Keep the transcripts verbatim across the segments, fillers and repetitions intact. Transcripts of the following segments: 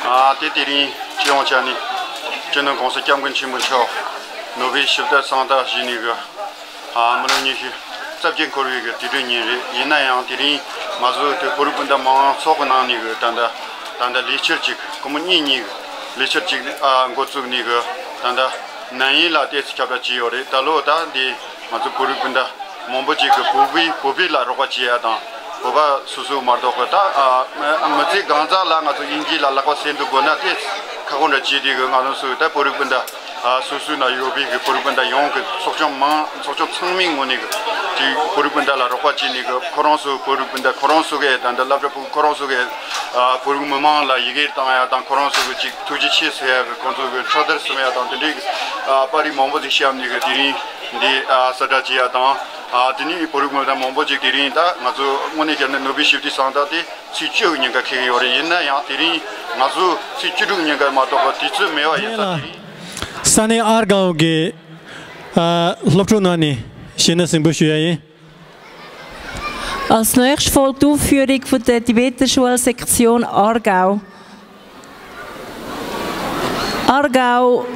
ཨ་དེ་དེ་རིང་སྤྱི་ཡོངས་ཆ་ནས་སྤྱི་ནོར་༸གོང་ས་༸སྐྱབས་མགོན་ཆེན་པོ་མཆོག་ནོ་བེལ་ཞི་བདེ་གསང་བདག་བཞེས་ནས་གི་ཨ་མི་ལོ་ཉི་ཤུ་རྩ་བརྒྱད་འཁོར་བའི་གི་དུས་དྲན་ཉིན་རེད། ཡིན་ན་ཡང་དེ་རིང་ང་ཚོ་དེ་བོད་རིགས་སྤུན་ཟླ་མང་ཚོགས་ཀྱི་ནང་ནས་གི་ད་ལྟ་ད་ལྟ་ལས་འཆར་གཅིག་སྒོར་མོ་གཉིས་གཉིས་གི་ལས་འཆར་གཅིག་ཨ་འགོ་བཙུགས་ནས་གི་ད་ལྟ་ན་ཡིན་ལ་ཏོག་ཙམ་ཁྱབ་བསྒྲགས་བྱས་ཡོད་རེད། ད་ལོ་ད་འདི་ང་ཚོ་བོད་རིགས་སྤུན་ཟླ་མང་པོ་ཅིག་གིས་བོད་པའི་བོད་པའི་ལ་རོགས་པ་བྱེད་ཡ་དང་། བོད་པ་སོ་སོ་མ་གཏོགས་པ་ད་ཨ་མི་ཚེ་གང་ཙམ་ལ་ང་ཚོ་དབྱིན་ཇི་ལ་ལག་པ་སེང་དུ་དགོས་ན་དེ་ཁ་སྐོང་འདྲ་བྱས་དུས་གི་ང་རང་ཚོ་ད་བོད་རིགས་སྤུན་ཟླ་ཨ་སོ་སོའི་ནང་ཡོད་པའི་གི་བོད་རིགས་སྤུན་ཟླ་ཡོངས་གི་ཚོགས་ཆུང་མང་ཚོགས་ཆུང་ཚང་མའི་ངོས་ནས་གི་དེ་བོད་རིགས་སྤུན་ཟླ་ལ་རོགས་པ་བྱས་ནས་གི་ཁོ་རང་ཚོ་བོད་རིགས་སྤུན་ཟླ་ཁོ་རང་ཚོ་གི་ད་ལྟ་སློབ་གྲྭ་ཕྲུ་གུ་ཁོ་རང་ཚོ་གི་ཨ་བོད་རིགས་མི་མང་ལ་ཡི་གེ་བཏང་ཡ་དང་། ཁོ་རང་ཚོ་གི་ཅིག་ཐུགས་རྗེ་ཆེ་ཟེར་ཡ་གི་ཁོང་ཚོ་གི་ཕྱག་དར་གསུང་ཡ་དང་། དེ་འདྲའི་གི་ཨ་པར་རིས་མང་པོ་ཞིག་བཤམས་ནས་གི་དེ་རིང་འདི་ཨ་གསལ་བསྒྲགས་བྱེད་ཡ་དང་། ཨ་དེ་ནས་བོད་རིགས་མི་མང་པོ་ཅིག་དེ་རིང་ད་ང་ཚོ་དངོས་གནས་བྱས་ན་ནོ་བེལ་ཞི་བདེའི་གསང་བདག་དེ་ཚེས་བཅུ་གི་ཉིན་ཀ་འཁེལ་གི་ཡོད་རེད། ཡིན་ན་ཡང་དེ་རིང་ང་ཚོ་ཚེས་བཅུ་དྲུག་ཉིན་ཀ་མ་གཏོགས་པ་དུས་ཚོད་མེད་པ་ཡིན་ཙང་དེ་རིང་། ས་གནས་ཨར་གའོ་གི་ཨ་སློབ་ཕྲུག་ནང་ནས་གཞས་སྣ་གཟིགས་འབུལ་ཞུ་ཡ་ཡིན། Als nächstes folgt die Aufführung von der Tibeter Schulsektion Aargau. Aargau.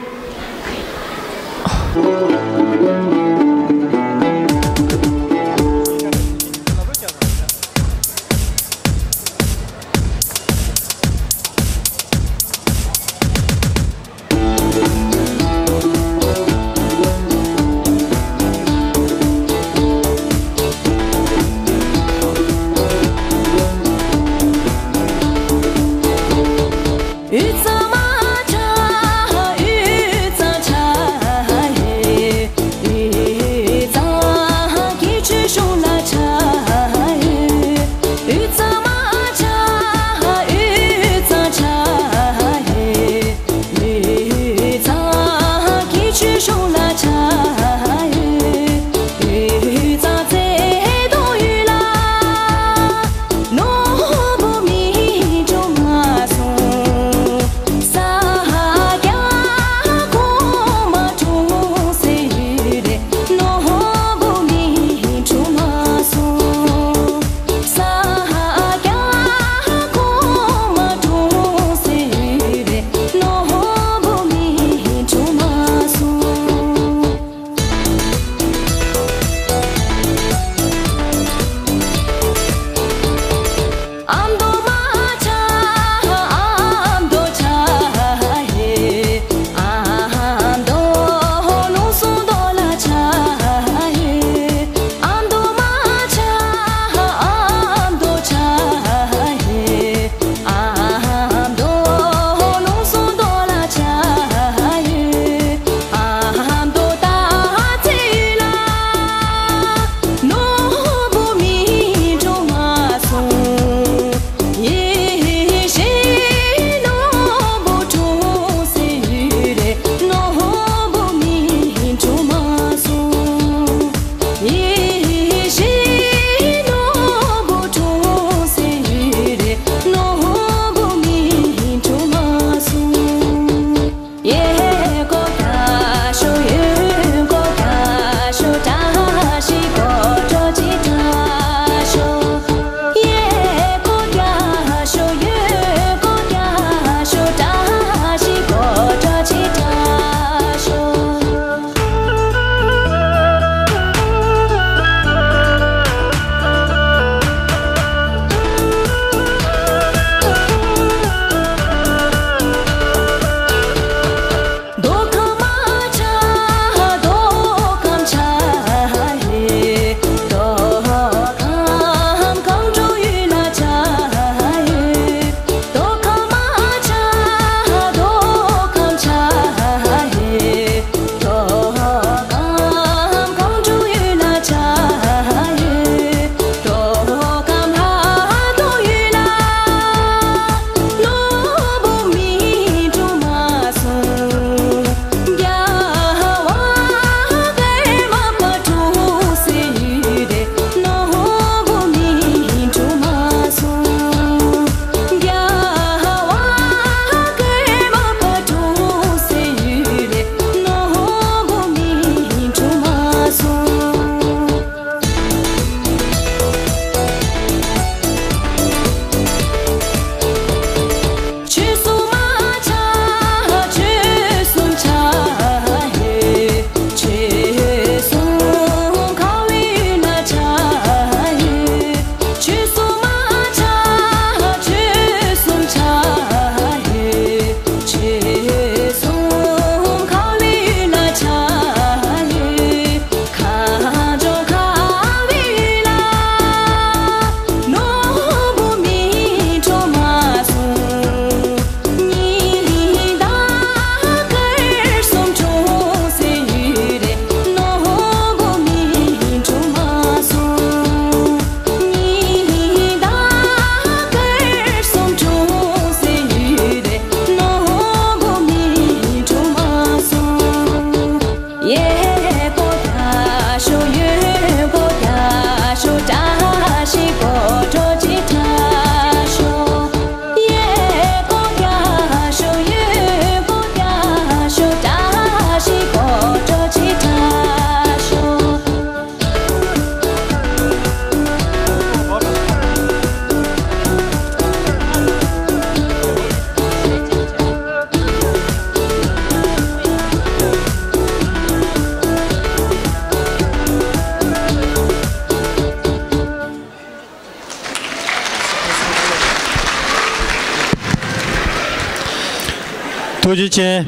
ཐུགས་རྗེ་ཆེ།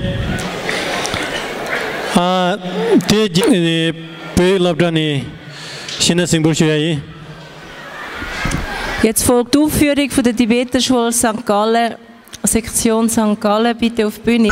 ཨ། དེ་རྗེས་ནས་བོད་ཡིག་སློབ་གྲྭ་ནས་གཞས་སྣ་གཟིགས་འབུལ་ཞུ་ཡ་ཡིན། Jetzt folgt die Aufführung von der Tibeter-Schule Sankt Gallen, Sektion Sankt Gallen, bitte auf die Bühne.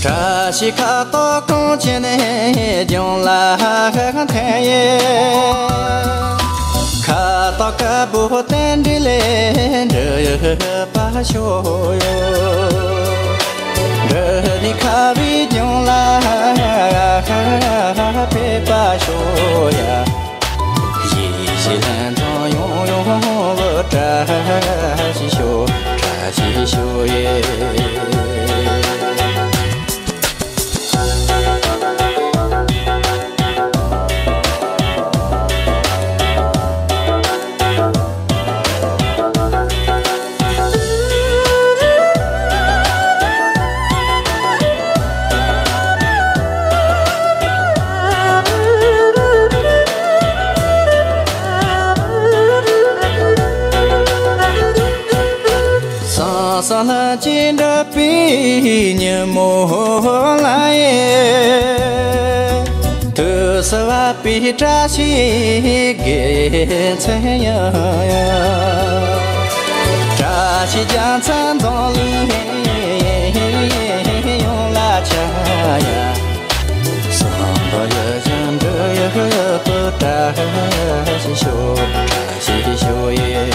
བཀྲ་ཤིས་ཁ་དོག་གངས་ཅན་ནས་ལྗོངས་ལ་ཕན་ཡོད། ཁ་དོག་དཀར་པོ་རྟེན་འབྲེལ་ལས་འགྲུབ་པ་ཤོག་ཡོ། འབྲུ་རིགས་ཁ་བའི་ལྗོངས་ལ་ཕེབས་པ་ཤོག་ཡ། ཡིད་བཞིན་ལྷུན་འཛོམས་ཡོང་ སྲང་ལམ་གྱི་འགྲུལ་པའི་ཉིན་མོ་ལ་ཡེ། དུས་སུ་བབ་པའི་བཀྲ་ཤིས་དགེ་མཚན་ཡང་ཡང་། བཀྲ་ཤིས་རྒྱལ་མཚན་འཛོམས་ལུགས་ཡོངས་ལ་ཆ་ཡ། བསམ་པ་ཡིད་བཞིན་འགྲུབ་ཡག་པོ་བཀྲ་ཤིས་ཤོག་བཀྲ་ཤིས་ཤོག་ཡེ།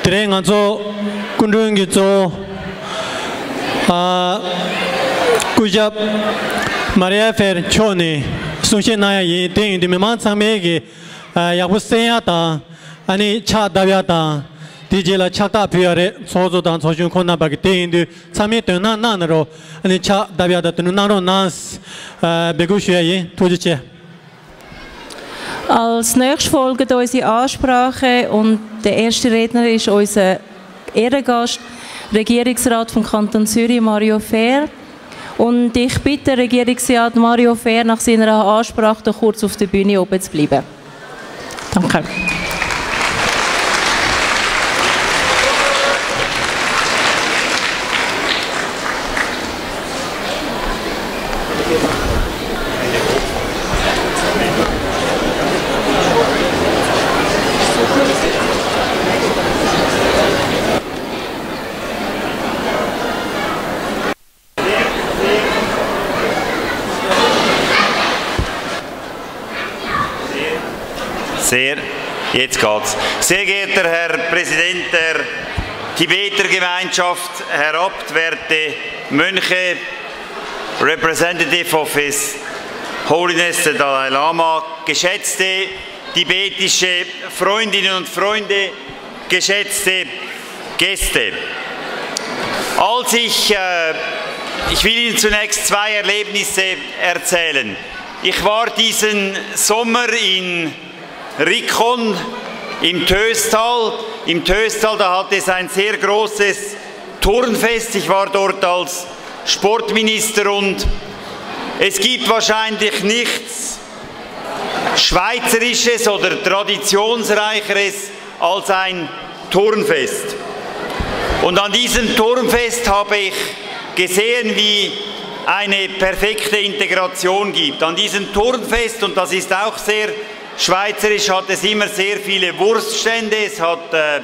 དེ་རིང་ང་ཚོ་སྐུ་མགྲོན་གྱི་གཙོ་བོ། ཨ། སྐུ་ཞབས་མ་རི་ཡ་ཕེར་མཆོག་ནས་གསུང་བཤད་གནང་ཡ་ཡིན། དེ་ཡིན་དུས་མི་མང་ཚང་མས་ཀྱི། ཨ། ཡག་པོ་གསན་ཡ་དང་། ཨ་ནི་ཕྱག་བརྡབ་ཡ་དང་། དེ་རྗེས་ལ་ཕྱག་རྟགས་ཕུལ་ཡ་རེད། ཚོགས་གཙོ་དང་ཚོགས་གཞོན་ཁོང་རྣམ་པ་གི། དེ་ཡིན་དུས་ཚང་མས་དོ་སྣང་གནང་ན་རོགས། ཨ་ནི་ཕྱག་བརྡབ་ཡ་དང་དོ་སྣང་གནང་རོགས་གནང་། ཨ། འབོད་སྐུལ་ཞུ་ཡ་ཡིན། ཐུགས་རྗེ་ཆེ། Als nächstes folgt unsere Ansprache und der erste Redner ist unser Ehrengast, Regierungsrat vom Kanton Zürich, Mario Fehr. Und ich bitte Regierungsrat Mario Fehr nach seiner Ansprache doch kurz auf der Bühne oben zu bleiben. Danke. Sehr, jetzt geht's. Sehr geehrter Herr Präsident der Tibeter Gemeinschaft, Herr Abt, werte Mönche, Representative of His Holiness the Dalai Lama, geschätzte tibetische Freundinnen und Freunde, geschätzte Gäste. Als ich, äh, ich will Ihnen zunächst zwei Erlebnisse erzählen. Ich war diesen Sommer in Rikon im Töstal. Im Töstal, da hat es ein sehr grosses Turnfest. Ich war dort als Sportminister und es gibt wahrscheinlich nichts Schweizerisches oder Traditionsreicheres als ein Turnfest. Und an diesem Turnfest habe ich gesehen, wie eine perfekte Integration gibt. An diesem Turnfest, und das ist auch sehr schweizerisch, hat es immer sehr viele Wurststände, es hat, äh,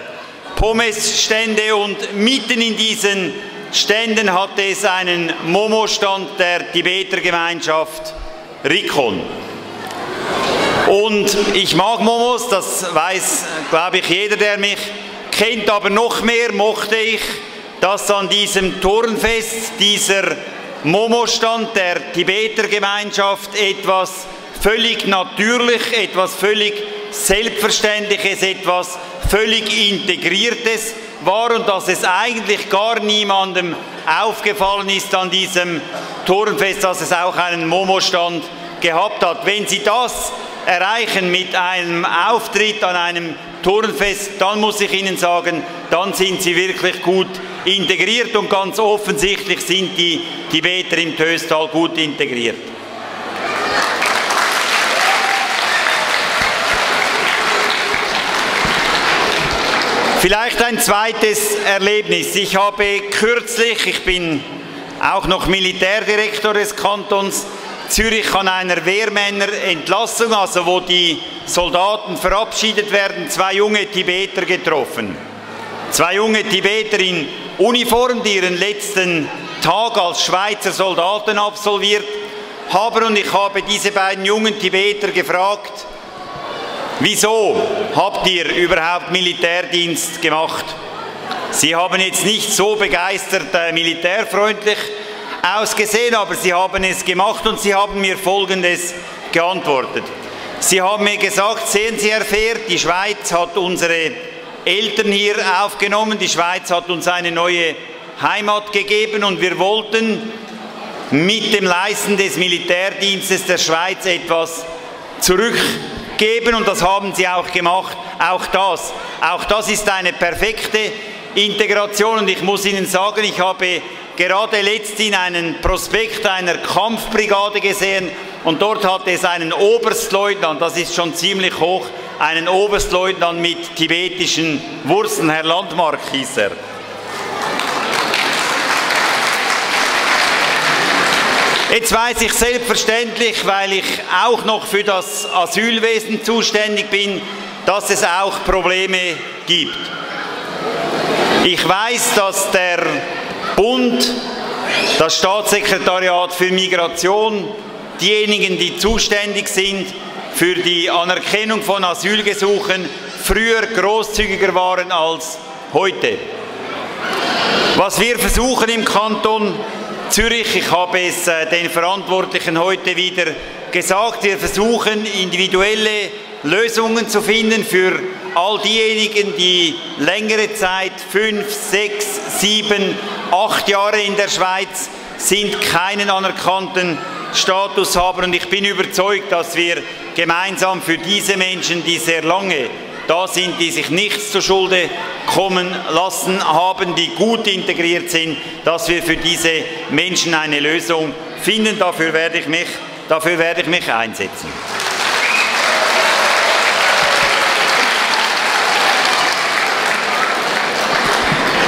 Pommesstände und mitten in diesen Ständen hatte es einen Momo-Stand der Tibeter Gemeinschaft Rikon. Und ich mag Momos, das weiss, glaube ich, jeder, der mich kennt, aber noch mehr mochte ich, dass an diesem Turnfest dieser Momo-Stand der Tibeter Gemeinschaft etwas völlig Natürliches, etwas völlig Selbstverständliches, etwas völlig Integriertes war und dass es eigentlich gar niemandem aufgefallen ist an diesem Turnfest, dass es auch einen Momo-Stand gehabt hat. Wenn Sie das erreichen mit einem Auftritt an einem Turnfest, dann muss ich Ihnen sagen, dann sind Sie wirklich gut integriert und ganz offensichtlich sind die Tibeter im Töstal gut integriert. Vielleicht ein zweites Erlebnis. Ich habe kürzlich, ich bin auch noch Militärdirektor des Kantons Zürich, an einer Wehrmännerentlassung, also wo die Soldaten verabschiedet werden, zwei junge Tibeter getroffen. Zwei junge Tibeter in Uniform, die ihren letzten Tag als Schweizer Soldaten absolviert haben. Und ich habe diese beiden jungen Tibeter gefragt, Wieso habt ihr überhaupt Militärdienst gemacht? Sie haben jetzt nicht so begeistert, äh, militärfreundlich ausgesehen, aber sie haben es gemacht und sie haben mir Folgendes geantwortet. Sie haben mir gesagt: «Sehen Sie, Herr Fehr, die Schweiz hat unsere Eltern hier aufgenommen, die Schweiz hat uns eine neue Heimat gegeben und wir wollten mit dem Leisten des Militärdienstes der Schweiz etwas zurückgeben und das haben sie auch gemacht.» Auch das, auch das ist eine perfekte Integration und ich muss Ihnen sagen, ich habe gerade letzthin einen Prospekt einer Kampfbrigade gesehen und dort hat es einen Oberstleutnant, das ist schon ziemlich hoch, einen Oberstleutnant mit tibetischen Wurzeln, Herr Landmark hieß er. Jetzt weiss ich selbstverständlich, weil ich auch noch für das Asylwesen zuständig bin, dass es auch Probleme gibt. Ich weiss, dass der Bund, das Staatssekretariat für Migration, diejenigen, die zuständig sind für die Anerkennung von Asylgesuchen, früher grosszügiger waren als heute. Was wir versuchen im Kanton Zürich, ich habe es, äh, den Verantwortlichen heute wieder gesagt, wir versuchen, individuelle Lösungen zu finden für all diejenigen, die längere Zeit, fünf, sechs, sieben, acht Jahre in der Schweiz sind, keinen anerkannten Status haben. Und ich bin überzeugt, dass wir gemeinsam für diese Menschen, die sehr lange da sind, die sich nichts zuschulde kommen lassen haben, die gut integriert sind, dass wir für diese Menschen eine Lösung finden. Dafür werde ich mich, dafür werde ich mich einsetzen.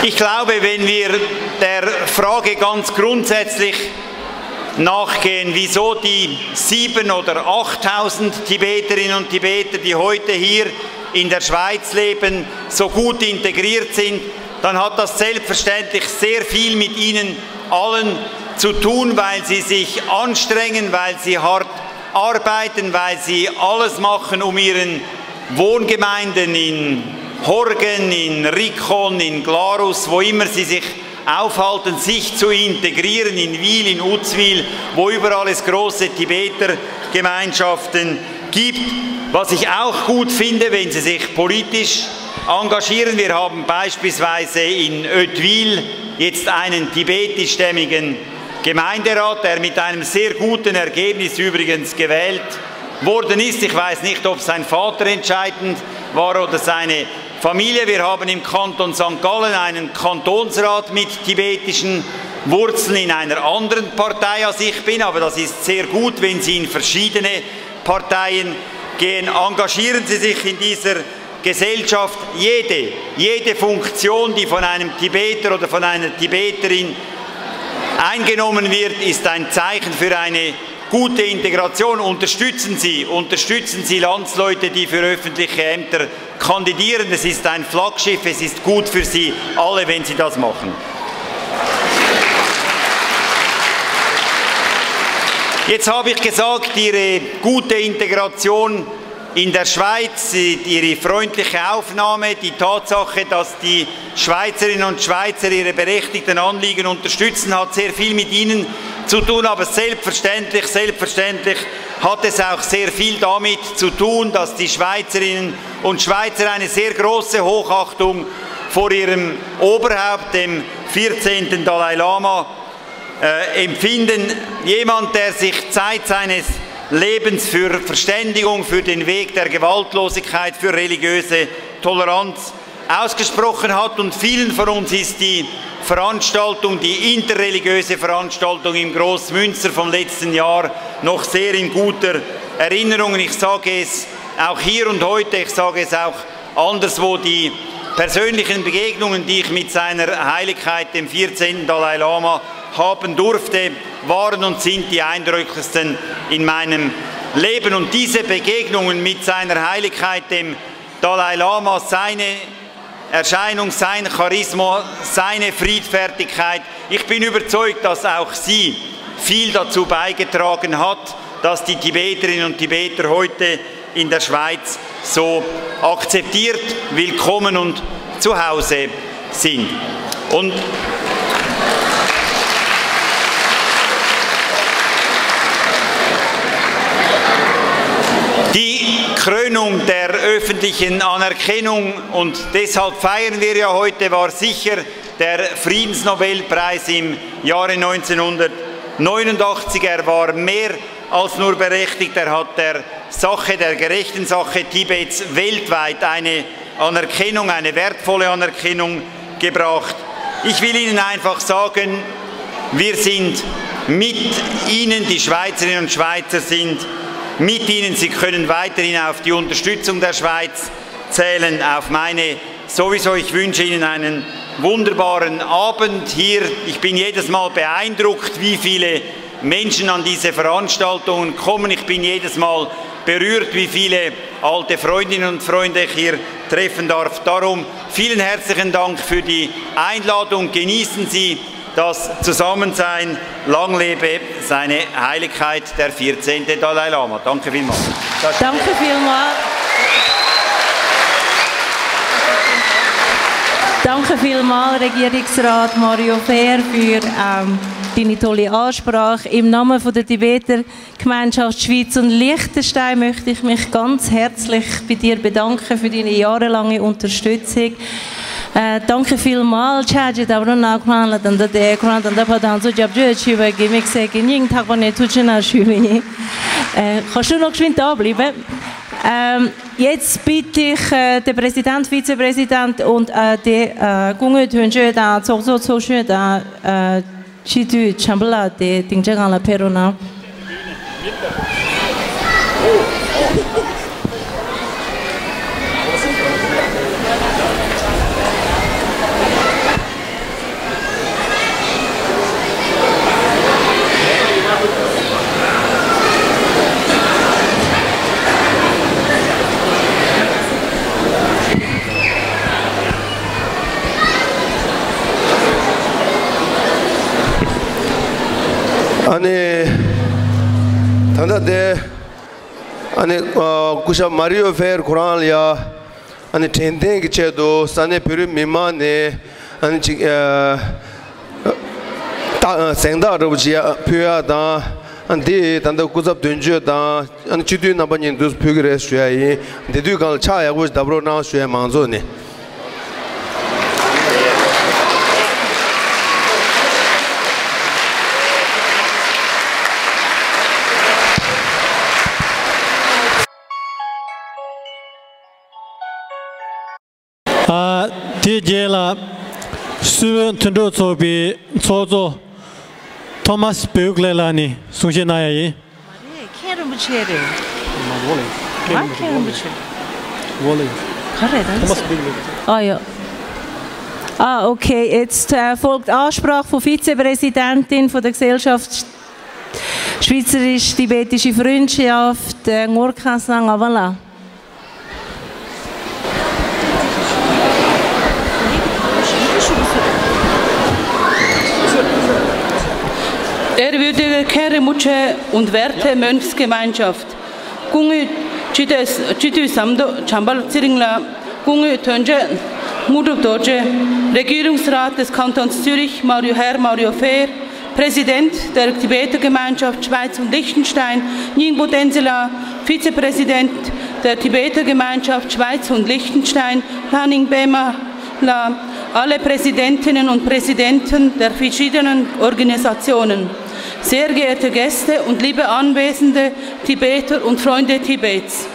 Ich glaube, wenn wir der Frage ganz grundsätzlich nachgehen, wieso die sieben oder achttausend Tibeterinnen und Tibeter, die heute hier in der Schweiz leben, so gut integriert sind, dann hat das selbstverständlich sehr viel mit ihnen allen zu tun, weil sie sich anstrengen, weil sie hart arbeiten, weil sie alles machen, um ihren Wohngemeinden in Horgen, in Rikon, in Glarus, wo immer sie sich aufhalten, sich zu integrieren in Wil, in Uzwil, wo überall es grosse Tibeter-Gemeinschaften gibt. Was ich auch gut finde, wenn sie sich politisch engagieren. Wir haben beispielsweise in Oetwil jetzt einen tibetischstämmigen Gemeinderat, der mit einem sehr guten Ergebnis übrigens gewählt worden ist. Ich weiss nicht, ob sein Vater entscheidend war oder seine Familie. Wir haben im Kanton Sankt Gallen einen Kantonsrat mit tibetischen Wurzeln in einer anderen Partei, als ich bin, aber das ist sehr gut, wenn Sie in verschiedene Parteien gehen. Engagieren Sie sich in dieser Gesellschaft. Jede, jede Funktion, die von einem Tibeter oder von einer Tibeterin eingenommen wird, ist ein Zeichen für eine gute Integration. Unterstützen Sie, unterstützen Sie Landsleute, die für öffentliche Ämter kandidieren. Es ist ein Flaggschiff, es ist gut für Sie alle, wenn Sie das machen. Jetzt habe ich gesagt, Ihre gute Integration in der Schweiz, Ihre freundliche Aufnahme, die Tatsache, dass die Schweizerinnen und Schweizer ihre berechtigten Anliegen unterstützen, hat sehr viel mit Ihnen zu tun, aber selbstverständlich, selbstverständlich hat es auch sehr viel damit zu tun, dass die Schweizerinnen und Schweizer eine sehr grosse Hochachtung vor ihrem Oberhaupt, dem vierzehnten Dalai Lama, äh, empfinden. Jemand, der sich Zeit seines Lebens für Verständigung, für den Weg der Gewaltlosigkeit, für religiöse Toleranz ausgesprochen hat. Und vielen von uns ist die Veranstaltung, die interreligiöse Veranstaltung im Grossmünster vom letzten Jahr noch sehr in guter Erinnerung. Ich sage es auch hier und heute, ich sage es auch anderswo, die persönlichen Begegnungen, die ich mit seiner Heiligkeit, dem vierzehnten Dalai Lama, haben durfte, waren und sind die eindrücklichsten in meinem Leben. Und diese Begegnungen mit seiner Heiligkeit, dem Dalai Lama, seine Erscheinung, sein Charisma, seine Friedfertigkeit, ich bin überzeugt, dass auch sie viel dazu beigetragen hat, dass die Tibeterinnen und Tibeter heute in der Schweiz so akzeptiert, willkommen und zu Hause sind. Und die Krönung der öffentlichen Anerkennung, und deshalb feiern wir ja heute, war sicher der Friedensnobelpreis im Jahre neunzehnhundertneunundachtzig. Er war mehr als nur berechtigt. Er hat der Sache, der gerechten Sache Tibets weltweit eine Anerkennung, eine wertvolle Anerkennung gebracht. Ich will Ihnen einfach sagen, wir sind mit Ihnen, die Schweizerinnen und Schweizer sind mit Ihnen. Sie können weiterhin auf die Unterstützung der Schweiz zählen, auf meine sowieso. Ich wünsche Ihnen einen wunderbaren Abend hier. Ich bin jedes Mal beeindruckt, wie viele Menschen an diese Veranstaltungen kommen. Ich bin jedes Mal berührt, wie viele alte Freundinnen und Freunde ich hier treffen darf. Darum vielen herzlichen Dank für die Einladung. Genießen Sie das Zusammensein. Lang lebe seine Heiligkeit, der vierzehnte Dalai Lama. Danke vielmals. Danke vielmals. Danke vielmals, Regierungsrat Mario Fehr, für ähm, deine tolle Ansprache. Im Namen von der Tibeter Gemeinschaft Schweiz und Liechtenstein möchte ich mich ganz herzlich bei dir bedanken für deine jahrelange Unterstützung. Äh, danke vielmals. Charge da brona kran la tanda de kran tanda pa dan so jab jo chi ba ge mik se ge ning thak ba ne tu chi na shu mi. Äh, khoshu nok shwin ta bli be. Ähm, jetzt bitte ich äh, den Präsident, Vizepräsident und äh, die äh, Kungö Tönjö da Zogzo Zogshö da äh, སྤྱི་འཐུས་བྱམས་པ་ལགས་དེ་སྡིངས་ཆ་སྒང་ལ་ཕེབས་རོགས་གནང་། ཨ་ནི། ད་ལྟ་དེ། ཨ་ནི། སྐུ་ཞབས་མ་རིའོ་ཕེར་ཁོ་རང་ལ་ཡ། ཨ་ནི་དྲན་རྟེན་གྱི་ཆེད་དུ་ས་གནས་བོད་རིགས་མི་མང་ནས་ཨ་ནི་ཅིག་ཨ། རྟགས་གཟེངས་རྟགས་འདྲ་པོ་ཅིག་ཡ་ཕུལ་ཡ་དང་། ཨ་ནི་འདི་ད་ལྟ་སྐུ་ཚབ་དོན་གཅོད་དང་། ཨ་ནི་སྤྱི་འཐུས་རྣམ་པ་གཉིས་འདུག་ཕུལ་གི་རེད་ཞུ་ཡ་ཡིན། འདི་དུས་སྒང་ལ་ཕྱག་ཡག་པོ་ཞིག་བརྡབ་རོགས་གནང་ཞུ་ཡ་མང་ཚོགས་ནས། ཨ། དེའི་རྗེས་ལ་སུད་བོད་མཐུན་གྲོགས་ཚོགས་པའི་ཚོགས་གཙོ་ཐོ་མཱས་བོའུ་ཀླེ་ལགས་ནས་གསུང་བཤད་གནང་ཡ་ཡིན། མ་རེད། མཁན་རིན་པོ་ཆེ་རེད། མ་རེད། མཁན་རིན་པོ་ཆེ། ག་རེད་ད། ཐོ་མཱས་བོའུ་ཀླེ། ཨ་ཡོ། Ah, okay, jetzt äh, folgt Ansprache von Vizepräsidentin von der Gesellschaft Schweizerisch-Tibetische Freundschaft, äh, Ngor Khansang Avala. Ehrwürdige Kerimutsche und werte Mönchsgemeinschaft, Kungü Chides- Chidu Samdo Chambal Ziringla, Kungü Tönje Mudu Doje, Regierungsrat des Kantons Zürich, Mario Herr Mario Fehr, Präsident der Tibeter Gemeinschaft Schweiz und Liechtenstein, Nyingbo Denzila, Vizepräsident der Tibeter Gemeinschaft Schweiz und Liechtenstein, Laning Bema La, alle Präsidentinnen und Präsidenten der verschiedenen Organisationen, sehr geehrte Gäste und liebe Anwesende, Tibeter und Freunde Tibets.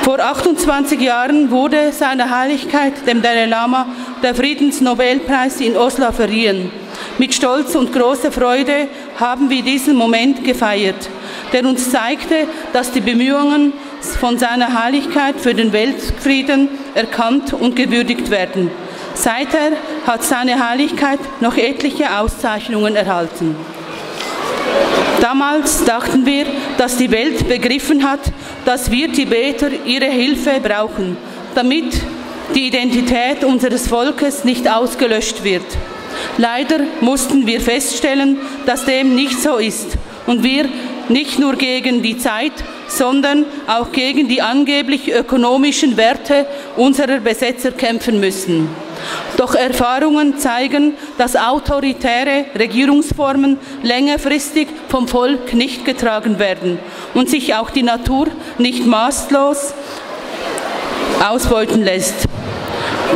Vor achtundzwanzig Jahren wurde Seiner Heiligkeit dem Dalai Lama der Friedensnobelpreis in Oslo verliehen. Mit Stolz und großer Freude haben wir diesen Moment gefeiert, der uns zeigte, dass die Bemühungen von Seiner Heiligkeit für den Weltfrieden erkannt und gewürdigt werden. Seither hat Seine Heiligkeit noch etliche Auszeichnungen erhalten. Damals dachten wir, dass die Welt begriffen hat, dass wir Tibeter ihre Hilfe brauchen, damit die Identität unseres Volkes nicht ausgelöscht wird. Leider mussten wir feststellen, dass dem nicht so ist und wir nicht nur gegen die Zeit, sondern auch gegen die angeblich ökonomischen Werte unserer Besetzer kämpfen müssen. Doch Erfahrungen zeigen, dass autoritäre Regierungsformen längerfristig vom Volk nicht getragen werden und sich auch die Natur nicht maßlos ausbeuten lässt.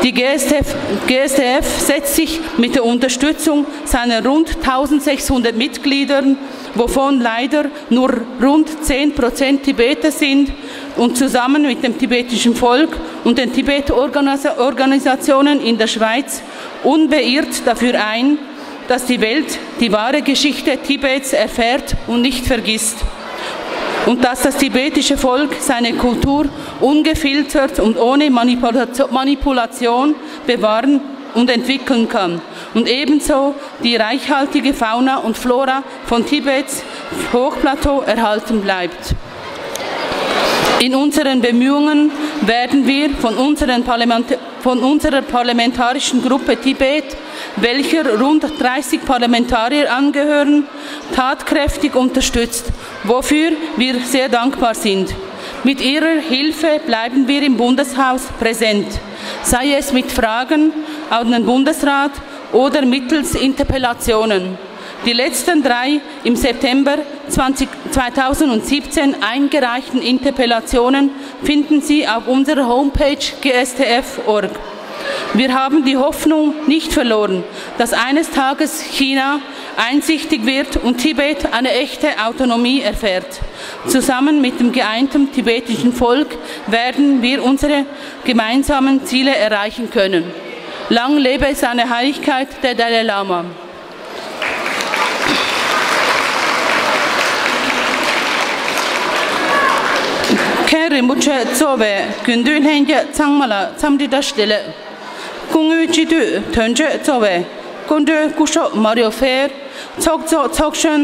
Die G S T F, G S T F setzt sich mit der Unterstützung seiner rund tausendsechshundert Mitgliedern, wovon leider nur rund zehn Prozent Tibeter sind, und zusammen mit dem tibetischen Volk und den Tibet-Organisa-, Organisationen in der Schweiz unbeirrt dafür ein, dass die Welt die wahre Geschichte Tibets erfährt und nicht vergisst. Und dass das tibetische Volk seine Kultur ungefiltert und ohne Manipulation, Manipulation bewahren und entwickeln kann und ebenso die reichhaltige Fauna und Flora von Tibets Hochplateau erhalten bleibt. In unseren Bemühungen werden wir von unseren Parlament-, von unserer parlamentarischen Gruppe Tibet, welcher rund dreißig Parlamentarier angehören, tatkräftig unterstützt, wofür wir sehr dankbar sind. Mit Ihrer Hilfe bleiben wir im Bundeshaus präsent, sei es mit Fragen an den Bundesrat oder mittels Interpellationen. Die letzten drei im September zwanzig, zweitausendsiebzehn eingereichten Interpellationen finden Sie auf unserer Homepage G S T F Punkt org. Wir haben die Hoffnung nicht verloren, dass eines Tages China einsichtig wird und Tibet eine echte Autonomie erfährt. Zusammen mit dem geeinten tibetischen Volk werden wir unsere gemeinsamen Ziele erreichen können. Lang lebe seine Heiligkeit der Dalai Lama! མཁན་རིན་པོ་ཆེ་གཙོས་པའི་དགེ་འདུན་ལྷན་རྒྱས་ཚང་མ་ལ་འཚམས་འདྲི་བཀྲ་ཤིས་བདེ་ལེགས། སྐུ་ངོའི་སྤྱི་འཐུས་དོན་གཅོད་གཙོས་པའི་སྐུ་མགྲོན་སྐུ་ཞབས་མཱ་རིའོ་ཧྥེར། ཚོགས་གཙོ་ཚོགས་གཞོན་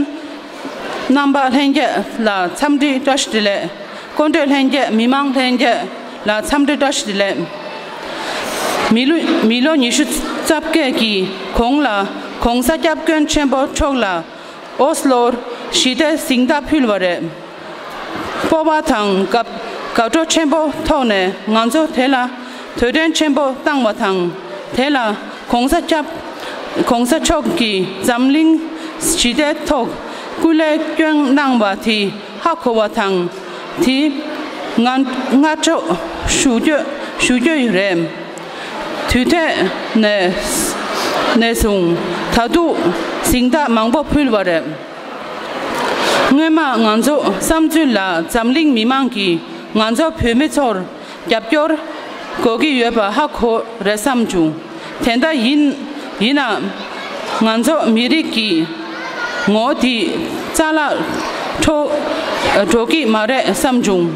རྣམ་པ་ལྷན་རྒྱས་ལ་འཚམས་འདྲི་བཀྲ་ཤིས་བདེ་ལེགས། སྐུ་མགྲོན་ལྷན་རྒྱས་མི་མང་ལྷན་རྒྱས་ལ་འཚམས་འདྲི་བཀྲ་ཤིས་བདེ་ལེགས། མི་ལོ་མི་ལོ་ཉི་ཤུ་རྩ་བརྒྱད་ཀྱི་གོང་ལ་༸གོང་ས་༸སྐྱབས་མགོན་ཆེན་པོ་མཆོག་ལ་ཨོ་སི་ལོར་ཞི་བདེའི་གཟེངས་རྟགས་ཕུལ་བ་རེད། སྤོབས་པ་དང་དགའ་དགའ་སྤྲོ་ཆེན་པོ་ཐོག་ནས་ང་ཚོ་དེ་ལ་དུས་སྟོན་ཆེན་པོ་བཏང་བ་དང་། དེ་ལ་༸གོང་ས་༸སྐྱབས་༸གོང་ས་མཆོག་གིས་འཛམ་གླིང་ཞི་བདེའི་ཐོག་སྐུ་ལས་བསྐྱོན་གནང་བ་དེ་ཧ་གོ་བ་དང་། དེ་སྔ་སྔ་དྲོ་ཞུ་རྒྱུ་ཞུ་རྒྱུ་རེད། དུས་དེ་ནས་ནས་བཟུང་ད་དུང་གཟེངས་རྟགས་མང་པོ་ཕུལ་བ་རེད། སྔོན་མ་ང་ཚོ་བསམ་ཚུལ་ལ་འཛམ་གླིང་མི་མང་གིས་ང་ཚོ་བོད་མི་ཚོར་རྒྱབ་སྐྱོར་དགོས་ཀྱི་ཡོད་པ་ཧ་གོ་རེད་བསམ་བྱུང་། དེ་འདྲ་ཡིན་ཡིན་ནའང་ང་ཚོ་མི་རིགས་ཀྱི་ངོ་དེ་རྩ་བརླག་འགྲོ་འགྲོ་གི་མ་རེད་བསམ་བྱུང་།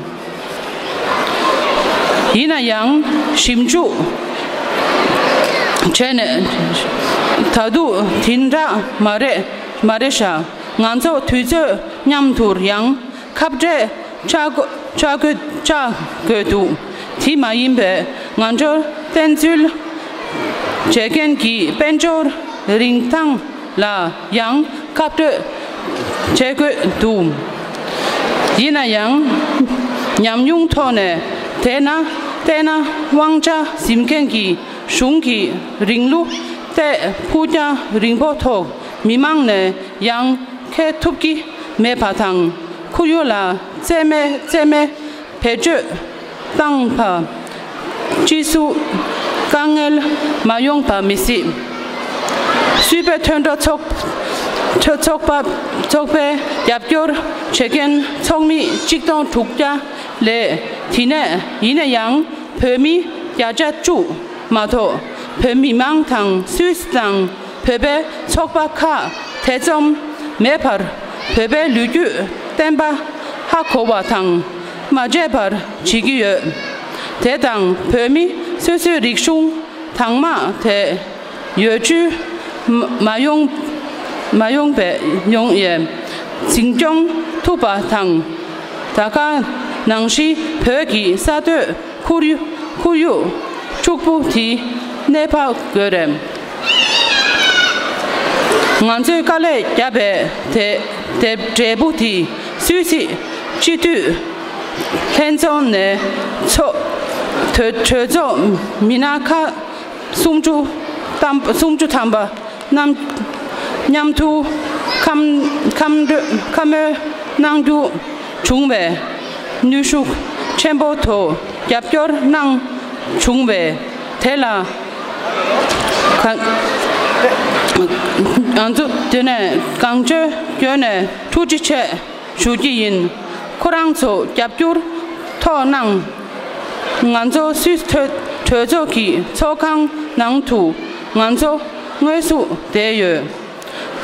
ཡིན་ན་ཡང་ཞིབ་འཇུག་བྱས་ནས་ད་དུང་དེ་འདྲ་མ་རེད་མ་རེད་ཤག་ང་ཚོ་དུས་ཚོད་མཉམ་དུ་ཡང་ཁ་བྲལ་བྱ་དགོས་བྱ་དགོས་བྱ་དགོས་འདུག་དེ་མ་ཡིན་པའི་ང་ཚོར་བསྟེན་ཚུལ་བྱེད་མཁན་གྱི་དཔལ་འབྱོར་རིན་ཐང་ལ་ཡང་ཁ་གཏད་བྱེད་དགོས་འདུག་ཡིན་ན་ཡང་ཉམས་མྱོང་ཐོག་ནས་བལྟས་ན་བལྟས་ན་དབང་ཆ་འཛིན་མཁན་གྱི་གཞུང་གི་རིང་ལུགས་ཐད་ཕུགས་རྒྱང་རིང་པོ་ཐོག་མི་མང་ནས་ཡང་ཁེ་ཐུབ་ཀྱི་མེད་པ་དང་། ཁོར་ཡུག་ལ་བརྩེ་མེད་བརྩེ་མེད་བེད་སྤྱོད་བཏང་བ། སྤྱི་ཚོགས་དཀའ་ངལ་མ་ཡོང་པ་མི་སྲིད། སུད་བོད་མཐུན་གྲོགས་ཚོགས་ཚོགས་པ་ཚོགས་པའི་རྒྱབ་སྐྱོར་བྱེད་མཁན་ཚོགས་མི་གཅིག་སྟོང་དྲུག་བརྒྱ་ལས་དེ་ནས་ཡིན་ན་ཡང་བོད་མི་བརྒྱ་ཆ་བཅུ་མ་གཏོགས་བོད་མི་མང་དང་སུད་སི་དང་བོད་པའི་ཚོགས་པ་ཁག་ཐེ་ཚོམ་མེད་པར་བོད་པའི་ལོ་རྒྱུས་བསྟན་པ་ཧ་གོ་བ་དང་མ་བརྗེད་པར་བྱེད་ཀྱི་ཡོད། དེ་དང་བོད་མི་སོ་སོའི་རིག་གཞུང་དྭངས་མ་དེ་ཡོ་བཅོས་མ་ཡོང་མ་ཡོང་པའི་ཡོང་ཡས་འཛིན་སྐྱོང་ཐུབ་པ་དང་། ད་ག་ནང་བཞིན་བོད་ཀྱི་ས་སྟོད་ཁོར་ཡུག་ཁོར་ཡུག་ཕྱུག་པོ་དེ་གནས་པ་དགོས་རེད། ང་ཚོས་དཀའ་ལས་བརྒྱབ་པའི་དེ་དེ་འབྲས་བུ་དེ་སུད་སི་སྤྱི་འཐུས་ ལྷན་ཚོགས་ནས་ཚོགས་གྲོས་གྲོས་ཚོགས་མི་སྣ་ཁག་སུམ་ཅུ་ཐམ་སུམ་ཅུ་ཐམ་པ་རྣམས་མཉམ་དུ་ཁམས་ཁམས་ཁམས་མོས་གནང་རྒྱུ་བྱུང་བས་ནུས་ཤུགས་ཆེན་པོ་ཐོག་རྒྱབ་སྐྱོར་གནང་བྱུང་བས་དེ་ལ་གང་ང་ཚོ་དེ་ནས་གང་བྱོས་བྱོས་ནས་ཐུགས་རྗེ་ཆེ། ཞུ་རྒྱུ་ཡིན། ཁོ་རང་ཚོ་རྒྱབ་སྐྱོར་ཐོག་གནང་། ང་ཚོ་སུད་སི་གྲོས་ཚོགས་ཀྱི་ཚོགས་ཁང་ནང་དུ་ང་ཚོ་དངོས་སུ་བསྡད་ཡོད།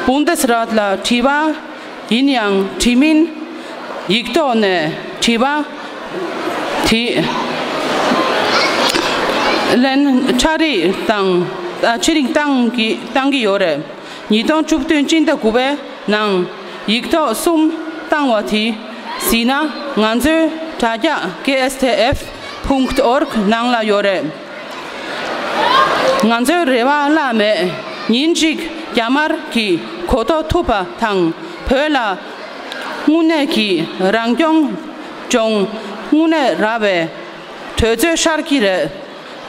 བུན་དེ་སི་རཱད་ལ་དྲི་བ་ཡིན་ཡང་དྲི་མིན་ཡིག་ཐོག་ནས་དྲི་བ་དེ་ལན་ཕྱག་བྲིས་དང་ཨ་ཕྱིར་བཏང་གི་བཏང་གི་ཡོད་རེད། ཉིས་སྟོང་བཅུ་བདུན་སྤྱི་ཟླ་དགུ་པའི་ནང་ཡིག་ཐོག་གསུམ་བཏང་བ་དེ་གཟིགས་ན་ང་ཚོའི་དྲ་རྒྱ་ཀེ་ཨེས་ཐེ་ཨེཕ་ཕུང་ཨོར་གྷི་ནང་ལ་ཡོད་རེད། ང་ཚོའི་རེ་བ་བརླག་མེད། ཉིན་གཅིག་རྒྱ་དམར་གྱི་གོ་རྟོགས་ཐུབ་པ་དང་བོད་ལ་དངོས་གནས་ཀྱི་རང་སྐྱོང་ལྗོངས་དངོས་གནས་རག་པའི་གྲོས་ཚོད་ཤར་གྱི་རེད།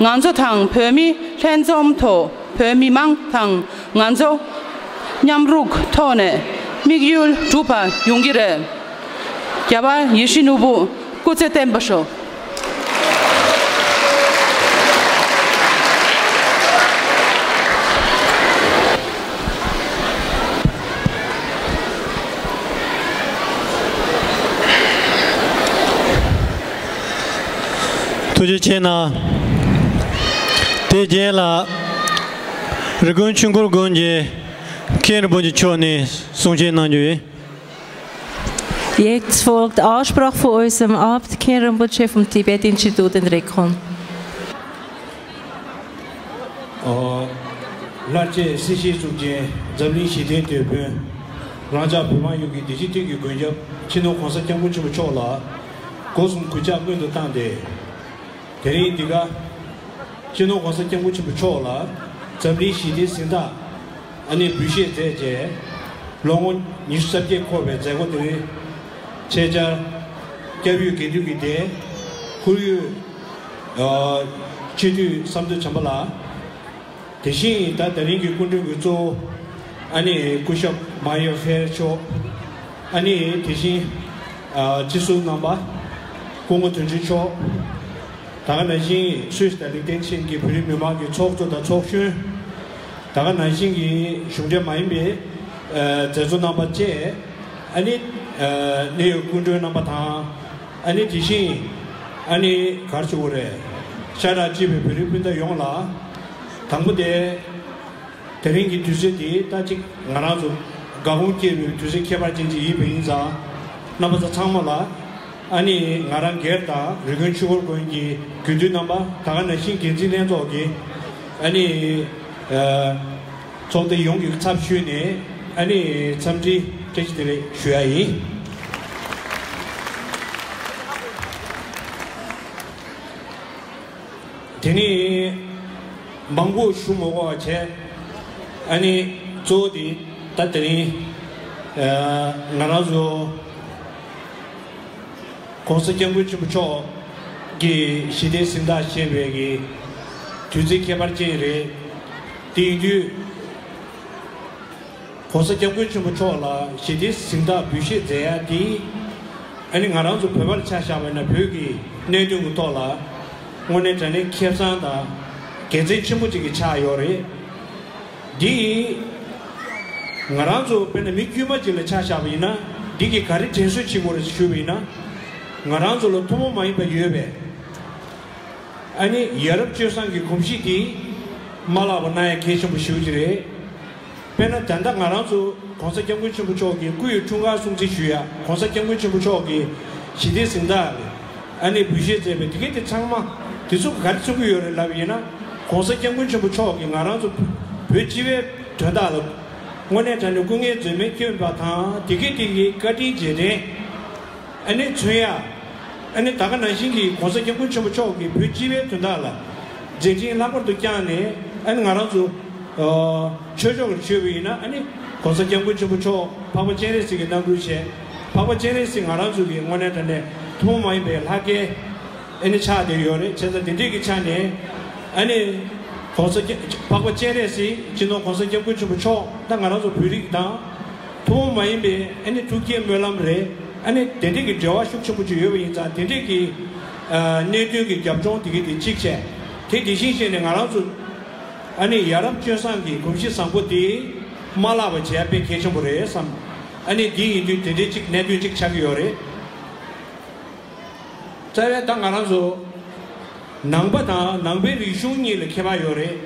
ང་ཚོ་དང་བོད་མི་ལྷན་འཛོམས་ཐོག་བོད་མི་མང་དང་ང་ཚོ་མཉམ་རུབ་ཐོག་ནས་དམིགས་ཡུལ་འགྲུབ་པ་ཡོང་གི་རེད། རྒྱལ་བ་ཡིད་བཞིན་ནོར་བུ་སྐུ་ཚེ་བརྟན་པར་ཤོག་ཐུགས་རྗེ་ཆེ་གནང་། དེ་རྗེས་ལ་རི་ཀོན་ཆོས་འཁོར་དགོན་གྱི་མཁན་རིན་པོ་ཆེ་མཆོག་ནས་གསུང་བཤད་གནང་རྒྱུ་ཡིན། Jetzt folgt Ansprache von unserem Abt Khenpo Rinpoche vom Tibet-Institut in Rikon. ལྷར་བཅས་སྲིད་ཞིའི་གཙུག་རྒྱན་འཛམ་གླིང་ཞི་བདེའི་དེད་དཔོན། རང་ཅག་བོད་འབངས་ཡོངས་ཀྱི་བདེ་སྐྱིད་དོན་གྱི་མགོན་སྐྱབས་སྤྱི་ནོར་༸གོང་ས་༸སྐྱབས་མགོན་ཆེན་པོ་མཆོག་ལ་སྒོ་གསུམ་གུས་ཕྱག་སྔོན་དུ་བཏང་སྟེ། དེ་རིང་འདི་ག་སྤྱི་ནོར་༸གོང་ས་༸སྐྱབས་མགོན་ཆེན་པོ་མཆོག་ལ་འཛམ་གླིང་ཞི་བདེའི་གཟེངས་རྟགས་ཨ་ནི་འབུལ་བཞེས་མཛད་རྗེས་ལོ་ངོ་ཉི་ཤུ་རྩ་བརྒྱད་འཁོར་བའི་མཛད་སྒོ་དེ་རིང་ཆེད་བཅར་སྐྱབས་ཡུལ་དགེ་འདུན་གྱི་སྡེ་ཁོར་ཡུག་སྤྱི་འཐུས་བསམ་གྲུབ་བྱམས་པ་ལགས། དེ་བཞིན་ད་དེ་རིང་གི་སྐུ་མགྲོན་གྱི་གཙོ་བོ་ཨ་ནི་སྐུ་ཞབས་མཱ་ཡ་ཧྥེ་མཆོག་ཨ་ནི་དེ་བཞིན་སྤྱི་ཟུར་རྣམ་པ་སྐུ་ངོ་དོན་གྲུབ་མཆོག་ད་ག་ནང་བཞིན་སུད་སི་དང་ལིག་ཏེན་ཤིན་གྱི་བོད་རིགས་མི་མང་གི་ཚོགས་གཙོ་དང་ཚོགས་གཞོན། ད་ག་ནང་བཞིན་གྱི་གཞུང་འབྲེལ་མ་ཡིན་པའི་མཛད་གཙོ་རྣམ་པ་བཅས་ཨ་ནི་གནད་ཡོད་སྐུ་མགྲོན་རྣམ་པ་དང་། ཨ་ནི་དེ་བཞིན་ཨ་ནི་ག་རེ་ཞུ་དགོས་རེད། ཤ་ཁྲག་གཅིག་པའི་བོད་རིགས་སྤུན་ཟླ་ཡོངས་ལ། དང་པོ་དེ། དེ་རིང་གི་དུས་ཚོད་འདི་ད་ཅིག་ང་རང་ཚོ་དགའ་དགོངས་སྐྱེས་པའི་དུས་ཚོད་ཁྱད་པར་ཅན་ཅིག་ཡིན་པ་ཡིན་ཙང་། རྣམ་པ་ཚོ་ཚང་མ་ལ་ཨ་ནི་ང་རང་སྒེར་དང་རི་ཀོན་ཆོས་འཁོར་དགོན་གྱི་དགེ་འདུན་རྣམ་པ་ད་ག་ནང་བཞིན་འགན་འཛིན་ལྷན་ཚོགས་ཀྱི་ཨ་ནི་ཚོགས་སྡེ་ཡོངས་ཀྱི་ཚབ་ཞུས་ནས་ཨ་ནི་འཚམས་འདྲི་བཀྲ་ཤིས་བདེ་ལེགས་ཞུ་ཡ་ཡིན། དེ་ནི་མང་པོ་ཞུ་མ་དགོས་པ་བྱས། ཨ་ནི་གཙོ་བོ་དེ་ད་དེ་རིང་ང་རང་ཚོ་༸གོང་ས་༸སྐྱབས་མགོན་ཆེན་པོ་མཆོག་གི་ཞི་བདེའི་གཟེངས་རྟགས་བཞེས་པའི་གི་དུས་ཚིགས་ཁྱད་པར་ཅན་རེད། དེ་ཡིན་དུས། ༸གོང་ས་༸སྐྱབས་མགོན་ཆེན་པོ་མཆོག་ལ་ཞི་བདེའི་གཟེངས་རྟགས་འབུལ་བཞེས་མཛད་ཡ་དེ། ཨ་ནི་ང་རང་ཚོ་བོད་པར་ཆ་བཞག་པ་ཡིན་ན་བོད་ཀྱི་གནད་དོན་གྱི་ཐོག་ལ་དངོས་གནས་དྲང་གནས་ཁེ་བཟང་དང་དགེ་མཚན་ཆེན་པོ་ཅིག་གི་ཆགས་ཡོད་རེད། འདི་ང་རང་ཚོ་དཔེར་ན་མི་དཀྱུས་མ་ཅིག་ལ་ཆ་བཞག་པ་ཡིན་ན་འདི་གིས་ག་རེ་དྲན་གསོ་བྱེད་དགོས་རེད་ཞུས་པ་ཡིན་ན། ང་རང་ཚོ་ལ་ཐུན་མོང་མ་ཡིན་པ་ཡོད་པས། ཨ་ནི་ཡ་རབས་སྤྱོད་བཟང་གི་གོམས་གཤིས་དེ་མ་བརླག་པ་གནང་ཡ་གལ་ཆེན་པོ་ཞེ་པོ་ཅིག་རེད། དཔེར་ན་ད་ལྟ་ང་རང་ཚོ་༸གོང་ས་༸སྐྱབས་མགོན་ཆེན་པོ་མཆོག་གི་སྐུ་ཡི་འཁྲུངས་སྐར་སྲུང་བརྩི་ཞུ་ཡ། ༸གོང་ས་༸སྐྱབས་མགོན་ཆེན་པོ་མཆོག་གི་ཞི་བདེའི་གཟེངས་རྟགས་ཨ་ནི་འབུལ་བཞེས་མཛད་པའི་དེ་གས་དེ་ཚང་མ་དེ་ཚོ་ག་རེ་མཚོན་གྱི་ཡོད་རེད་ལབ་པ་ཡིན་ན། ༸གོང་ས་༸སྐྱབས་མགོན་ཆེན་པོ་མཆོག་གིས་ང་རང་ཚོ་བོད་སྤྱི་པའི་དོན་དག་ལ་དངོས་གནས་དྲང་གནས་སྐུ་ངལ་འཛེམས་མེད་བསྐྱོན་པ་དང་དེ་གས་དེ་གི་བཀའ་དྲིན་རྗེས་དྲན། ཨ་ནི་མཚོན་ཡ། ཨ་ནི་ད་ག་ནང་བཞིན་གྱི་༸གོང་ས་༸སྐྱབས་མགོན་ཆེན་པོ་མཆོག་གིས་བོད་སྤྱི་པའི་དོན་དག་ལ་མཛད་འཕྲིན་ལྷག་པར་དུ་བསྐྱངས་ནས་ཨ་ནི་ང་རང་ཚོ་ཆོས་ཕྱོགས་ཀྱི་ཆོས་པ་ཡིན་ན་ཨ་ནི་༸གོང་ས་༸སྐྱབས་མགོན་ཆེན་པོ་མཆོག་འཕགས་པ་སྤྱན་རས་གཟིགས་ཀྱི་རྣམ་སྤྲུལ་བྱས། འཕགས་པ་སྤྱན་རས་གཟིགས་ང་རང་ཚོ་གི་དངོས་གནས་དྲང་གནས་ ཐུན་མོང་མ་ཡིན་པའི་ལྷ་སྐལ་ཨ་ནི་ཆགས་བསྡད་ཡོད་རེད། བྱས་ཙང་དེ་འདྲས་ཀྱི་ཆ་ནས་ཨ་ནི་༸གོང་ས་༸སྐྱབས་འཕགས་པ་སྤྱན་རས་གཟིགས་སྤྱི་ནོར་༸གོང་ས་༸སྐྱབས་མགོན་ཆེན་པོ་མཆོག་ད་ང་རང་ཚོ་བོད་རིགས་དང་ཐུན་མོང་མ་ཡིན་པའི་ཨ་ནི་ཐུགས་བསྐྱེད་སྨོན་ལམ་རེད། ཨ་ནི་དེ་འདྲས་ཀྱི་འབྲེལ་བ་ཤུགས་ཆེན་པོ་ཅིག་ཡོད་པ་ཡིན་ཙང་དེ་འདྲས་ཀྱི་གནད་དོན་གྱི་རྒྱབ་ལྗོངས་དེ་གི་དེ་གཅིག་བྱས། དེ་དེ་བཞིན་བྱས་ནས་ང་རང་ཚོ་ཨ་ནི་ཡ་རབས་སྤྱོད་བཟང་གི་གོམས་གཤིས་བཟང་པོ་དེ་མ་བརླག་པ་བྱས་དཔེ་གལ་ཆེན་པོ་རེད་བསམ། ཨ་ནི་དེ་ཡིན་དུས་དེ་འདྲའི་གཅིག་གནད་དོན་གཅིག་ཆགས་ཀྱི་ཡོད་རེད། རྩ་བའི་ད་ང་རང་ཚོ་ནང་པ་དང་ནང་པའི་རིག་གཞུང་གཉིས་ལ་ཁྱད་པར་ཡོད་རེད།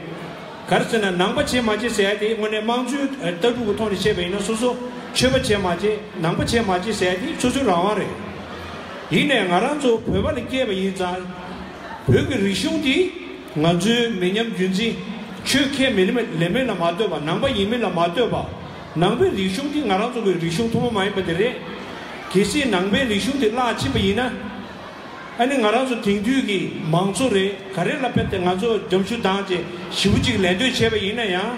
ག་རེ་ཟེར་ན་ནང་པ་བྱེད་མ་བྱེད་ཟེར་ཡ་དེ་དངོས་གནས་དམངས་གཙོའི་ལྟ་གྲུབ་ཀྱི་ཐོག་ནས་བཤད་པ་ཡིན་ན་སོ་སོ་ཆོས་པ་བྱེད་མ་བྱེད་ནང་པ་བྱེད་མ་བྱེད་ཟེར་ཡ་དེ་སོ་སོའི་རང་དབང་རེད། ཡིན་ནའི་ང་རང་ཚོ་བོད་པ་ལ་སྐྱེས་པ་ཡིན་ཙང་བོད་ཀྱི་རིག་གཞུང་དེ་ང་ཚོའི་མི་ཉམས་རྒྱུན་འཛིན། ཆོས་ཁས་མི་ལེན་ལེན་མིན་ལ་མ་ལྟོས་པ་ནང་པ་ཡིན་མིན་ལ་མ་ལྟོས་པ། ནང་པའི་རིག་གཞུང་འདི་ང་རང་ཚོ་གི་རིག་གཞུང་ཐུན་མོང་མ་ཡིན་པ་དེ་རེད། གལ་སྲིད་ནང་པའི་རིག་གཞུང་འདི་བརླག་ཕྱིན་པ་ཡིན་ན། ཨ་ནི་ང་རང་ཚོ་དེང་དུས་ཀྱི་མང་གཙོ་རེད། ག་རེ་ལ་དཔེ་དེ་ང་ཚོ་འགྲམ་ཤུགས་བཏང་བྱས་ཞེ་པོ་ཅིག་ལད་ཟློས་བྱས་པ་ཡིན་ན་ཡང་།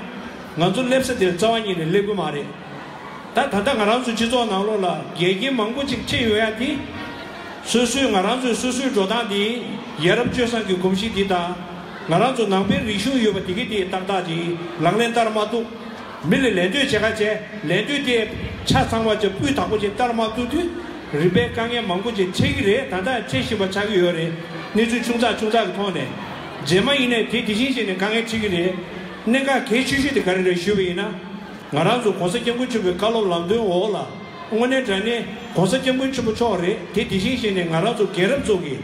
ང་ཚོ་སླེབས་ས་དེར་རྩ་བ་ཉིད་ནས་སླེབས་ཀྱི་མ་རེད། ད་ད་ལྟ་ང་རང་ཚོ་སྤྱི་ཚོགས་ནང་ལོགས་ལ་འགལ་རྐྱེན་མང་པོ་ཅིག་འཕྲད་ཡོད་ཡ་དེ། སོ་སོའི་ང་རང་ཚོའི་སོ་སོའི་འགྲོ་སྟངས་དེ་ཡ་རབས་སྤྱོད་བཟང་གི་གོམས་གཤིས་འདི་དང་། ང་རང་ཚོ་ནང་པའི་རིག་གཞུང་ཡོད་པ་དེ་གི་དེ་ཏག་ཏག་ཅིག་ལག་ལེན་བསྟར་མ་ཐུབ། མི་ལ་ལད་ཟློས་བྱེད་ཁ་བྱས་ལད་ཟློས་དེ་ཆ་ཚང་བ་བྱས་སྤུས་དག་པོ་ཅིག་བསྟར་མ་ཐུབ་དུས་རིག་པའི་དཀའ་ངལ་མང་པོ་ཅིག་འཕྲད་ཀྱི་རེད། ད་ལྟ་འཕྲད་བཞིན་པ་ཆགས་ཀྱི་ཡོད་རེད། གནས་ཚུལ་ཆུང་ཙག་ཆུང་ཙག་གི་ཐོག་ནས། རྗེས་མ་ཡིན་ནའི་དེ་དེ་བཞིན་བྱས་ནས་དཀའ་ངལ་འཕྲད་ཀྱི་རེད། གནད་འགག་གལ་ཆེ་ཤོས་དེ་ག་རེ་རེད་ཞུས་པ་ཡིན་ན། ང་རང་ཚོ་༸གོང་ས་༸སྐྱབས་མགོན་ཆེན་པོའི་བཀའ་སློབ་ལམ་སྟོན་འོག་ལ་དངོས་གནས་དྲང་གནས་༸གོང་ས་༸སྐྱབས་མགོན་ཆེན་པོ་མཆོག་རེད། དེ་དེ་བཞིན་བྱས་ནས་ང་རང་ཚོ་རྒན་རབས་ཚོ་གིས་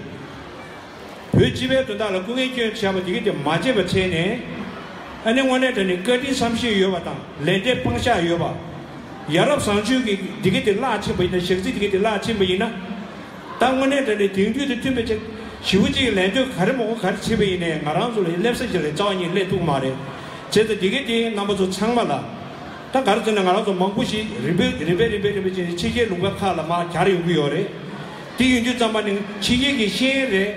བོད་སྤྱི་པའི་དོན་དག་ལ་སྐུ་ངལ་སྐྱོན་བྱས་པ་དེ་གི་དེ་མ་བརྗེད་པ་བྱས་ནས། ཨ་ནི་དངོས་གནས་དྲང་གནས་བཀའ་དྲིན་བསམ་ཤེས་ཡོད་པ་དང་ལས་འབྲས་སྤང་བཞག་ཡོད་པ། ཡ་རབས་བཟང་སྤྱོད་ཀྱི་དེ་གི་དེ་བརླག་ཕྱིན་པ་ཡིན་ན། ཞག་རྩི་དེ་གི་དེ་བརླག་ཕྱིན་པ་ཡིན་ན། ད་དངོས་གནས་དྲང་གནས་དེང་དུས་དང་མཐུན་པའི་ཆེད་ཞེ་པོ་ཅིག་ལད་ཟློས་ག་རེ་མང་པོ་ག་རེ་བྱས་པ་ཡིན་ནའི་ང་རང་ཚོ་ལ་སླེབས་ས་ཅིག་ལ་རྩ་བ་ཉིད་སླེབས་ཐུབ་ཀྱི་མ་རེད། བྱས་ཙང་དེ་གའི་དེ་རྣམ་པ་ཚོ་ཚང་མ་ལ། ད་ག་རེ་ཟེར་ན་ང་རང་ཚོ་མང་པོ་ཞིག་རིམ་པས་རིམ་པས་རིམ་པས་རིམ་པས་ཕྱིན་ནས་ཕྱི་རྒྱལ་ལུང་པ་ཁག་ལ་མར་གྱར་ཡོང་གི་ཡོད་རེད། དེ་ཡིན་དུས་ཙམ་པ་ནི་ཕྱི་རྒྱལ་གྱི་ཤེས་ཡོན་རེད།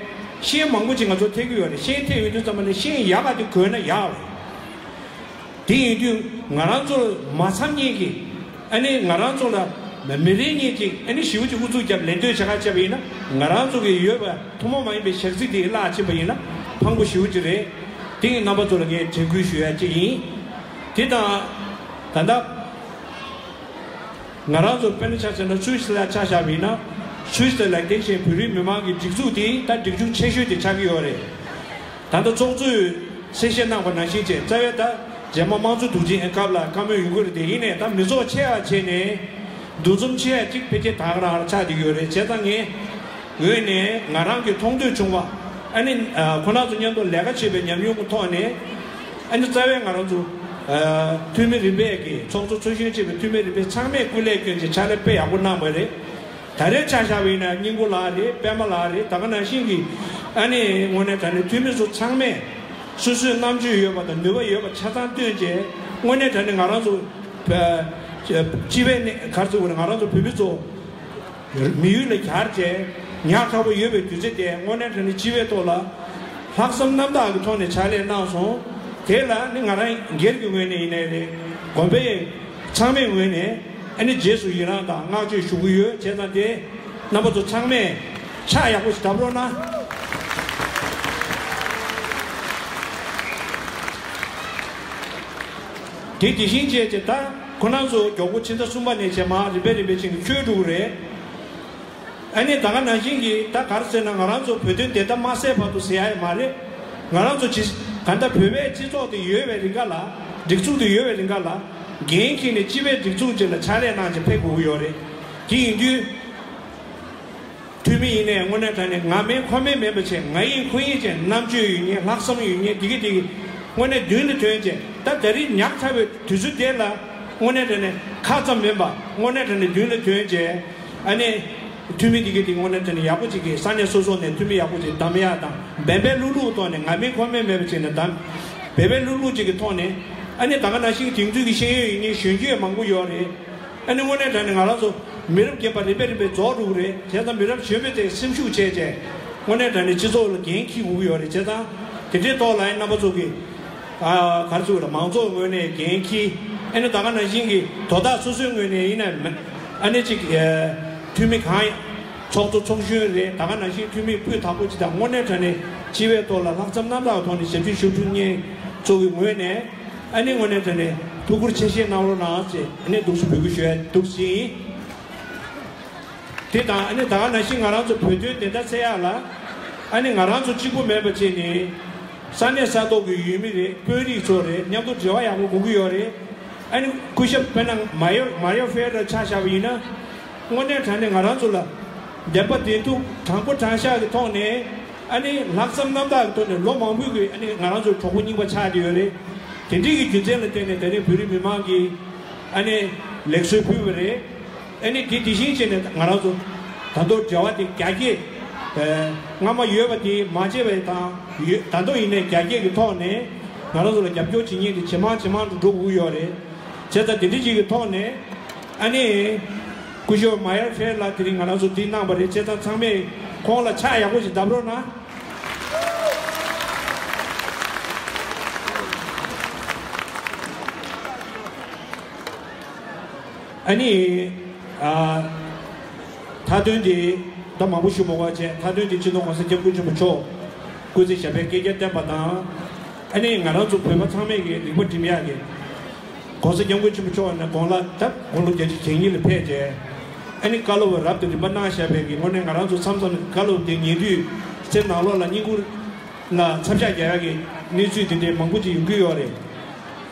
ཤེས་ཡོན་མང་པོ་ཅིག་ང་ཚོར་ཐེབས་ཀྱི་ཡོད་རེད། ཤེས་ཡོན་ཐེབས་ཡོང་དུས་ཙམ་པ་ནི་ཤེས་ཡོན་ཡག་པ་དེ་གོན་ན་ཡག་རེད། དེ་ཡིན་དུས་ང་རང་ཚོར་མ་འཚམ་མཁན་གྱི། ཨ་ནི་ང་རང་ཚོ་ལ་མི་རེ་གཉིས་ཅིག་ཨ་ནི་ཞེ་པོ་ཅིག་ཨུ་ཚུགས་བརྒྱབ་ལད་ཟློས་བྱེད་ཁ་བྱས་པ་ཡིན་ན། ང་རང་ཚོ་གི་ཡོད་པ་ཐུན་མོང་མ་ཡིན་པའི་ཞག་རྩི་དེ་བརླག་ཕྱིན་པ་ཡིན་ན་ཕངས་པོ་ཞེ་པོ་ཅིག་རེད། དེ་ཡིན་རྣམ་པ་ཚོ་ལ་ངས་དྲན་སྐུལ་ཞུ་ཡ་གཅིག་ཡིན། དེ་དང་། ད་ལྟ་ང་རང་ཚོ་དཔེར་ན་ཆ་བཞག་ན་སུད་སི་ལ་ཆ་བཞག་པ་ཡིན་ན། སུད་སི་ལ་ལེགས་ལྡན་ཤེས་བོད་རིགས་མི་མང་གི་སྒྲིག་འཛུགས་དེ་ད་སྒྲིག་འཛུགས་ཆེ་ཤོས་དེ་ཆགས་ཀྱི་ཡོད་རེད། ད་ལྟ་ཚོགས་གཙོས་གསལ་བཤད་གནང་བ་ནང་བཞིན་བྱས། རྩ་བའི་ད་རྗེས་མ་དམངས་གཙོ་དུས་ཆེན་སྐབས་ལ་བཀའ་མོལ་ཡོང་གི་རེད། དེ་ཡིན་ནའི་ད་མི་ཚོགས་ཆེ་བ་བྱས་ནས་འདུ་འཛོམས་ཆེ་བ་གཅིག་ཕལ་ཆེར་ད་ག་རང་ཆགས་བསྡད་ཡོད་རེད། བྱས་ཙང་ངའི་ངོས་ནས་ང་རང་གི་མཐོང་ཐོས་བྱུང་བ། ཨ་ནི་ཁོ་རང་ཚོ་མཉམ་དུ་ལས་ཀ་བྱེད་པའི་ཉམས་མྱོང་གི་ཐོག་ནས། ཨ་ནི་རྩ་བའི་ང་རང་ཚོ་འཐུས་མི་རིམ་པས་ཀྱི་ཚོགས་གཙོ་ཚོགས་གཞོན་བཅས་པའི་འཐུས་མི་རིམ་པས་ཚང་མས་སྐུ་ལས་བསྐྱོན་བྱས་ཕྱག་ལས་དཔེ་ཡག་པོ་གནང་བ་རེད། ད་རེས་ཆ་བཞག་པ་ཡིན་ན་སྙིང་པོ་ལགས་རེད། པད་མ་ལགས་རེད། ད་ག་ནང་བཞིན་གྱི་ཨ་ནི་དངོས་གནས་དྲང་གནས་འཐུས་མི་ཚོ་ཚང་མས་སོ་སོའི་རྣམ་དཔྱོད་ཡོད་པ་དང་ནུས་པ་ཡོད་པ་ཆ་ཚང་བཏོན་བྱས། དངོས་གནས་དྲང་གནས་ང་རང་ཚོ་སྤྱི་པའི་གནས་ག་རེ་ཟེར་དགོས་རེད། ང་རང་ཚོ་བོད་མི་ཚོ་མི་ཡུལ་ལ་གྱར་བྱས་ཉག་ཕྲ་པོ་ཡོད་པའི་དུས་ཚོད་དེ་དངོས་གནས་དྲང་གནས་སྤྱི་པའི་ཐོག་ལ་ལྷག་བསམ་རྣམ་དག་གི་ཐོག་ནས་ཕྱག་ལས་གནང་སོང་། དེ་ལ་ནི་ང་རང་སྒེར་གྱི་ངོས་ནས་ཡིན་ནའི་རེད། དགོན་པའི་ཚང་མའི་ངོས་ནས་ཨ་ནི་རྗེས་སུ་ཡི་རང་དང་བསྔགས་བརྗོད་ཞུ་གི་ཡོད། བྱས་ཙང་དེ་རྣམ་པ་ཚོ་ཚང་མས་ཕྱག་ཡག་པོ་ཞིག་བརྡབ་རོགས་གནང་། དེ་དེ་བཞིན་བྱས་བྱས་ད་ཁོ་རང་ཚོ་མགྱོགས་པོ་ཕྱི་ཟླ་གསུམ་པ་ནས་བྱས་མར་རིམ་པས་རིམ་པས་ཕྱིན་ནས་འཁྱོལ་འགྲོ་གི་རེད། ཨ་ནི་ད་ག་ནང་བཞིན་གྱི་ད་ག་རེ་ཟེར་ན་ང་རང་ཚོ་བོད་དོན་བདེན་མཐའ་མ་གསལ་བར་དུ་ཟེར་ཡ་ཡི་མ་རེད། ང་རང་ཚོ་ཇི་གང་ལྟར་བོད་པའི་སྤྱི་ཚོགས་དེ་ཡོད་པའི་རིང་ག་ལ། སྒྲིག་འཛུགས་དེ་ཡོད་པའི་རིང་ག་ལ། འགན་འཁྱེར་ནས་སྤྱི་པའི་སྒྲིག་འཛུགས་ཅིག་ལ་ཕྱག་ལས་གནང་བྱས་ཕེབས་དགོས་ཀྱི་ཡོད་རེད། དེ་ཡིན་དུས། འཐུས་མི་ཡིན་ནའི་དངོས་གནས་དྲང་གནས་ང་མིན་ཁོ་མིན་མིན་པ་བྱས། ང་ཡིན་ཁོ་ཡིན་བྱས་རྣམ་དཔྱོད་ཡོད་མཁན། ལྷག་བསམ་ཡོད་མཁན་དེ་གི་དེ་གི་དངོས་གནས་མདུན་ལ་ཐོན་བྱས། ད་ད་རེས་ཉག་ཕྲ་བའི་དུས་ཚོད་དེ་ལ་དངོས་གནས་དྲང་གནས་ཁ་ཙམ་མིན་པ་དངོས་གནས་དྲང་གནས་མདུན་ལ་ཐོན་བྱས། ཨ་ནི་འཐུས་མི་དེ་གི་དེ་དངོས་གནས་དྲང་གནས་ཡག་པོ་ཅིག་གི་ས་གནས་སོ་སོ་ནས་འཐུས་མི་ཡག་པོ་ཅིག་གདམ་ཡག་དང་འབད་འབད་ལྷུག་ལྷུག་ཐོག་ནས་ང་མིན་ཁོ་མིན་མེད་པ་བྱས་ནས་གདམ། འབད་འབད་ལྷུག་ལྷུག་ཅིག་གི་ཐོག་ནས་ཨ་ནི་ད་ག་ནང་བཞིན་དེང་དུས་ཀྱི་ཤེས་ཡོན་ཡོད་མཁན་གཞོན་སྐྱེས་མང་པོ་ཡོད་རེད། ཨ་ནི་དངོས་གནས་དྲང་གནས་ང་རང་ཚོ་མི་རབས་རྒན་པ་རིམ་པས་རིམ་པས་རྫོགས་འགྲོ་གི་རེད། བྱས་ཙང་མི་རབས་གཞོན་པ་དེ་སེམས་ཤུགས་བྱས་བྱས་དངོས་གནས་དྲང་གནས་སྤྱི་ཚོགས་ལ་འགན་འཁྱེར་དགོས་ཀྱི་ཡོད་རེད། བྱས་ཙང་དེ་འདྲའི་ཐོག་ལ་ཨ་ནི་རྣམ་པ་ཚོ་གི་ཨ་ག་རེ་ཟེར་དགོས་རེད། མང་ཚོགས་ངོས་ནས་འགན་འཁྱེར། ཨ་ནི་ད་ག་ནང་བཞིན་གྱི་དོ་བདག་སོ་སོའི་ངོས་ནས་ཡིན་ན་ཨ་ནི་ཅིག་འཐུས་མི་གང་ཡིན། ཚོགས་གཙོ་ཚོགས་གཞོན་རེད། ད་ག་ནང་བཞིན་འཐུས་མི་སྤུས་དག་པོ་ཅིག་དང་། དངོས་གནས་དྲང་གནས་སྤྱི་པའི་ཐོག་ལ་ལྷག་བསམ་རྣམ་དག་གི་ཐོག་ནས་ཞབས་ཕྱི་ཞུ་ཐུབ་མཁན་ཚོ་གི་ངོས་ནས། ཨ་ནི་དངོས་གནས་དྲང་གནས་ཐུགས་ཁུར་ཆེ་བཞེས་གནང་རོགས་གནང་ཞེས་ཨ་ནི་འདུག་སེ་འབོད་སྐུལ་ཞུ་ཡ་འདུག་སེ་ཡིན། དེ་དང་ཨ་ནི་ད་ག་ནང་བཞིན་ང་རང་ཚོ་བོད་དོན་བདེན་མཐའ་གསལ་ཡག་ལ། ཨ་ནི་ང་རང་ཚོ་གཅིག་པུ་མེད་པ་བྱས་ནས། ས་གནས་ས་ཐོག་གི་ཡུལ་མི་རེད། དཔོན་རིགས་ཚོ་རེད། མཉམ་དུ་འབྲེལ་བ་ཡག་པོ་དགོས་ཀྱི་ཡོད་རེད། ཨ་ནི་སྐུ་ཞབས་དཔེར་ན་མ་ཡོ་མ་ཡོ་ཧྥེ་ར་ཆ་བཞག་པ་ཡིན་ན། དངོས་གནས་དྲང་གནས་ང་རང་ཚོ་ལ་བདེན་པ་བདེན་ཐུག་དྲང་པོ་དྲང་བཞག་གི་ཐོག་ནས། ཨ་ནི་ལྷག་བསམ་རྣམ་དག་གི་ཐོག་ནས་ལོ་མང་པོའི་གི་ཨ་ནི་ང་རང་ཚོའི་གྲོགས་པོ་རྙིང་པ་ཆགས་བསྡད་ཡོད་རེད། དེ་འདྲའི་གི་རྒྱུ་མཚན་ལ་བརྟེན་ནས་ད་རིང་བོད་རིགས་མི་མང་གིས་ཨ་ནི་ལེགས་གསོལ་ཕུལ་བ་རེད། ཨ་ནི་དེ་དེ་བཞིན་བྱས་ནས་ང་རང་ཚོ་ད་དུང་འབྲེལ་བ་དེ་རྒྱ་སྐྱེད། ཨ། སྔ་མ་ཡོད་པ་དེ་མ་བརྗེད་པ་དང་། ཡོད་ད་དུང་ཡིན་ནའི་རྒྱ་སྐྱེད་ཀྱི་ཐོག་ནས་ང་རང་ཚོ་ལ་རྒྱབ་སྐྱོར་བྱེད་མཁན་དེ་ཇེ་མང་ཇེ་མང་དུ་འགྲོ་དགོས་ཀྱི་ཡོད་རེད། བྱས་ཙང་དེ་འདྲ་ཅིག་གི་ཐོག་ནས། ཨ་ནི་སྐུ་ཞབས་མ་ཡར་ཧྥེ་ལགས་དེ་རིང་ང་རང་ཚོ་འདིར་གནང་བ་རེད། བྱས་ཙང་ཚང་མས་ཁོང་ལ་ཕྱག་ཡག་པོ་ཞིག་བརྡབ་རོགས་གནང་། ཨ་ནི། ཨ། མཐའ་དོན་དེ་ད་མང་པོ་ཞུ་མ་དགོས་པ་བྱས། མཐའ་དོན་དེ་སྤྱི་ནོར་༸གོང་ས་༸སྐྱབས་མགོན་ཆེན་པོ་མཆོག་སྐུ་ཚེ་ཞབས་པད་བསྐལ་བརྒྱར་བརྟན་པ་དང་། ཨ་ནི་ང་རང་ཚོ་བོད་པ་ཚང་མས་ཀྱི་རིག་པ་སྒྲིམ་ཡག་གི། ༸གོང་ས་༸སྐྱབས་མགོན་ཆེན་པོ་མཆོག་ནས་དགུང་ལོ་ད་དགུང་ལོ་བརྒྱད་ཅུ་གྱ་གཉིས་ལ་ཕེབས་རྗེས། ཨ་ནི་བཀའ་སློབ་རབ་ཏུ་རིམ་པ་གནང་བཞག་པའི་གི་དངོས་གནས་ང་རང་ཚོ་མཚམས་མཚམས་བཀའ་སློབ་དེ་ཉན་དུས་སེམས་ནང་ལོགས་ལ་བསྙེན་བཀུར་ལ་མཚམས་ཞག་རྒྱག་ཡག་གི་གནས་ཚུལ་དེ་འདྲའི་མང་པོ་ཅིག་ཡོང་གི་ཡོད་རེད།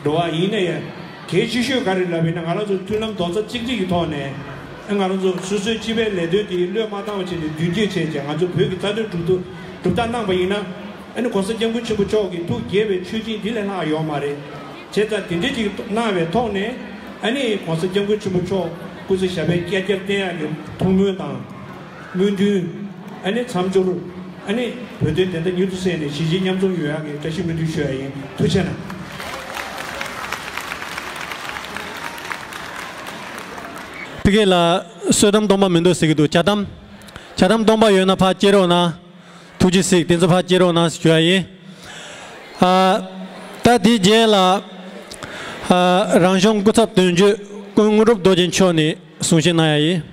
འགྲོ་བ་ཡིན་ན་ཡང་གལ་ཆེ་ཤོས་ག་རེ་ལབ་ཡིན་ན། ང་རང་ཚོ་མཐུན་ལམ་རྡོག་རྩ་གཅིག་སྒྲིལ་གྱི་ཐོག་ནས། ཨ། ང་རང་ཚོ་སོ་སོའི་སྤྱི་པའི་ལས་དོན་དེ་བློས་མ་བཏང་བ་བྱས་ནས་མདུན་སྐྱོད་བྱས་རྗེས་ང་ཚོ་བོད་ཀྱི་རྩ་དོན་སྒྲུབ་ཐུབ་སྒྲུབ་ཐབས་གནང་པ་ཡིན་ན། ཨ་ནི་༸གོང་ས་༸སྐྱབས་མགོན་ཆེན་པོ་མཆོག་གི་ཐུགས་དགྱེས་པའི་མཆོད་སྦྱིན་འདི་ལས་ལྷག་ཡོད་མ་རེད། བྱས་ཙང་དེ་འདྲ་ཅིག་གནང་བའི་ཐོག་ནས། ཨ་ནི་༸གོང་ས་༸སྐྱབས་མགོན་ཆེན་པོ་མཆོག་སྐུ་ཚེ་ཞབས་པད་བསྐལ་བརྒྱར་བརྟན་ཡག་གི་ཐུགས་སྨོན་དང་སྨོན་འདུན། ཨ་ནི་མཚམས་སྦྱོར། ཨ་ནི་བོད་དོན་བདེན་མཐའ་མྱུར་དུ་གསལ་ནས་གཞིས་བྱེས་མཉམ་འཛོམས་ཡོང་ཡག་གི་བཀྲ་ཤིས་སྨོན་འདུན་ཞུ་ཡག་ཡིན། ཐུགས་རྗེ་གནང་། ཕ་གི་ལ་བསོད་ནམས་སྟོང་པ་མི་འདུག་ཟེར་གྱི་འདུག་ཇ་དམ། ཇ་དམ་སྟོང་པ་ཡོད་ན་ཕར་སྐྱེལ་རོགས་གནང་། ཐུགས་རྗེ་གཟིགས། དེ་ཚོ་ཕར་སྐྱེལ་རོགས་གནང་ཞུ་ཡ་ཡིན། ཨ། ད་དེའི་རྗེས་ལ། ཨ། རང་གཞུང་སྐུ་ཚབ་དོན་གཅོད་ཀུན་དངོས་གྲུབ་རྡོ་རྗེ་མཆོག་ནས་གསུང་བཤད་གནང་ཡ་ཡིན།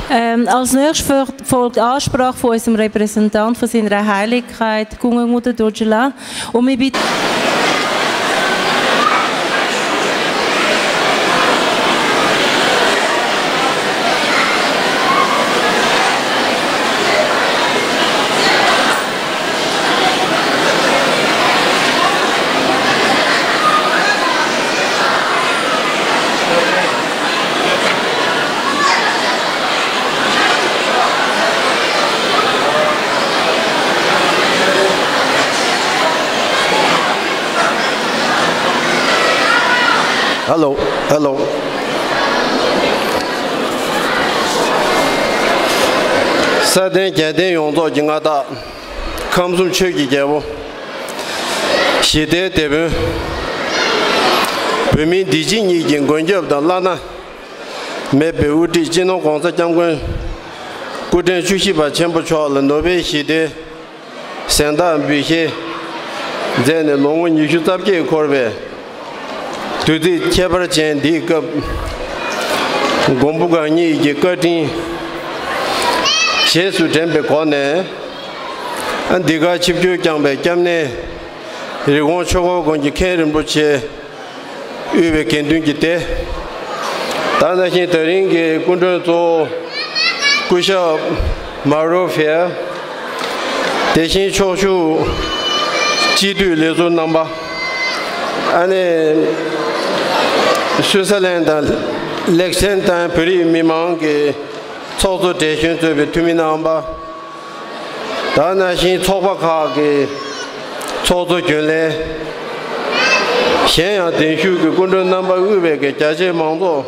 Ähm, als nächstes fol- folgt Ansprache von unserem Repräsentant von seiner Heiligkeit, Kungenmutter Dojla. Und wir bitten ཧེ་ལོ། ཧེ་ལོ། ས་སྟེང་རྒྱལ་བསྟན་ཡོངས་རྫོགས་ཀྱི་མངའ་བདག། ཁམས་གསུམ་ཆོས་ཀྱི་རྒྱལ་པོ། ཞི་བདེའི་དེད་དཔོན། བོད་མིའི་བདེ་སྐྱིད་གཉིས་ཀྱི་མགོན་སྐྱབས་དང་བླ་ན་མེད་པའི་དབུ་ཁྲིད་སྤྱི་ནོར་༸གོང་ས་༸སྐྱབས་མགོན་སྐུ་ཕྲེང་བཅུ་བཞི་པ་ཆེན་པོ་མཆོག་ལ་ནོ་བེལ་ཞི་བདེའི་གཟེངས་རྟགས་འབུལ་བཞེས་མཛད་ནས་ལོ་ངོ་ཉི་ཤུ་རྩ་བརྒྱད་འཁོར་བའི་དུས་ཚིགས་ཁྱད་པར་ཅན་འདིའི་སྐབས། མགོན་པོ་གང་ཉིད་ཀྱི་བཀའ་དྲིན་རྗེས་སུ་དྲན་པའི་སྒོ་ནས། འདི་གར་ཆིབས་བསྒྱུར་བསྐྱངས་པའི་སྐྱབས་གནས་རི་ཀོན་ཆོས་འཁོར་དགོན་གྱི་མཁན་རིན་པོ་ཆེ། དབུས་པའི་དགེ་འདུན་གྱི་སྡེ། ད་ག་ནང་བཞིན་ད་རིང་གི་སྐུ་མགྲོན་གཙོ་བོ་སྐུ་ཞབས་མ་རོ་ཕེ། དེ་བཞིན་ཕྱོགས་བཞུགས་སྤྱི་འཐུས་ལས་ཟུར་རྣམ་པ། ཨ་ནི་སུའུ་ཙེར་ལན་དང་ལེག་ཐེན་སྟན་བོད་རིགས་མི་མང་གི་ཚོགས་གཙོ་བགྲེས་གཞོན་གཙོས་པའི་འཐུས་མི་རྣམ་པ། ད་ག་ནང་བཞིན་ཚོགས་པ་ཁག་གི་ཚོགས་གཙོ་རྒྱུན་ལས། གཞན་ཡང་གདན་ཞུས་ཀྱི་སྐུ་མགྲོན་རྣམ་པ་དབུས་པའི་གི་རྒྱ་ཆེའི་མང་ཚོགས་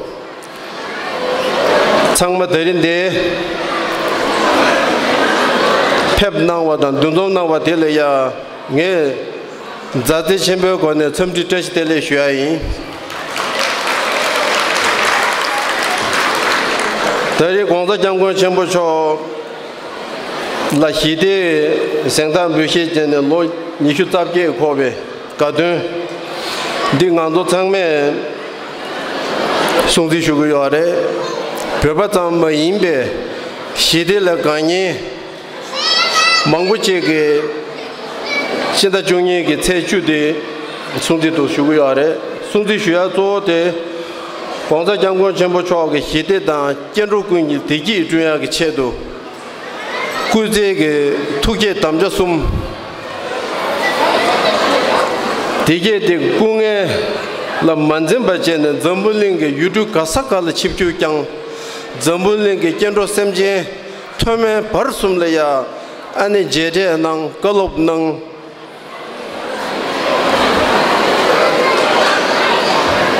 ཚང་མ་དེ་རིང་འདིར་ཕེབས་གནང་བ་དང་འདུ་འཛོམས་གནང་བ་དེ་ལ་ཡང་ངས་མཛའ་བརྩེ་ཆེན་པོའི་སྒོ་ནས་འཚམས་འདྲི་བཀྲ་ཤིས་བདེ་ལེགས་ཞུ་ཡ་ཡིན། ད་རེས་༸གོང་ས་༸སྐྱབས་མགོན་ཆེན་པོ་མཆོག་ལ་ཞི་བདེའི་གཟེངས་རྟགས་འབུལ་བཞེས་བྱས་ནས་ལོ་ཉི་ཤུ་རྩ་བརྒྱད་འཁོར་བའི་དགའ་སྟོན་འདི་ང་ཚོ་ཚང་མས་སྲུང་བརྩི་ཞུ་གི་ཡོད་རེད། བོད་པ་ཙམ་མ་ཡིན་པའི་ ཞི་བདེ་ལ་དགའ་མཁན་མང་པོ་ཅིག་གིས་ཕྱི་ཟླ་བཅུ་གཉིས་ཀྱི་ཚེས་བཅུ་དེ་སྲུང་བརྩི་འདུག་ཞུ་གི་ཡོད་རེད། སྲུང་བརྩི་ཞུ་ཡ་གཙོ་བོ་དེ་༸གོང་ས་༸སྐྱབས་མགོན་ཆེན་པོ་མཆོག་གི་ཞི་བདེ་དང་སྐྱེ་འགྲོ་ཀུན་གྱི་བདེ་སྐྱིད་བསྐྲུན་ཡ་གི་ཆེད་དུ། སྐུ་ཚེ་གི་ཐུགས་བསྐྱེད་དམ་བཅའ་གསུམ། དེ་རྗེས་དེ་སྐུ་ངལ་ལ་མ་འཛེམས་པ་བྱས་ནས་འཛམ་བུ་གླིང་གི་ཡུལ་གྲུ་ག་ས་ག་ལ་ཆིབས་བསྒྱུར་བསྐྱངས། འཛམ་བུ་གླིང་གི་སྐྱེ་འགྲོ་སེམས་ཅན་མཐོ་དམན་བར་གསུམ་ལ་ཡ་ཨ་ནི་མཇལ་འཕྲད་གནང་། བཀའ་སློབ་གནང་།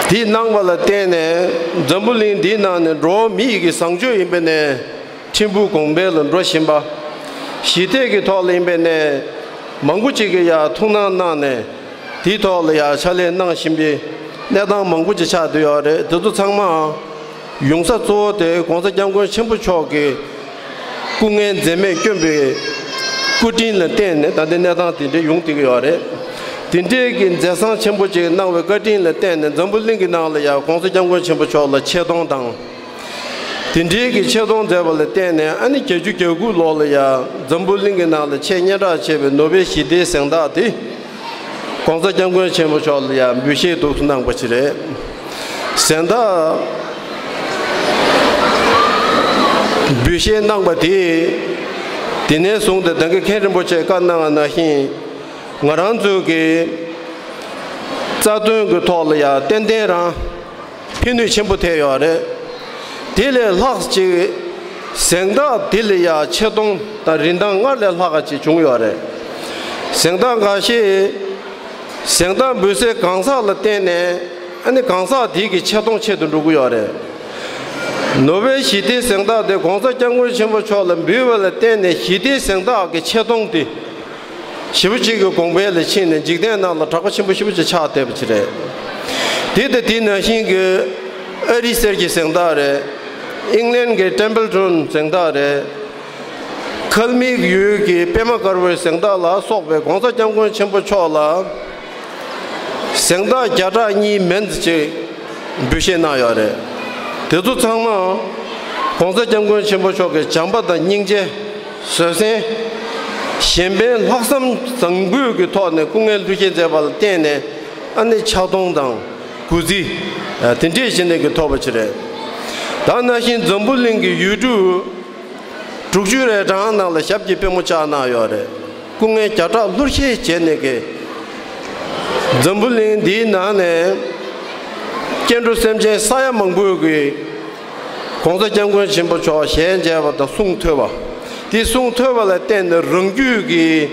དེ་གནང་བ་ལ་བརྟེན་ནས་འཛམ་བུ་གླིང་འདིའི་ནང་ནས་འགྲོ་བ་མི་ཡི་གི་བཟང་སྤྱོད་ཡིན་པ་ནས། ཕྲན་བུ་གོང་འཕེལ་ལ་འགྲོ་བཞིན་པ། ཞི་བདེ་གི་ཐོག་ལ་ཡིན་པས་ནས། མང་པོ་ཅིག་གིས་ཡ་ཐུགས་སྣང་གནང་ནས། དེའི་ཐོག་ལ་ཡ་ཕྱག་ལས་གནང་བཞིན་པའི་གནས་སྟངས་མང་པོ་ཅིག་ཆགས་བསྡད་ཡོད་རེད། དེ་ཚོ་ཚང་མ་ཡོང་ས་གཙོ་བོ་དེ་༸གོང་ས་༸སྐྱབས་མགོན་ཆེན་པོ་མཆོག་གི་སྐུ་ངལ་འཛེམས་མེད་བསྐྱོན་པའི་སྐུ་དྲིན་ལ་བརྟེན་ནས་ད་ལྟའི་གནས་སྟངས་དེ་འདྲ་ཡོང་བསྡད་ཀྱི་ཡོད་རེད། དེ་འདྲའི་གི་མཛད་བཟང་ཆེན་པོ་ཅིག་གནང་བའི་བཀའ་དྲིན་ལ་བརྟེན་ནས་འཛམ་བུ་གླིང་གི་ནང་ལ་ཡ་༸གོང་ས་༸སྐྱབས་མགོན་ཆེན་པོ་མཆོག་ལ་ཆེ་མཐོང་དང་། དེ་འདྲའི་གི་ཆེ་མཐོང་མཛད་པ་ལ་བརྟེན་ནས་ཨ་ནི་བརྒྱད་ཅུ་གྱ་དགུ་ལོ་ལ་ཡ་འཛམ་བུ་གླིང་གི་ནང་ལ་ཆེས་སྙན་གྲགས་ཆེ་བའི་ནོ་བེལ་ཞི་བདེའི་གཟེངས་རྟགས་དེ་༸གོང་ས་༸སྐྱབས་མགོན་ཆེན་པོ་མཆོག་ལ་ཡ་འབུལ་བཞེས་འདུག་སེ་གནང་པ་ཞིག་རེད། གཟེངས་རྟགས་འབུལ་བཞེས་གནང་པ་དེས་དེ་ནས་བཟུང་སྟེ་ད་གིན་མཁན་རིན་པོ་ཆེས་བཀའ་གནང་བ་ནང་བཞིན་ང་རང་ཚོའི་གི་རྩ་དོན་གྱི་ཐོག་ལ་ཡ་ཏན་ཏན་རང་ཕན་ནུས་ཆེན་པོ་ཐེབས་ཡོད་རེད། དེ་ལས་ལྷག་ཅིག་གཟེངས་རྟགས་དེ་ལ་ཡ་ཆེ་མཐོང་དང་རིན་ཐང་སྔར་ལས་ལྷག་ག་ཅིག་བྱུང་ཡོད་རེད། གཟེངས་རྟགས་འགའ་ཤས་གཟེངས་རྟགས་འབུལ་སའི་གང་ཟག་ལ་བརྟེན་ནས་ཨ་ནི་གང་ཟག་དེ་གི་ཆེ་མཐོང་ཆེ་དུ་འགྲོ་གི་ཡོད་རེད། ནོ་བེལ་ཞི་བདེའི་གཟེངས་རྟགས་དེ་༸གོང་ས་༸སྐྱབས་མགོན་ཆེན་པོ་མཆོག་ལ་འབུལ་བ་ལ་བརྟེན་ནས་ཞི་བདེའི་གཟེངས་རྟགས་ཀྱི་ཆེ་མཐོང་དེ། ཞེ་པོ་ཅིག་གི་གོང་འཕེལ་ལ་ཕྱིན་ནས་འཇིག་རྟེན་ནང་ལ་གྲགས་པ་ཆེན་པོ་ཞེ་པོ་ཅིག་ཆགས་བསྡད་པ་ཅིག་རེད། དེ་དང་དེ་ནང་བཞིན་གྱི་ཨ་རི་གསེར་གྱི་གཟེངས་རྟགས་རེད། ཨིང་ལན་གྱི་ཊེམ་པལ་ཊོན་གཟེངས་རྟགས་རེད། ཁལ་མིག་ཡུལ་གྱི་པད་མ་དཀར་པོའི་གཟེངས་རྟགས་ལ་སོགས་པའི་༸གོང་ས་༸སྐྱབས་མགོན་ཆེན་པོ་མཆོག་ལ་གཟེངས་རྟགས་བརྒྱ་ཕྲག་གཉིས་མན་ཙམ་ཅིག་འབུལ་བཞེས་གནང་ཡོད་རེད། དེ་ཚོ་ཚང་མ་༸གོང་ས་༸སྐྱབས་མགོན་ཆེན་པོ་མཆོག་གི་བྱམས་པ་དང་སྙིང་རྗེ། བཟོད་བསྲན། གཞན་ཕན་ལྷག་བསམ་བཟང་པོའི་གི་ཐོག་ནས་སྐུ་ངལ་ལྷུར་བཞེས་མཛད་པ་ལ་བརྟེན་ནས་ཨ་ནི་ཕྱག་སྟོང་དང་གུས་བརྩི། དེ་འདྲས་བྱས་ནས་གི་ཐོབ་པ་ཅིག་རེད། ད་ནང་བཞིན་འཛམ་བུ་གླིང་གི་ཡུལ་གྲུ་དྲུག་ཅུ་རེ་གྲངས་ནང་ལ་ཞབས་ཀྱི་པུས་མོ་བཅག་གནང་ཡོད་རེད། སྐུ་ངལ་བརྒྱ་ཕྲག་ལྷུར་བཞེས་བྱས་ནས་ཀྱི། འཛམ་བུ་གླིང་འདིའི་ནང་ནས་སྐྱེ་འགྲོ་སེམས་ཅན་ས་ཡ་མང་པོས་ཀྱི་༸གོང་ས་༸སྐྱབས་མགོན་ཆེན་པོ་མཆོག་ཞལ་མཇལ་བ་དང་གསུང་ཐོས་པ། དེ་གསུང་ཐོས་པ་ལ་བརྟེན་ནས་རང་རྒྱུད་ཀྱི་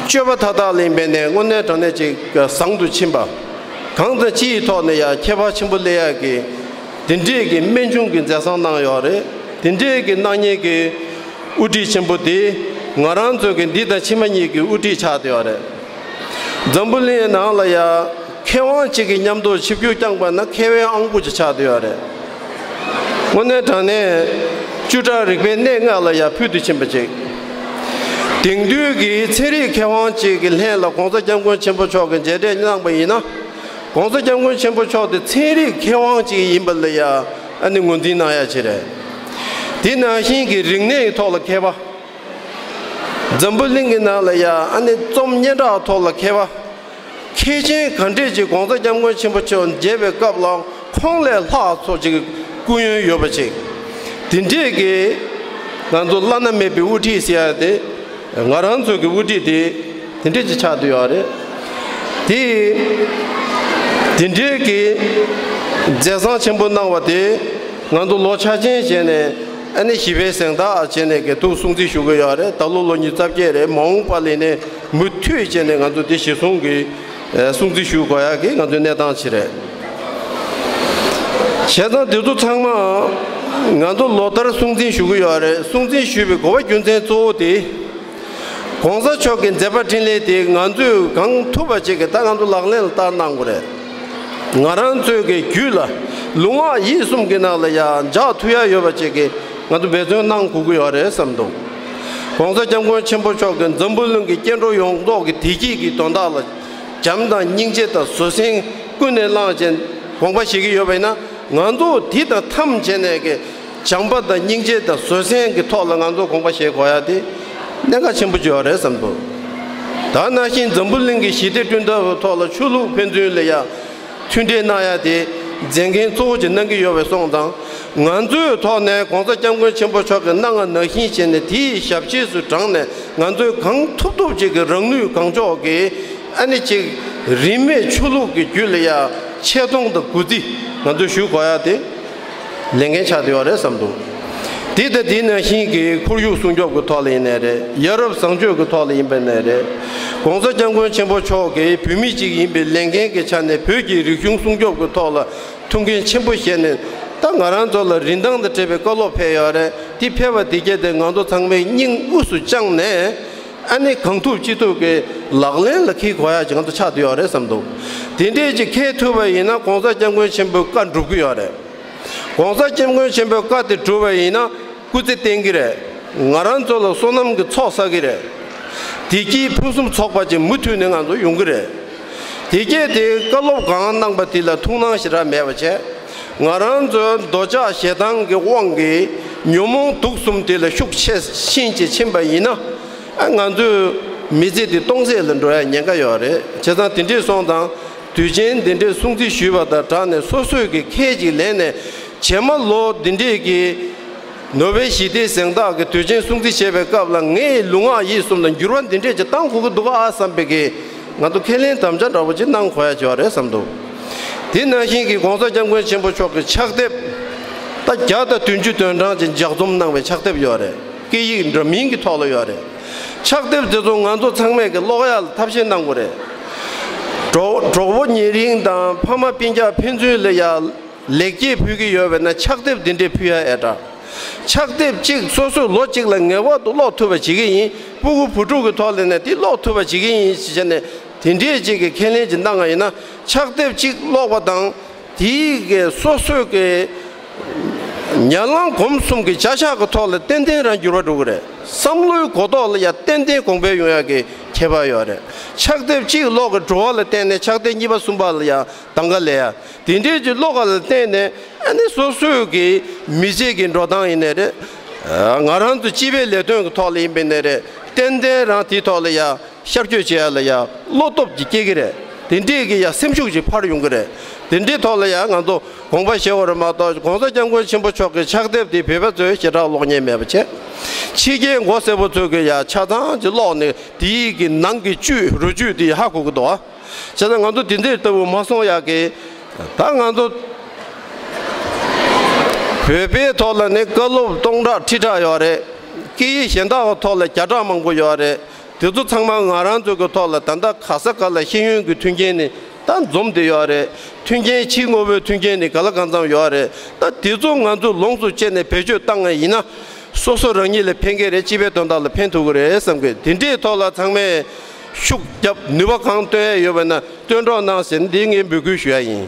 སྤྱོད་པ་མཐའ་དག་ལ་ཡིན་པས་ནས་དངོས་གནས་དྲང་གནས་ཅིག་བཟང་དུ་ཕྱིན་པ། གང་དང་ཅིའི་ཐོག་ནས་ཡང་ཁྱད་པར་ཆེན་པོ་སླེབས་ཡག་གི་དེ་འདྲས་ཀྱི་རྨད་བྱུང་གི་མཛད་བཟང་གནང་ཡོད་རེད། དེ་འདྲས་ཀྱི་གནང་མཁན་གྱི་དབུ་ཁྲིད་ཆེན་པོ་དེ་ང་རང་ཚོ་གི་འདི་དང་ཕྱི་མ་གཉིས་ཀྱི་དབུ་ཁྲིད་ཆགས་བསྡད་ཡོད་རེད། འཛམ་བུ་གླིང་ནང་ལ་ཡ་མཁས་དབང་གཅིག་གི་མཉམ་དུ་ཆིབས་བསྒྱུར་བསྐྱངས་པ་ན་མཁས་པའི་ཨང་དབང་ཅིག་ཆགས་བསྡད་ཡོད་རེད། དངོས་གནས་དྲང་གནས་བཅུ་ཕྲག་རིག་པའི་གནས་ལྔ་ལ་ཡ་ཕུལ་དུ་ཕྱིན་པ་ཅིག་དེང་དུས་ཀྱི་ཚན་རིག་མཁས་དབང་གཅིག་གི་ལྷན་ལ་༸གོང་ས་༸སྐྱབས་མགོན་ཆེན་པོ་མཆོག་གིས་མཇལ་འཕྲད་གནང་པ་ཡིན་ན། ༸གོང་ས་༸སྐྱབས་མགོན་ཆེན་པོ་མཆོག་དེ་ཚན་རིག་མཁས་དབང་ཅིག་ཡིན་པ་ལ་ཡ་ཨ་ནི་ངོས་འཛིན་གནང་ཡ་ཅིག་རེད། དེ་ནང་བཞིན་གྱི་རིག་གནས་ཀྱི་ཐོག་ལ་མཁས་པ། འཛམ་བུ་གླིང་གི་ནང་ལ་ཡ་ཨ་ནི་རྩོམ་སྙན་གྲགས་ཐོག་ལ་མཁས་པ། མཁས་ཆེན་ག་འདྲས་ཅིག་༸གོང་ས་༸སྐྱབས་མགོན་ཆེན་པོ་མཆོག་མཇལ་བའི་སྐབས་ལ་ཁོང་ལས་ལྷག་ཙམ་ཅིག་སྐུ་ཡོན་ཡོད་པ་ཅིག་དེ་འདྲས་ཀྱི་ང་ཚོ་བླ་ན་མེད་པའི་དབུ་ཁྲིད་ཟེར་ཡ་དེ་ང་རང་ཚོ་གི་དབུ་ཁྲིད་དེ་དེ་འདྲས་ཅིག་ཆགས་བསྡད་ཡོད་རེད། དེ་དེ་འདྲས་ཀྱི་མཛད་བཟང་ཆེན་པོ་གནང་བ་དེ་ང་ཚོ་ལོ་འཆར་ཅན་བྱས་ནས་ཨ་ནི་ཞི་བའི་གཟེངས་རྟགས་བྱས་ནས་གི་ཐུགས་སྲུང་བརྩི་ཞུ་གི་ཡོད་རེད། ད་ལོ་ལོ་ཉི་ཤུ་རྩ་བརྒྱད་རེད། མ་འོངས་པ་ལ་ནི་མུ་མཐུད་བྱས་ནས་ང་ཚོ་དེ་གཞི་བཟུང་གི་ཨ་སྲུང་བརྩི་ཞུ་དགོས་ཡག་གི་ང་ཚོའི་གནས་སྟངས་ཅིག་རེད། བྱས་ཙང་དེ་ཚོ་ཚང་མ་ང་ཚོ་ལོ་ལྟར་སྲུང་བརྩི་ཞུ་གི་ཡོད་རེད། སྲུང་བརྩི་ཞུ་བའི་དགོས་པ་རྒྱུ་མཚན་གཙོ་བོ་དེ་༸གོང་ས་མཆོག་གི་མཛད་པ་འཕྲིན་ལས་དེ་ང་ཚོས་གང་ཐུབ་པ་ཅིག་གི་ད་ང་ཚོ་ལག་ལེན་ལ་བསྟར་གནང་དགོས་རེད། ང་རང་ཚོའི་གི་རྒྱུད་ལ་ལུས་ངག་ཡིད་གསུམ་གྱི་ནང་ལ་ཡང་འཇགས་ཐུབ་ཡ་ཡོད་པ་ཅིག་གི་ང་ཚོ་འབད་བརྩོན་གནང་དགོས་ཀྱི་ཡོད་རེད་བསམ་འདུག ༸གོང་ས་༸སྐྱབས་མགོན་ཆེན་པོ་མཆོག་གིས་འཛམ་བུ་གླིང་གི་སྐྱེ་འགྲོ་ཡོངས་རྫོགས་ཀྱི་བདེ་སྐྱིད་ཀྱི་དོན་དག་ལ་བྱམས་དང་སྙིང་རྗེ་དང་བཟོད་བསྲན་ཀུན་ནས་བསླངས་བྱས་དགོངས་པ་བཞེས་ཀྱི་ཡོད་པ་ཡིན་ན། ང་ཚོ་དེ་དང་འཐམ་བྱས་ནས་ཀྱི་ བྱམས་པ་དང་སྙིང་རྗེ་དང་བཟོད་བསྲན་གྱི་ཐོག་ལ་ང་ཚོ་དགོངས་པ་བཞེས་དགོས་ཡ་དེ་གནད་འགག་ཆེན་པོ་ཅིག་ཡོད་རེད་བསམ་འདུག་ད་ནང་བཞིན་འཛམ་བུ་གླིང་གི་ཞི་བདེ་བསྐྲུན་ཐབས་ཀྱི་ཐོག་ལ་ཆོས་ལུགས་ཕན་ཚུན་ལ་ཡ་མཐུན་འབྲེལ་གནང་ཡ་དེ་མཛད་འགན་གཙོ་བོ་ཅིག་གནང་གི་ཡོད་པའི་སོང་ཙང་། ང་ཚོའི་ཐོག་ནས་༸གོང་ས་༸སྐྱབས་མགོན་ཆེན་པོ་མཆོག་གིས་གནང་བ་ནང་བཞིན་བྱས་ནས་དེའི་ཞབས་རྗེས་སུ་འབྲངས་ནས་ང་ཚོས་གང་ཐུབ་ཐུབ་ཅིག་གི་རང་ནུས་གང་ལྕོགས་ཀྱིས་ཨ་ནི་ཅིག་རིས་མེད་ཆོས་ལུགས་ཀྱི་རྒྱུད་ལ་ཡ་ཆེ་མཐོང་དང་གུས་བརྩི་ང་ཚོས་ཞུ་དགོས་ཡ་དེ་ལས་འགན་ཆགས་བསྡད་ཡོད་རེད་བསམ་འདུག་དེ་དང་དེ་ནང་བཞིན་གྱི་ཁོར་ཡུག་སྲུང་སྐྱོབ་ཀྱི་ཐོག་ལ་ཡིན་ནའི་རེད། ཡ་རབས་བཟང་སྤྱོད་ཀྱི་ཐོག་ལ་ཡིན་པ་ནའི་རེད། ༸གོང་ས་༸སྐྱབས་མགོན་ཆེན་པོ་མཆོག་གིས་བོད་མི་གཅིག་ཡིན་པའི་ལས་འགན་གྱི་ཆ་ནས་བོད་ཀྱི་རིག་གཞུང་སྲུང་སྐྱོབ་ཀྱི་ཐོག་ལ་ཐུགས་འགན་ཆེན་པོ་བཞེས་ནས། ད་ང་རང་ཚོ་ལ་རིན་ཐང་དང་འབྲེལ་བའི་བཀའ་སློབ་ཕེབས་ཡོད་རེད། དེ་ཕེབས་པ་དེ་གྱད་དེ་ང་ཚོ་ཚང་མས་སྙིང་དབུས་སུ་བཅངས་ནས་ཨ་ནི་གང་ཐུབ་ཅི་ཐུབ་ཀྱིས་ལག་ལེན་ལ་འཁེལ་དགོས་ཡ་ཅིག་ང་ཚོ་ཆགས་བསྡད་ཡོད་རེད་བསམ་འདུག་དེ་འདྲས་ཅིག་འཁེལ་ཐུབ་པ་ཡིན་ན་༸གོང་ས་༸སྐྱབས་མགོན་ཆེན་པོའི་བཀའ་འགྲུབ་ཀྱི་ཡོད་རེད། ༸གོང་ས་༸སྐྱབས་མགོན་ཆེན་པོའི་བཀའ་དེ་གྲུབ་པ་ཡིན་ན་སྐུ་ཚེ་བརྟན་གྱི་རེད། ང་རང་ཚོ་ལ་བསོད་ནམས་ཀྱི་ཚོགས་བསགས་ཀྱི་རེད། བདེ་སྐྱིད་ཕུན་སུམ་ཚོགས་པ་ཅིག་མུ་མཐུད་ནས་ང་ཚོ་ཡོང་གི་རེད། དེ་གྱད་དེ་བཀའ་སློབ་གང་གནང་པ་དེ་ལ་ཐུགས་སྣང་ཞེ་དྲག་མེད་པ་བྱས། ང་རང་ཚོའི་འདོད་ཆགས་ཞེ་སྡང་གི་དབང་གིས་ཉོན་མོངས་དུག་གསུམ་དེ་ལ་ཤུགས་ཆེ་ཕྱིན་ཅིག་ཕྱིན་པ་ཡིན་ན། ཨ་ང་ཚོའི་མི་ཚེ་འདི་སྟོང་ཟད་ལ་འགྲོ་ཡ་ཉེན་ཁ་ཡོད་རེད། བྱས་ཙང་དེ་འདྲས་སོང་ཙང་དུས་ཆེན་འདི་འདྲས་སྲུང་བརྩི་ཞུས་པ་དང་སྦྲགས་ནས་སོ་སོས་ཀྱི་ཁས་ཅིག་ལེན་ནས་རྗེས་མ་ལོ་འདི་འདྲས་ཀྱི་ནོ་བེལ་ཞི་བདེའི་གཟེངས་རྟགས་ཀྱི་དུས་ཆེན་སྲུང་བརྩི་བྱེད་པའི་སྐབས་ལ་ངའི་ལུས་ངག་ཡིད་གསུམ་ལ་འགྱུར་བ་འདི་འདྲས་ཅིག་བཏང་དགོས་ཀྱི་འདུག་ཨ་བསམ་པའི་གི་ང་ཚོ་ཁས་ལེན་དམ་བཅའ་འདྲ་བོ་ཅིག་གནང་དགོས་ཡ་ཅིག་ཡོད་རེད་བསམ་འདུག་དེ་ནང་བཞིན་གྱི་༸གོང་ས་༸སྐྱབས་མགོན་ཆེན་པོ་མཆོག་གི་ཕྱག་དེབ་ད་བརྒྱ་དང་བདུན་ཅུ་དོན་གྲངས་ཅིག་ལྗགས་རྩོམ་གནང་བའི་ཕྱག་དེབ་ཡོད་རེད། སྐད་ཡིག་འདྲ་མིན་གྱི་ཐོག་ལ་ཡོད་རེད། ཕྱག་དེབ་དེ་ཚོ་ང་ཚོ་ཚང་མས་ཀྱི་ཀློག་ཡག་ལ་ཐབས་ཤེས་གནང་དགོས་རེད། གྲོགས་གྲོགས་པོ་ཉེ་རིང་དང་ཕ་མ་སྤུན་ཀྱག་ཕན་ཚུན་ལ་ཡ་ལེགས་སྐྱེས་ཕུལ་གྱི་ཡོད་པས་ན་ཕྱག་དེབ་འདི་འདྲས་ཕུལ་ཡ་ཨེ་དྲག་ཕྱག་དེབ་གཅིག་སོ་སོས་ལོ་གཅིག་ལ་ངེས་པར་དུ་ཀློག་ཐུབ་པ་བྱེད་ཀྱི་ཡིན། ཕྲུ་གུ་བུ་ཕྲུག་གི་ཐོག་ལ་ནས་དེ་ཀློག་ཐུབ་པ་བྱེད་ཀྱི་ཡིན་ཞེས་བྱས་ནས་དེ་འདྲས་ཅིག་གི་ཁས་ལེན་ཅིག་གནང་བ་ཡིན་ན་ཕྱག་དེབ་གཅིག་ཀློག་པ་དང་དེའི་གི་སོ་སོའི་གི་ཉམས་ལེན་སྒོམ་གསུམ་གྱི་བྱ་གཞག་གི་ཐོག་ལ་ཏན་ཏན་རང་འགྱུར་བ་འགྲོ་གི་རེད། བསམ་བློའི་གོ་རྟོགས་ལ་ཡང་ཏན་ཏན་གོང་འཕེལ་ཡོང་ཡག་གི་ཁྱད་པར་ཡོད་རེད། ཕྱག་དེབ་གཅིག་ཀློག་གི་བྲོ་བ་ལ་བརྟེན་ནས་ཕྱག་དེབ་གཉིས་པ་གསུམ་པ་ལ་ཡང་གདམ་ག་ལེན་ཡ། དེ་འདྲའི་ཅིག་ཀློག་ག་ལ་བརྟེན་ནས་ཨ་ནི་སོ་སོའི་གི་མི་ཚེ་གི་འགྲོ་སྟངས་ཡིན་ནའི་རེད། ང་རང་ཚོ་སྤྱི་པའི་ལས་དོན་གི་ཐོག་ལ་ཡིན་པ་ཡིན་ནའི་རེད། ཏན་ཏན་རང་དེའི་ཐོག་ལ་ཡ་ཤར་བསྐྱོད་བྱེད་ཡ་ལ་ཡ་བློ་སྟོབས་ཅིག་སྐྱེ་གི་རེད། དེ་འདྲའི་གི་ཡ་སེམས་ཤུགས་ཅིག་འཕར་ཡོང་གི་རེད། དེ་འདྲའི་ཐོག་ལ་ཡ་ང་ཚོ་དགོངས་པ་བཞེས་དགོས་རེད་མ་གཏོགས་༸གོང་ས་༸སྐྱབས་མགོན་ཆེན་པོ་མཆོག་གི་ཕྱག་དེབ་དེ་བོད་པ་ཚོས་ཞེ་དྲག་ཀློག་མཁན་མེད་པ་བྱས། ཕྱི་རྒྱལ་མགོ་སེར་པོ་ཚོས་གི་ཡ་ཆ་ཚང་ཅིག་ཀློག་ནས་དེའི་གི་ནང་གི་བཅུད་རོ་བཅུད་དེ་ཧ་གོ་གི་འདུག་ཨ། བྱས་ཙང་ང་ཚོ་དེ་འདྲའི་ལྟ་བུ་མ་སོང་ཡག་གི། ད་ང་ཚོ་བོད་པའི་ཐོག་ལ་ནི་བཀའ་སློབ་སྟོང་ཕྲག་ཁྲི་ཕྲག་ཡོད་རེད། སྐད་ཡིག་གཞན་དག་གི་ཐོག་ལ་བརྒྱ་ཕྲག་མང་པོ་ཡོད་རེད། དེ་ཚོ་ཚང་མ་ང་རང་ཚོ་གི་ཐོག་ལ་ད་ལྟ་ག་ས་ག་ལ་ཤེས་ཡོན་གྱི་མཐུན་རྐྱེན་ནི་ད་འཛོམས་བསྡད་ཡོད་རེད། མཐུན་རྐྱེན་ཕྱི་དངོས་པོའི་མཐུན་རྐྱེན་ནི་ག་ལ་གང་འཚམ་ཡོད་རེད། ད་དེ་ཚོ་ང་ཚོས་ལོངས་སུ་སྤྱད་ནས་བེད་སྤྱོད་བཏང་ཡ་ཡིན་ན། སོ་སོ་རང་ཉིད་ལ་ཕན་གྱི་རེད། སྤྱི་པའི་དོན་དག་ལ་ཕན་ཐོགས་ཀྱི་རེད་བསམ་གི། དེ་འདྲའི་ཐོག་ལ་ཚང་མས་ཤུགས་རྒྱབ། ནུས་པ་གང་བཏོན་ཡ་ཡོད་པ་ན་བཏོན་རོགས་གནང་ཟེར་འདི་ངས་འབོད་སྐུལ་ཞུ་ཡ་ཡིན།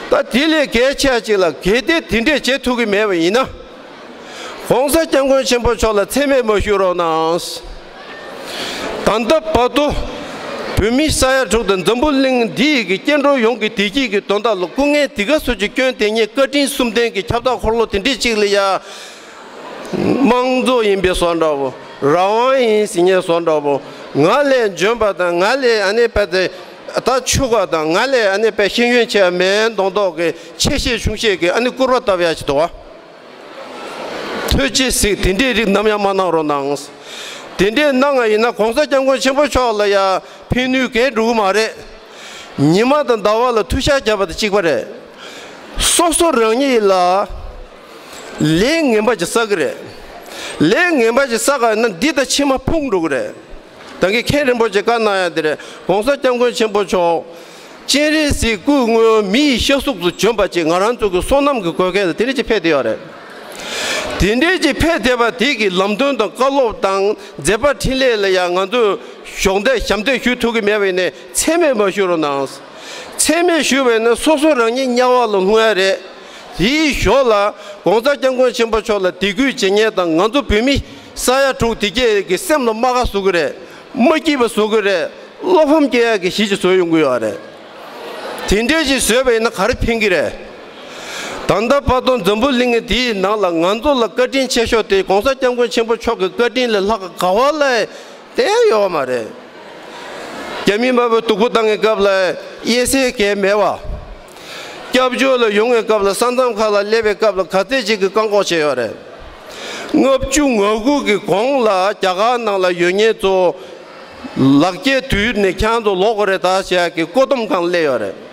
ད་དེ་ལས་གལ་ཆེ་ཅིག་ལ་གལ་ཏེ་དེ་འདྲས་བྱེད་ཐུབ་ཀྱི་མེད་པ་ཡིན་ན། ༸གོང་ས་༸སྐྱབས་མགོན་ཆེན་པོ་མཆོག་ལ་མཚན་སྨད་མ་ཞུ་རོགས་གནང་། ད་ལྟ་བར་དུ་བོད་མི་ས་ཡ་དྲུག་དང་འཛམ་བུ་གླིང་འདི་ཡི་གི་སྐྱེ་འགྲོ་ཡོངས་ཀྱི་བདེ་སྐྱིད་ཀྱི་དོན་དག་ལ་སྐུ་ངལ་དེ་ག་ཚོད་ཅིག་བསྐྱོན་བསྡད་མཁན་བཀའ་དྲིན་གསུམ་ལྡན་གྱི་ཁྱབ་བདག་འཁོར་ལོ་དེ་འདྲས་ཅིག་ལ་ཡ། དམངས་གཙོ་ཡིན་པའི་བཟོ་འདྲ་བོ། རང་དབང་ཡིན་ཟེར་མཁན་བཟོ་འདྲ་བོ། ང་ལས་འཇོན་པ་དང་ང་ལས་ཨ་ནི་དཔེ་དེ་ད་ཕྱུག་པ་དང་ང་ལས་ཨ་ནི་དཔེ་ཤེས་ཡོན་ཆེ་བ་མེད་མདོག་མདོག་གི་ཆེ་ཤེས་ཆུང་ཤེས་ཀྱི་ཨ་ནི་སྐུར་བ་བཏབ་ཡ་ཞིག་འདུག་བ། ཐུགས་རྗེ་གཟིགས། དེ་འདྲའི་རིགས་ནམ་ཡང་མ་གནང་རོགས་གནང་། དེ་འདྲའི་གནང་བ་ཡིན་ན་༸གོང་ས་༸སྐྱབས་མགོན་ཆེན་པོ་མཆོག་ལ་ཡ་ཕན་ནུས་གང་འགྲོ་གི་མ་རེད། ཉི་མ་དང་ཟླ་བ་ལ་མཐུ་ཞགས་བརྒྱབ་པ་དང་གཅིག་པ་རེད། སོ་སོ་རང་ཉིད་ལ་ལས་ངན་པ་ཅིག་བསགས་ཀྱི་རེད། ལས་ངན་པ་ཅིག་བསགས་པ་ཡིན་ན་འདི་དང་ཕྱི་མ་ཕུང་འགྲོ་གི་རེད། ད་གིན་མཁན་རིན་པོ་ཆེ་བཀའ་གནང་ཡ་དེ་རེད། ༸གོང་ས་༸སྐྱབས་མགོན་ཆེན་པོ་མཆོག་སྤྱན་རས་གཟིགས་སྐུ་དངོས་མི་ཡི་ཤ་གཟུགས་སུ་བྱོན་པ་ཅིག་ང་རང་ཚོ་གི་བསོད་ནམས་ཀྱི་བགོ་སྐལ་ལ་དེ་འདྲ་ཅིག་ཕེབས་བསྡད་ཡོད་རེད། དེ་འདྲ་ཅིག་ཕེབས་བསྡད་པ་དེ་གི་ལམ་སྟོན་དང་བཀའ་སློབ་དང་མཛད་པ་འཕྲིན་ལས་ལ་ཡང་ང་ཚོས་གཞོགས་འདེགས་ཞབས་འདེགས་ཞུ་ཐུབ་ཀྱི་མེད་པ་ཡིན་ནའི་མཚན་སྨད་མ་ཞུ་རོགས་གནང་། མཚན་སྨད་ཞུས་པ་ཡིན་ན་སོ་སོ་རང་ཉིད་དམྱལ་བ་ལ་ལྷུང་ཡ་རེད། དེའི་ཞོར་ལ་༸གོང་ས་༸སྐྱབས་མགོན་ཆེན་པོ་མཆོག་ལ་དད་གུས་བྱེད་མཁན་དང་ང་ཚོ་བོད་མི་ས་ཡ་དྲུག་དེ་གྱད་ཀྱི་སེམས་ལ་རྨ་ཁ་བཟོ་གི་རེད། མ་སྐྱིད་པ་བཟོ་གི་རེད། བློ་ཕམ་སྐྱེ་ཡག་གི་གཞི་ཅིག་བཟོས་ཡོང་གི་ཡོད་རེད། དེ་འདྲས་ཅིག་བཟོས་པ་ཡིན་ན་ག་རེ་ཕན་གི་རེད། ད་ལྟ་བར་དུ་འཛམ་བུ་གླིང་འདིའི་ནང་ལ་ང་ཚོ་ལ་བཀའ་དྲིན་ཆེ་ཤོས་དེ་གོང་ས་སྐྱབས་མགོན་ཆེན་པོ་མཆོག་གི་བཀའ་དྲིན་ལས་ལྷག་ག་བ་ལ་བསྟན་ཡོད་མ་རེད། རྒྱ་མི་དམར་པོས་སྡུག་པོ་བཏང་བའི་སྐབས་ལ་གཡས་གཡོན་གང་མེད་པ། སྐྱབས་བཅོལ་ལ་ཡོང་བའི་སྐབས་ལ་ས་མཚམས་ཁག་ལ་སླེབས་པའི་སྐབས་ལ་ག་ཚད་ཅིག་གིས་བཀག་འགོག་བྱས་ཡོད་རེད། ལྔ་བཅུ་ང་དགུ་གི་གོང་ལ་རྒྱ་གར་ནང་ལ་ཡོད་མཁན་ཚོ་ལག་འཁྱེར་དུས་ནས་ཁྱེད་ཚོ་ལོག་དགོས་རེད་ད་ཟེར་ཡག་གི་བཀོད་འདོམས་ཁང་སླེབས་ཡོད་རེད།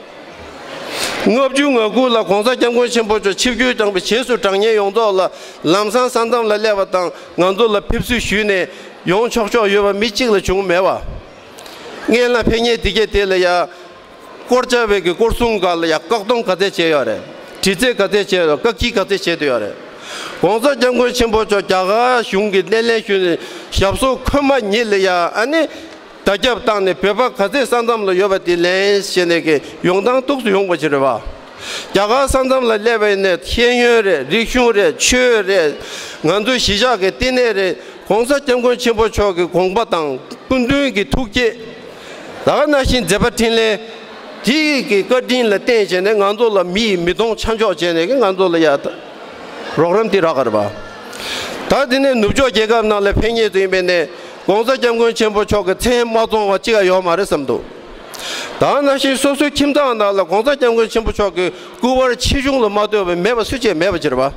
ལྔ་བཅུ་ང་དགུ་ལ་གོང་ས་སྐྱབས་མགོན་ཆེན་པོ་མཆོག་ཆིབས་བསྒྱུར་བསྐྱངས་པའི་རྗེས་སུ་འབྲང་མཁན་ཡོངས་རྫོགས་ལ་ལམ་སང་ས་མཚམས་ལ་སླེབས་པ་དང་ང་ཚོ་ལ་ཕེབས་བསུ་ཞུས་ནས་ཡོང་ཆོག་ཆོག་ཡོད་པ་མི་གཅིག་ལ་བྱུང་མེད་པ། སྔོན་ལ་ཕེབས་མཁན་དེ་གས་དེ་ལ་ཡ། སྐོར་བྱ་བའི་གི་སྐོར་སྲུང་སྒང་ལ་ཡ་བཀག་སྡོམ་ག་ཚད་བྱས་ཡོད་རེད། དྲི་རྩད་ག་ཚད་བྱས་ཡོད། བཀག་སྐྱིལ་ག་ཚད་བྱས་བསྡད་ཡོད་རེད། གོང་ས་སྐྱབས་མགོན་ཆེན་པོ་མཆོག་རྒྱ་གར་གཞུང་གི་སྣེ་ལེན་ཞུས་ནས་ཞབས་སོར་འཁོད་མ་ཉིད་ལ་ཡ་ཨ་ནི་བརྡ་ཁྱབ་བཏང་ནས་བོད་པ་ག་ཚད་ས་མཚམས་ལ་ཡོད་པ་དེ་ལེན་བྱས་ནས་གི་ཡོང་སྟངས་ཏོག་ཙམ་ཡོང་བ་ཅིག་རེད་བ། རྒྱ་གར་ས་མཚམས་ལ་སླེབས་པ་ཡིན་ན་ཤེས་ཡོན་རེད། རིག་གཞུང་རེད། ཆོས་རེད། ང་ཚོའི་གཞིས་ཆགས་ཀྱི་བསྟི་གནས་རེད། གོང་ས་སྐྱབས་མགོན་ཆེན་པོ་མཆོག་གི་དགོངས་པ་དང་སྐུ་མདུན་གྱི་ཐུགས་བསྐྱེད། ད་ག་ནང་བཞིན་མཛད་པ་འཕྲིན་ལས་དེའི་གི་བཀའ་དྲིན་ལ་བརྟེན་བྱས་ནས་ང་ཚོ་ལ་མི་ཡིས་མི་གདོང་ཆ་འཇོག་བྱས་ནས་ང་ཚོ་ལ་ཡ་རོགས་རམ་དེ་རག་གི་རེད་པ། ད་དེ་ནས་ནུབ་ཕྱོགས་རྒྱལ་ཁབ་ནང་ལ་ཕེབས་མཁན་ཚོ་ཡིན་པས་ནས་གོང་ས་སྐྱབས་མགོན་ཆེན་པོ་མཆོག་གི་མཚན་མ་བཙོང་བ་གཅིག་ཀྱང་ཡོད་མ་རེད་བསམ་འདུག་ད་ག་ནང་བཞིན་སོ་སོའི་ཁྱིམ་ཚང་ནང་ལ་གོང་ས་སྐྱབས་མགོན་ཆེན་པོ་མཆོག་གི་སྐུ་པར་ཆེ་ཆུང་ལ་མ་ལྟོས་པའི་མེད་པ་སུ་གཅིག་མེད་པ་ཅིག་རེད་པ།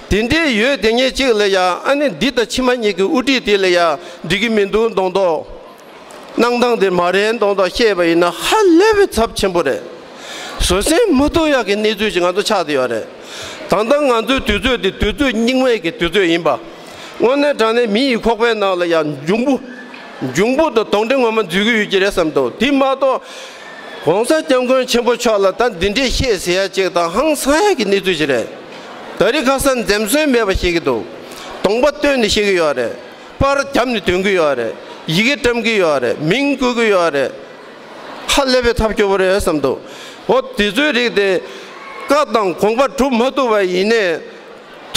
དེ་འདྲའི་ཡོད་དེ་ངེད་ཅིག་ལ་ཡ་ཨ་ནི་འདི་དང་ཕྱི་མ་གཉིས་ཀྱི་དབུ་ཁྲིད་དེ་ལ་ཡ་འགྲིག་གི་མི་འདུག་མདོག་མདོག་གནང་སྟངས་དེ་མ་རན་མདོག་མདོག་བཤད་པ་ཡིན་ན་ཧ་ལས་པའི་ཚབས་ཆེན་པོ་རེད། བཟོད་བསྲན་མ་ཐུབ་ཡག་གི་གནས་ཚུལ་ཅིག་ང་ཚོ་ཆགས་བསྡད་ཡོད་རེད། ད་ལྟ་ང་ཚོའི་དུས་ཚོད་འདི་དུས་ཚོད་སྙིགས་མའི་གི་དུས་ཚོད་ཡིན་པ། དངོས་གནས་དྲང་གནས་མི་ཡི་ཁོག་པའི་ནང་ལ་ཡང་འབྱུང་པོ། འབྱུང་པོ་དང་གདོན་འདྲེ་ངོ་མ་འཛུལ་གི་ཡོད་ཀྱི་རེད་བསམ་འདུག་དེ་མ་གཏོགས། གོང་ས་སྐྱབས་མགོན་ཆེན་པོ་མཆོག་ལ་ད་འདི་འདྲས་བཤད་ཟེར་ཡ་ཅིག་དང་ཧང་སང་ཡ་གི་གནས་ཚུལ་ཞིག་རེད། ད་རེས་ཁ་སང་འཛེམ་ཟོན་མེད་པ་བཤད་ཀྱི་འདུག་གདོང་པ་སྟོན་ནས་བཤད་ཀྱི་ཡོད་རེད། པར་བརྒྱབ་ནས་འདོན་གྱི་ཡོད་རེད། ཡི་གེ་བཀྲམ་གྱི་ཡོད་རེད། མིང་བཀོད་ཀྱི་ཡོད་རེད། ཧ་ལས་པའི་ཐབས་སྐྱོ་པོ་རེད་བསམ་འདུག་འོ་དེ་ཚོའི་རིགས་དེ། བཀའ་དང་དགོངས་པ་སྒྲུབ་མ་ཐུབ་པ་ཡིན་ནའི།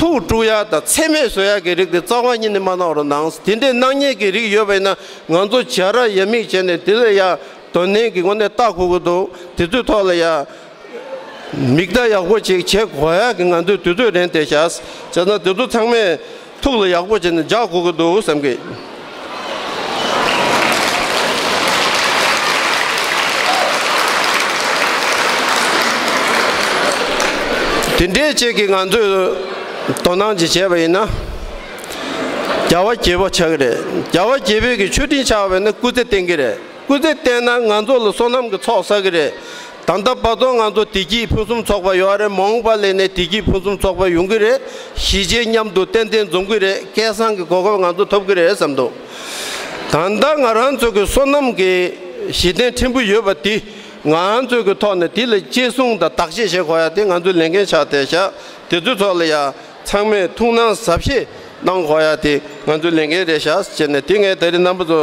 ཐུགས་དཀྲུག་ཡ་དང་མཚན་སྨད་བཟོ་ཡ་གི་རིགས་དེ་རྩ་བ་ཉིད་ནས་མ་གནང་རོགས་གནང་། དེ་འདྲའི་གནང་མཁན་གྱི་རིགས་ཡོད་པ་ཡིན་ན་ང་ཚོ་བྱ་ར་ཡ་མིག་བྱས་ནས་དེ་ལ་ཡ་དོ་ནན་གྱི་ངོས་ནས་ལྟ་དགོས་ཀྱི་འདུག་དེ་ཚོའི་ཐོག་ལ་ཡ། མིག་ལྟ་ཡག་པོ་ཅིག་བྱེད་དགོས་ཡག་གི་ང་ཚོའི་དུས་ཚོད་རན་བསྡད་ཤག་བྱས་ཙང་དེ་ཚོ་ཚང་མས་ཐུགས་ལ་ཡག་པོ་བྱས་ནས་འཇགས་དགོས་ཀྱི་འདུག་བསམ་གི། དེ་འདྲའི་ཅིག་གི་ང་ཚོས་དོ་སྣང་ཅིག་བྱས་པ་ཡིན་ན། རྒྱལ་བ་དགྱེས་པ་ཆགས་ཀྱི་རེད། རྒྱལ་བ་དགྱེས་པའི་གི་མཆོད་སྤྲིན་ཆགས་པ་ཡིན་ན་སྐུ་ཚེ་བརྟན་གྱི་རེད། སྐུ་ཚེ་བརྟན་ན་ང་ཚོ་ལ་བསོད་ནམས་ཀྱི་ཚོགས་བསགས་ཀྱི་རེད། ད་ལྟ་བར་དུ་ང་ཚོ་བདེ་སྐྱིད་ཕུན་སུམ་ཚོགས་པ་ཡོད་རེད། མ་འོངས་པ་ལས་ནས་བདེ་སྐྱིད་ཕུན་སུམ་ཚོགས་པ་ཡོང་གི་རེད། གཞིས་བྱེས་མཉམ་དུ་ཏན་ཏན་འཛོམས་ཀྱི་རེད། སྐལ་བཟང་གི་གོ་སྐབས་ང་ཚོ་ཐོབ་ཀྱི་རེད་བསམ་འདུག་ད་ལྟ་ང་རང་ཚོ་གི་བསོད་ནམས་ཀྱི་གཞི་རྟེན་ཕྲན་བུ་ཡོད་པ་འདི་ང་ཚོ་གི་ཐོག་ནས་འདི་ལ་གཅེས་སྲུང་དང་བདག་གཅེས་བྱེད་དགོས་ཡ་དེ་ང་ཚོའི་ལས་འགན་ཆགས་བསྡད་ཤག་དེ་ཚོའི་ཐོག་ལ་ཡ། ཚང་མས་ཐུགས་སྣང་གཟབ་བཞེས་གནང་དགོས་ཡ་དེ་ང་ཚོའི་ལས་འགན་རེད་ཤག་ཟེར་ནས་དེ་ངས་ད་རེས་རྣམ་པ་ཚོ་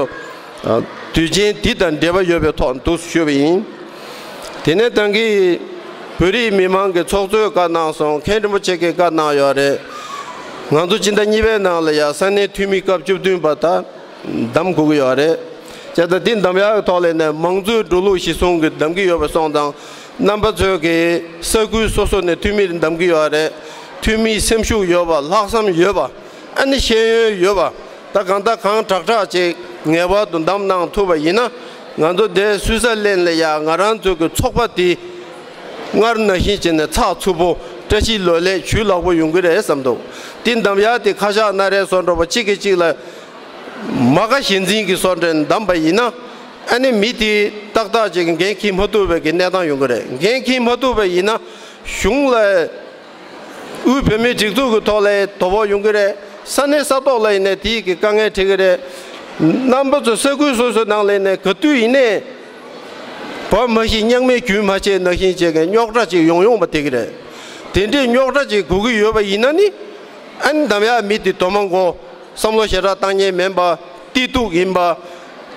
དུས་ཆེན་འདི་དང་འབྲེལ་བ་ཡོད་པའི་ཐོག་འདུག་ཞུས་པ་ཡིན། དེ་ནས་ད་གིན་བོད་རིགས་མི་མང་གི་ཚོགས་གཙོས་བཀའ་གནང་སོང་། མཁན་རིན་པོ་ཆེ་གིས་བཀའ་གནང་ཡོད་རེད། ང་ཚོ་སྤྱི་ཟླ་གཉིས་པའི་ནང་ལ་ཡ་ས་གནས་འཐུས་མི་སྐབས་བཅུ་བདུན་པ་ད། བདམས་དགོས་ཀྱི་ཡོད་རེད། བྱས་ཙང་འདི་བདམས་ཡག་གི་ཐོག་ལ་ནས་མང་གཙོའི་འགྲོ་ལུགས་གཞིར་བཟུང་གི་བདམས་ཀྱི་ཡོད་པ་སོང་ཙང་རྣམ་པ་ཚོས་ཀྱི་ས་ཁུལ་སོ་སོ་ནས་འཐུས་མི་བདམས་ཀྱི་ཡོད་རེད། འཐུས་མིའི་སེམས་ཤུགས་ཡོད་པ། ལྷག་བསམ་ཡོད་པ། ཨ་ནི་ཤེས་ཡོན་ཡོད་པ། ད་གང་ལྟར་གང་དྲག་དྲག་ཅིག་ངེས་པར་དུ་བདམས་གནང་ཐུབ་པ་ཡིན་ན་ང་ཚོ་འདིར་སུད་སི་ལན་ལ་ཡ་ང་རང་ཚོ་གི་ཚོགས་པ་འདི་སྔར་ནང་བཞིན་བྱས་ནས་ཚགས་ཚུད་པོ་བཀྲ་ཤིས་ལོ་ལེགས་ཇུས་ལེགས་པོ་ཡོང་གི་རེད་བསམ་འདུག་འདི་བདམས་ཡག་དེ་ཁ་ཤགས་སྣ་རལ་བཟོ་འདྲ་པོ་གཅིག་གིས་གཅིག་ལ། མ་དགའ་ཞེན་འཛིན་གྱི་བཟོ་འདྲ་བདམས་པ་ཡིན་ན། ཨ་ནི་མི་དེ་ཏག་ཏག་ཅིག་འགན་འཁྱེར་མ་ཐུབ་པའི་གི་གནས་སྟངས་ཡོང་གི་རེད། འགན་འཁྱེར་མ་ཐུབ་པ་ཡིན་ན། གཞུང་ལ། དབུས་བོད་མིའི་སྒྲིག་འཛུགས་ཀྱི་ཐོག་ལ་དོ་ཕོག་ཡོང་གི་རེད། ས་གནས་ས་ཐོག་ལ་ཡིན་ནའི་དེའི་གི་དཀའ་ངལ་འཕྲད་ཀྱི་རེད། རྣམ་པ་ཚོ་ས་ཁུལ་སོ་སོའི་ནང་ལ་ཡིན་ནའི་ག་དུས་ཡིན་ནའི། བ་མ་ཤི་གཉགས་མེད་རྒྱུན་མ་ཆད་ནང་བཞིན་བྱས་ཀྱི་རྙོག་དྲ་ཅིག་ཡོང་ཡོང་བ་དེ་གི་རེད། དེ་འདྲའི་རྙོག་དྲ་ཅིག་དགོས་ཀྱི་ཡོད་པ་ཡིན་ན་ནི། ཨ་ནི་བདམས་ཡག་མི་དེ་དོ་མ་མགོ། བསམ་བློ་ཞེ་དྲག་བཏང་མཁན་མིན་པ། བདེ་སྡུག་ཡིན་པ།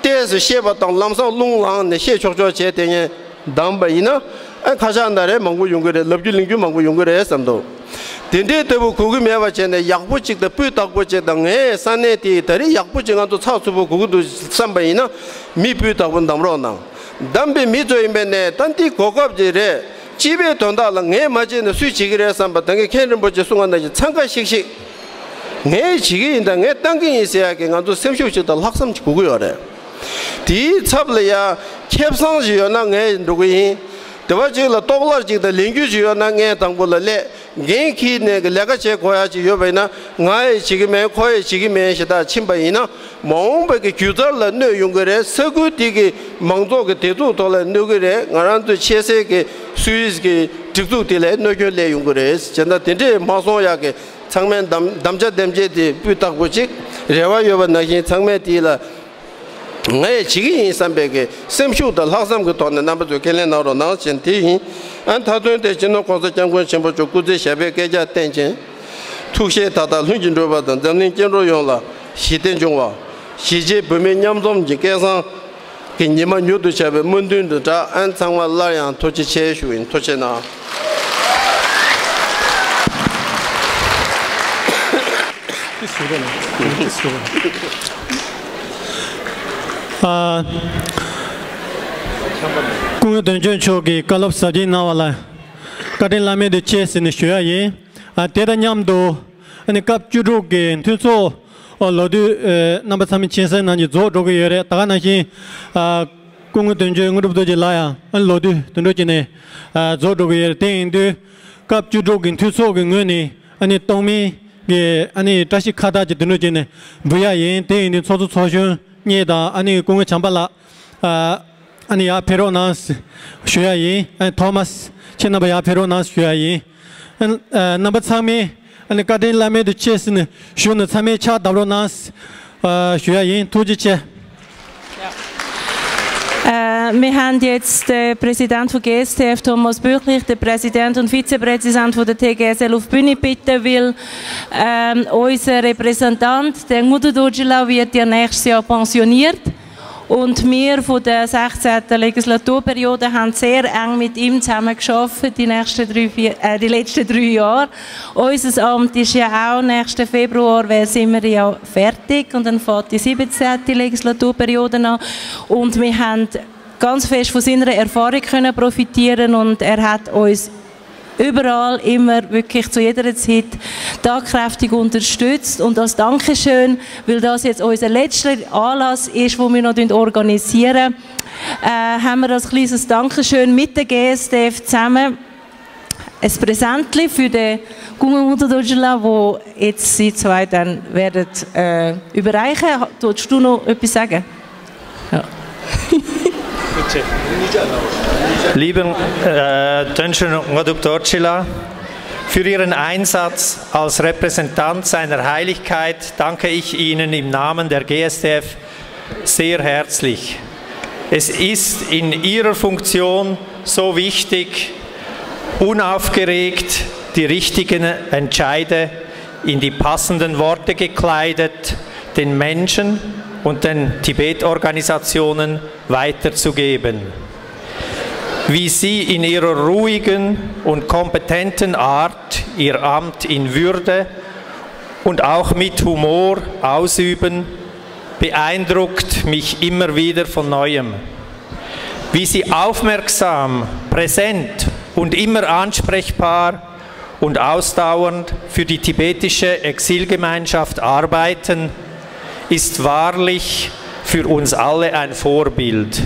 ཏོག་ཙམ་ཤེས་པ་དང་ལམ་སང་རླུང་ལངས་ནས་བཤད་ཆོག་ཆོག་བྱས་དེ་ངས་བདམས་པ་ཡིན་ན། ཨ་ཁ་ཤགས་སྣ་རལ་མང་པོ་ཡོང་གི་རེད། ལབ་རྒྱུ་གླེང་རྒྱུ་མང་པོ་ཡོང་གི་རེད་བསམ་འདུག་དེ་འདྲའི་ལྟ་བུ་དགོས་ཀྱི་མེད་པ་བྱས་ནས་ཡག་པོ་ཅིག་དང་སྤུས་དག་པོ་ཅིག་དང་ངའི་ས་གནས་དེ་ད་རེས་ཡག་པོ་ཅིག་ང་ཚོ་ཚགས་ཚུད་པོ་དགོས་ཀྱི་འདུག་བསམ་པ་ཡིན་ན། མི་སྤུས་དག་པོ་བདམས་རོགས་གནང་། བདམས་པའི་མི་ཚོ་ཡིན་པས་ནས་ད་འདི་གོ་སྐབས་ཅིག་རེད། སྤྱི་པའི་དོན་དག་ལ་ངས་མ་བྱས་ན་སུས་བྱེད་ཀྱི་རེད་བསམ་པ། ད་གིན་མཁན་རིན་པོ་ཆེ་གསུང་བ་ནང་བཞིན་འཚང་ཁ་ཤིག་ཤིག་ངས་བྱེད་ཀྱི་ཡིན། ད་ངས་བཏང་གི་ཡིན་ཟེར་ཡག་གི་ང་ཚོ་སེམས་ཤུགས་ཤིག་དང་ལྷག་བསམ་ཞིག་དགོས་ཀྱི་ཡོད་རེད། དེའི་ཚབ་ལ་ཡ་ཁེ་བཟང་ཞིག་ཡོད་ན་ངས་འགྲོ་གི་ཡིན། དེ་བ་ཅིག་ལ་ལྟོགས་ལར་ཅིག་དང་ལས་འགུལ་ཞིག་ཡོད་ན་ངས་དང་པོ་ལ་སླེབས། འགན་འཁྱེར་ནས་ཀྱི་ལས་ཀ་བྱེད་དགོས་ཡ་ཅིག་ཡོད་པ་ཡིན་ན། ང་ཡིས་བྱེད་ཀྱི་མེད། ཁོ་ཡིས་བྱེད་ཀྱི་མེད་ཞེ་དྲག་ཕྱིན་པ་ཡིན་ན། མ་འོངས་པའི་གི་སྒྱུ་རྩལ་ལ་གནོད་ཡོང་གི་རེད། ས་ཁུལ་དེ་གི་མང་ཚོགས་ཀྱི་བདེ་སྡུག་ཐོག་ལ་གནོད་ཀྱི་རེད། ང་རང་ཚོའི་ཆེས་སྲིད་ཀྱི་སུད་སི་གི་སྒྲིག་འཛུགས་དེ་ལ་གནོད་སྐྱོན་སླེབས་ཡོང་གི་རེད། བྱས་ན་དེ་འདྲས་མ་སོང་ཡག་གི་ཚང་མས་དམ་དམ་བཅའ་དེམ་བཅས་དེ་སྤུས་དག་པོ་ཅིག་རེ་བ་ཡོད་པ་ནང་བཞིན་ཚང་མས་དེ་ལ་ངས་བྱེད་ཀྱི་ཡིན་བསམ་པའི་གི་སེམས་ཤུགས་དང་ལྷག་བསམ་གྱི་ཐོག་ནས་རྣམ་པ་ཚོས་ཁས་ལེན་གནང་རོགས་གནང་ཞེས་དེ་ཡིན། ཨ་མཐའ་དོན་དེ་སྤྱི་ནོར་༸གོང་ས་༸སྐྱབས་མགོན་ཆེན་པོ་མཆོག་སྐུ་ཚེ་ཞབས་པད་བསྐལ་བརྒྱར་བརྟན་ཅིང་། ཐུགས་བཞེད་མཐའ་དག་ལྷུན་གྱིས་འགྲུབ་པ་དང་། འཛམ་གླིང་སྐྱེ་འགྲོ་ཡོངས་ལ་ཞི་བདེ་འབྱུང་བ། གཞིས་བྱེས་བོད་མི་མཉམ་འཛོམས་ཀྱི་སྐལ་བཟང་གི་ཉི་མ་མྱུར་དུ་ཤར་བའི་སྨོན་འདུན་དང་སྦྲགས། ཨན་ཚང་མ་སླར་ཡང་ཐུགས་རྗེ་ཆེ་ཞུ་ཡིན། ཐུགས་རྗེ་གནང་། ཨ། སྐུ་ངོ་དོན་གཅོད་མཆོག་གིས་བཀའ་སློབ་ཟབ་རྒྱས་གནང་བ་ལ་བཀའ་དྲིན་བླ་མེད་དུ་ཆེ་ཟེར་ནས་ཞུ་ཡ་ཡིན། ཨ། དེ་དང་མཉམ་དུ། ཨ་ནི་སྐབས་བཅུ་དྲུག་གི་འཐུས་ཚོགས་ལོ་དུས་རྣམ་པ་ཚང་མས་མཁྱེན་གསལ་ནང་བཞིན་རྫོགས་འགྲོ་གི་ཡོད་རེད། ད་ག་ནང་བཞིན་སྐུ་ངོ་དོན་གཅོད་དངོས་གྲུབ་རྡོ་རྗེ་ལགས་ཡང་ལོ་དུས་དེ་འདྲ་བྱས་ནས་རྫོགས་འགྲོ་གི་ཡོད་རེད། དེ་ཡིན་དུས་སྐབས་བཅུ་དྲུག་གི་འཐུས་ཚོགས་ཀྱི་ངོས་ནས་ཨ་ནི་གཏོང་མིན་གྱི་ཨ་ནི་བཀྲ་ཤིས་ཁ་བཏགས་ཀྱི་དེ་འདྲ་བྱས་ནས་འབུལ་ཡ་ཡིན། དེ་ཡིན་དུས་ཚོགས་གཙོ་ཚོགས་གཞོན་གཉིས་དང་ཨ་ནི་སྐུ་ངོ་བྱམས་པ་ལགས། ཨ་ནི་ཡར་ཕེབས་རོགས་གནང་ཞུ་ཡ་ཡིན། ཨ་ནི་ཐོ་མཱས་ཁྱེད་རྣམ་པ་ཡར་ཕེབས་རོགས་གནང་ཞུ་ཡ་ཡིན། ཨ་ནི་རྣམ་པ་ཚང་མས་ཨ་ནི་བཀའ་དྲིན་བླ་མེད་དུ་ཆེ་ཟེར་ནས་ཞུ་ནས་ཚང་མས་ཕྱག་བརྡབ་རོགས་གནང་ཞུ་ཡ་ཡིན། ཐུགས་རྗེ་ཆེ། Äh, wir haben jetzt den Präsident von G S T F, Thomas Büchli, den Präsident und Vizepräsident von der T G S L auf die Bühne bitten, weil ähm, unser Repräsentant, der Ngudu Dojila, wird ja nächstes Jahr pensioniert. Und wir von der sechzehnten Legislaturperiode haben sehr eng mit ihm zusammengearbeitet die nächsten drei, vier, äh, die letzten drei Jahre. Unser Amt ist ja auch nächsten Februar, weil sind wir ja fertig und dann fängt die siebzehnte Legislaturperiode an. Und wir haben ganz fest von seiner Erfahrung können profitieren und er hat uns überall immer wirklich zu jeder Zeit tatkräftig unterstützt. Und als Dankeschön, weil das jetzt unser letzter Anlass ist, wo wir noch organisieren, äh, haben wir als kleines Dankeschön mit der G S D F zusammen ein Präsentchen für den Gunga Mutadojila, wo jetzt Sie zwei dann werden äh, überreichen. Willst du noch etwas sagen? Ja. Lieben äh, Tönchen Ngoduk Dorchila, für Ihren Einsatz als Repräsentant seiner Heiligkeit danke ich Ihnen im Namen der G S D F sehr herzlich. Es ist in Ihrer Funktion so wichtig, unaufgeregt die richtigen Entscheide in die passenden Worte gekleidet, den Menschen und den Tibet-Organisationen weiterzugeben. Wie Sie in Ihrer ruhigen und kompetenten Art Ihr Amt in Würde und auch mit Humor ausüben, beeindruckt mich immer wieder von Neuem. Wie Sie aufmerksam, präsent und immer ansprechbar und ausdauernd für die tibetische Exilgemeinschaft arbeiten, ist wahrlich für uns alle ein Vorbild.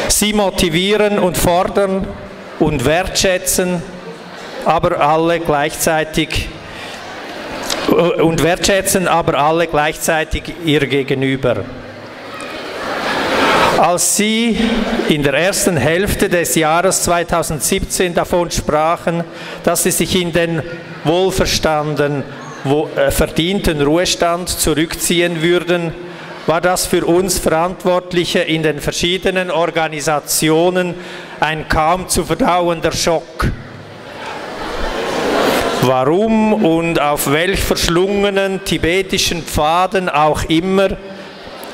Sie motivieren und fordern und wertschätzen aber alle gleichzeitig und wertschätzen aber alle gleichzeitig ihr Gegenüber. Als Sie in der ersten Hälfte des Jahres zweitausendsiebzehn davon sprachen, dass Sie sich in den wohlverstanden, wo, äh, verdienten Ruhestand zurückziehen würden, war das für uns Verantwortliche in den verschiedenen Organisationen ein kaum zu verdauender Schock. Warum und auf welch verschlungenen tibetischen Pfaden auch immer,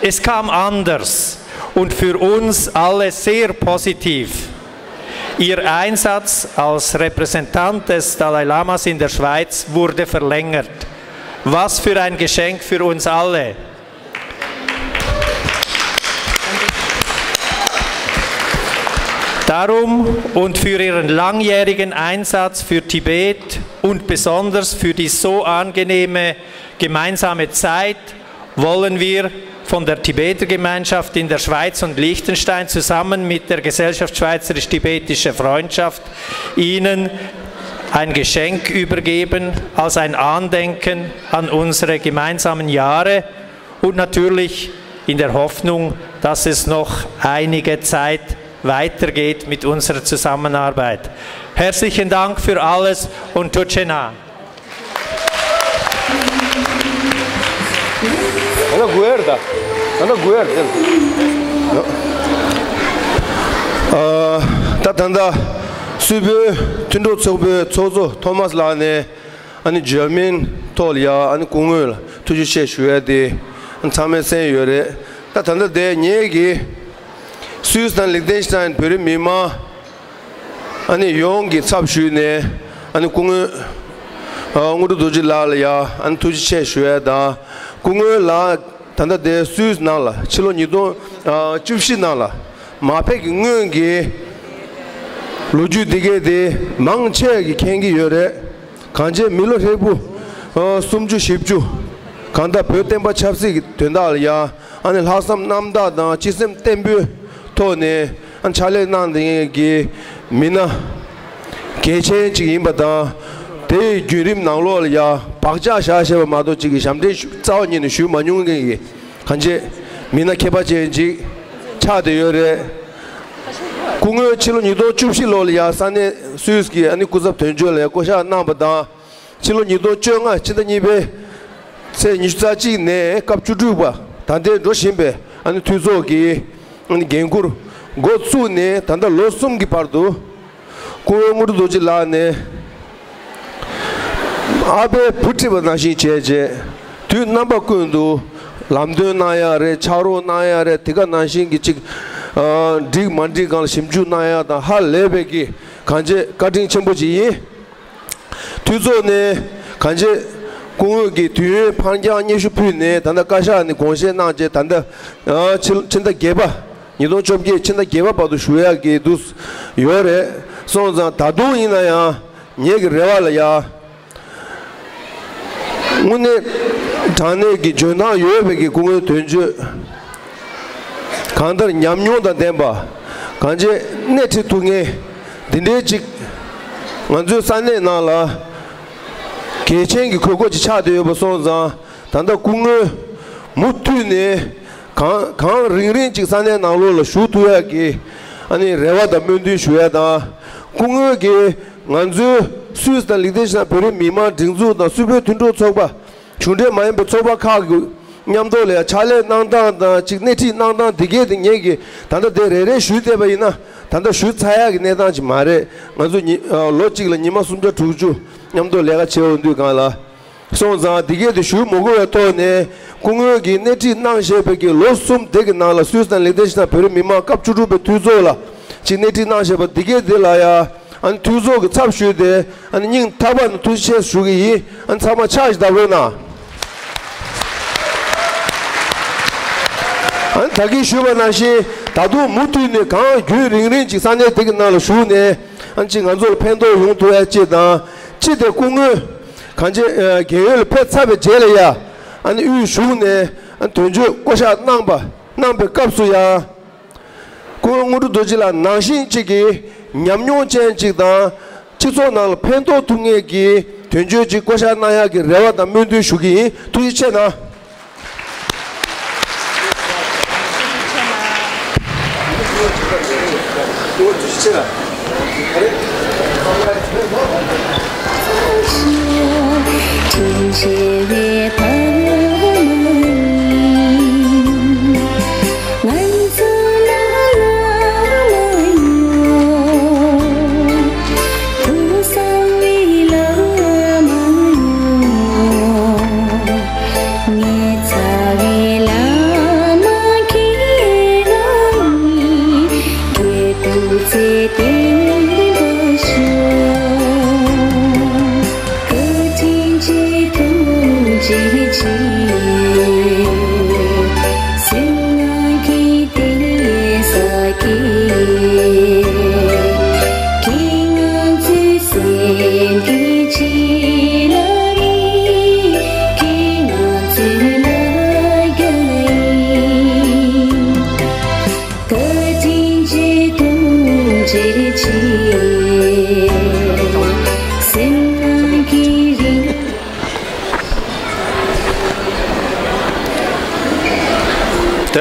es kam anders und für uns alle sehr positiv. Ihr Einsatz als Repräsentant des Dalai Lamas in der Schweiz wurde verlängert. Was für ein Geschenk für uns alle! Darum und für Ihren langjährigen Einsatz für Tibet und besonders für die so angenehme gemeinsame Zeit wollen wir von der Tibeter Gemeinschaft in der Schweiz und Liechtenstein zusammen mit der Gesellschaft Schweizerisch-Tibetischer Freundschaft Ihnen ein Geschenk übergeben als ein Andenken an unsere gemeinsamen Jahre und natürlich in der Hoffnung, dass es noch einige Zeit weitergeht mit unserer Zusammenarbeit. Herzlichen Dank für alles und Tujena. ད་ལྟ་གུ་ཡར་ད། ད་ལྟ་གུ་ཡར་ད། ཨ། ད་ད་ལྟ་སུད་བོད་མཐུན་གྲོགས་ཚོགས་པའི་ཚོགས་གཙོ་ཐོ་མཱས་ལགས་ནས་ཨ་ནི་འཇར་མན་ཐོག་ལ་ཡ་ཨ་ནི་སྐུ་ངོ་ལ་ཐུགས་རྗེ་ཆེ་ཞུ་ཡ་དེ་ཚང་མས་གསན་ཡོད་རེད། ད་ད་ལྟ་དེ་ངེད་ཀྱིས་སུད་སི་དང་ལིག་ཏེན་ཤི་ཏན་བོད་རིགས་མི་མང་ཨ་ནི་ཡོངས་ཀྱི་ཚབ་ཞུས་ནས་ཨ་ནི་སྐུ་ངོ་ཨ་དངོས་གྲུབ་རྡོ་རྗེ་ལགས་ལ་ཡ་ཨ་ནི་ཐུགས་རྗེ་ཆེ་ཞུ་ཡ་དང་། སྐུ་ངོ་ལགས་ད་ལྟ་དེ་སུད་སི་ནང་ལ་ཕྱི་ལོ་ཉིས་སྟོང་བཅུ་བཞི་ནང་ལ་མ་ཕེབས་ཀྱི་སྔོན་གྱི་ལོ་རྒྱུས་འདི་གས་དེ་མང་ཆེ་གིས་མཁྱེན་གྱི་ཡོད་རེད། གངས་ཅན་མི་ལོ་ཧྲིལ་པོ་ཨ་སུམ་ཅུ་བཞི་བཅུ་གང་ལྟར་བོད་བསྟན་པ་ཆབ་སྲིད་ཀྱི་དོན་དག་ལ་ཡ་ཨ་ནི་ལྷག་བསམ་རྣམ་དག་དང་སྤྱི་སེམས་བརྟན་པོའི་ཐོག་ནས་ཨ་ཕྱག་ལས་གནང་མཁན་གྱི་མི་སྣ་གལ་ཆེན་ཅིག་ཡིན་པ་དང་། དེའི་བརྒྱུད་རིམ་ནང་ལོགས་ལ་ཡ་བག་ཆགས་བཞག་བཞག་པ་མ་གཏོགས་ཅིག་གི་ཞབས་འདྲེན་ཞུ་རྩ་བ་ཉིད་ནས་ཞུས་མ་མྱོང་མཁན་གྱི་གང་ཅི་མི་སྣ་ཁྱད་པར་ཅན་ཅིག་ཆགས་བསྡད་ཡོད་རེད། སྐུ་ངོ་ཕྱི་ལོ་ཉིས་སྟོང་བཅུ་བཞི་ལོ་ལ་ཡ་ས་གནས་སུད་སི་གི་ཨ་ནི་སྐུ་ཚབ་དོན་གཅོད་ལ་ཡ་བསྐོ་གཞག་གནང་བ་དང་། ཕྱི་ལོ་ཉིས་སྟོང་བཅོ་ལྔ་ཕྱི་ཟླ་གཉིས་པའི་ཚེས་ཉི་ཤུ་རྩ་གཅིག་ནས་སྐབས་བཅུ་དྲུག་པ་ད་ལྟའི་འགྲོ་བཞིན་པའི་ཨ་ནི་འཐུས་ཚོགས་ཀྱི་ཨ་ནི་འགན་འཁུར་འགོ་བཙུགས་ནས་ད་ལྟ་ལོ་གསུམ་གྱི་བར་དུ་སྐུ་ངོ་དངོས་གྲུབ་རྡོ་རྗེ་ལགས་ནས་ཨ་ཕའི་བུ་ཁྲིད་པ་ནང་བཞིན་བྱས་རྗེས་དུས་རྣམ་པ་ཀུན་ཏུ་ལམ་སྟོན་གནང་ཡ་རེད། ཕྱག་རོགས་གནང་ཡ་རེད། དེ་ག་ནང་བཞིན་གྱི་ཅིག་ཨ་འགྲིག་མ་འགྲིག་སྒང་ལ་ཞིབ་འཇུག་གནང་ཡ་དང་ཧ་ལས་པའི་གི་གང་ཅི་བཀའ་དྲིན་ཆེན་པོ་ཅིག་ཡིན། འཐུས་ཚོགས་ནས་གང་ཅི་སྐུ་ངོ་གི་དུས་ཡུན་ཕར་འགྱངས་སྙན་ཞུ་ཕུལ་ནས་ད་ལྟ་བཀའ་ཤག་ནས་དགོངས་བཞེས་གནང་རྗེས་ད་ལྟ་ཨ་ཕྱི་ཕྱི་ཟླ་བརྒྱད་པ་ཉིས་སྟོང་བཅོ་བརྒྱད་ཕྱི་ཟླ་བརྒྱད་པ་བར་དུ་བཞུགས་ཡག་གི་འདུག་ཡོད་རེད། སོང་ཙང་ད་དུང་ཡིན་ན་ཡང་ངེད་ཀྱི་རེ་བ་ལ་ཡ་དངོས་གནས་དྲང་གནས་ཀྱི་འཇོན་ཐང་ཡོད་པའི་གི་སྐུ་ངོའི་དོན་གཅོད་གང་ལྟར་ཉམས་མྱོང་དང་ལྡན་པ་གང་ཅི་སྣེ་ཁྲིད་ཐུབ་མཁན་འདི་འདྲའི་ཅིག་ང་ཚོའི་ས་གནས་ནང་ལ་གལ་ཆེན་གྱི་དགོས་མཁོ་ཅིག་ཆགས་བསྡད་ཡོད་པ་སོང་ཙང་། ད་ལྟ་སྐུ་ངོ་མུ་མཐུད་ནས་གང་གང་རིང་རིང་ཅིག་ས་གནས་ནང་ལོགས་ལ་བཞུགས་ཐུབ་ཡག་གི་ཨ་ནི་རེ་བ་དང་སྨོན་འདུན་ཞུ་ཡ་དང་། སྐུ་ངོ་གིས་ང་ཚོའི་སུད་སི་དང་ལིག་ཏེན་ཤི་ཏན་བོད་རིགས་མི་མང་སྒྲིག་འཛུགས་དང་སུད་བོད་མཐུན་གྲོགས་ཚོགས་པ་གཞུང་འབྲེལ་མ་ཡིན་པའི་ཚོགས་པ་ཁག་གི་མཉམ་དུ་ལ་ཡང་ཕྱག་ལས་གནང་སྟངས་དང་ཅིག་སྣེ་ཁྲིད་གནང་སྟངས་དེ་གས་དེ་ངེད་ཀྱིས་ད་ལྟ་དེ་རེ་རེ་ཞུས་བསྡད་པ་ཡིན་ན་ད་ལྟ་ཞུས་ཚར་ཡག་གི་གནས་སྟངས་ཅིག་མ་རེད། ང་ཚོ་ཉི་ཨ་ལོ་གཅིག་ལ་ཉི་མ་སུམ་བརྒྱ་དྲུག་ཅུ་མཉམ་དུ་ལས་ཀ་བྱེད་འོང་དུས་སྒང་ལ། སོང་ཙང་འདི་གས་དེ་ཞུ་མི་དགོས་པའི་ཐོག་ནས་སྐུ་ངོ་གིས་སྣེ་ཁྲིད་གནང་བཞིན་པའི་གི་ལོ་གསུམ་དེ་གི་ནང་ལ་སུད་སི་དང་ལིག་ཏེན་ཤི་ཏན་བོད་རིགས་མི་མང་སྐབས་བཅུ་དྲུག་པའི་འཐུས་ཚོགས་ལ་ཅིག་སྣེ་ཁྲིད་གནང་བཞིན་པ་འདི་གས་དེ་ལ་ཡ་ཨ་ནི་འཐུས་ཚོགས་ཀྱི་ཚབ་ཞུས་ཏེ་ཨ་ནི་སྙིང་ཐག་པ་ནས་ཐུགས་རྗེ་ཆེ་ཞུ་གི་ཡིན། ཨ་ནི་ཚང་མ་ཕྱག་ཞིག་བརྡབ་རོགས་གནང་། ཨ་ནི་ད་གིན་ཞུས་པ་ནང་བཞིན་ད་དུང་མུ་མཐུད་ནས་གང་རྒྱུན་རིང་རིང་ཅིག་ས་གནས་དེ་གི་ནང་ལ་བཞུགས་ནས་ཨ་ནི་ཅིག་ང་ཚོ་ལ་ཕན་ཐོགས་ཡོང་ཐུབ་ཡ་ཅིག་དང་། ཅི་སྟེ་སྐུ་ངོ་གང་ཅི་ཨ་རྒས་ཡོལ་ལ་ཕེབས་ཚར་བའི་རྗེས་ལ་ཡ་ཨ་ནི་དབུས་གཞུང་ནས་ཨ་ནི་དོན་གཅོད་བསྐོ་གཞག་གནང་པ་གནང་པའི་སྐབས་སུ་ཡང་སྐུ་ངོ་དངོས་གྲུབ་རྡོ་རྗེ་ལགས་ནང་བཞིན་གཅིག་གི་ཉམས་མྱོང་ཅན་གཅིག་དང་སྤྱི་ཚོགས་ནང་ལ་ཕན་ཐོགས་ཐུབ་མཁན་གྱི་དོན་གཅོད་ཅིག་བསྐོ་གཞག་གནང་ཡག་གི་རེ་བ་དང་སྨོན་འདུན་ཞུ་གི་ཡིན། ཐུགས་རྗེ་ཆེ་གནང་།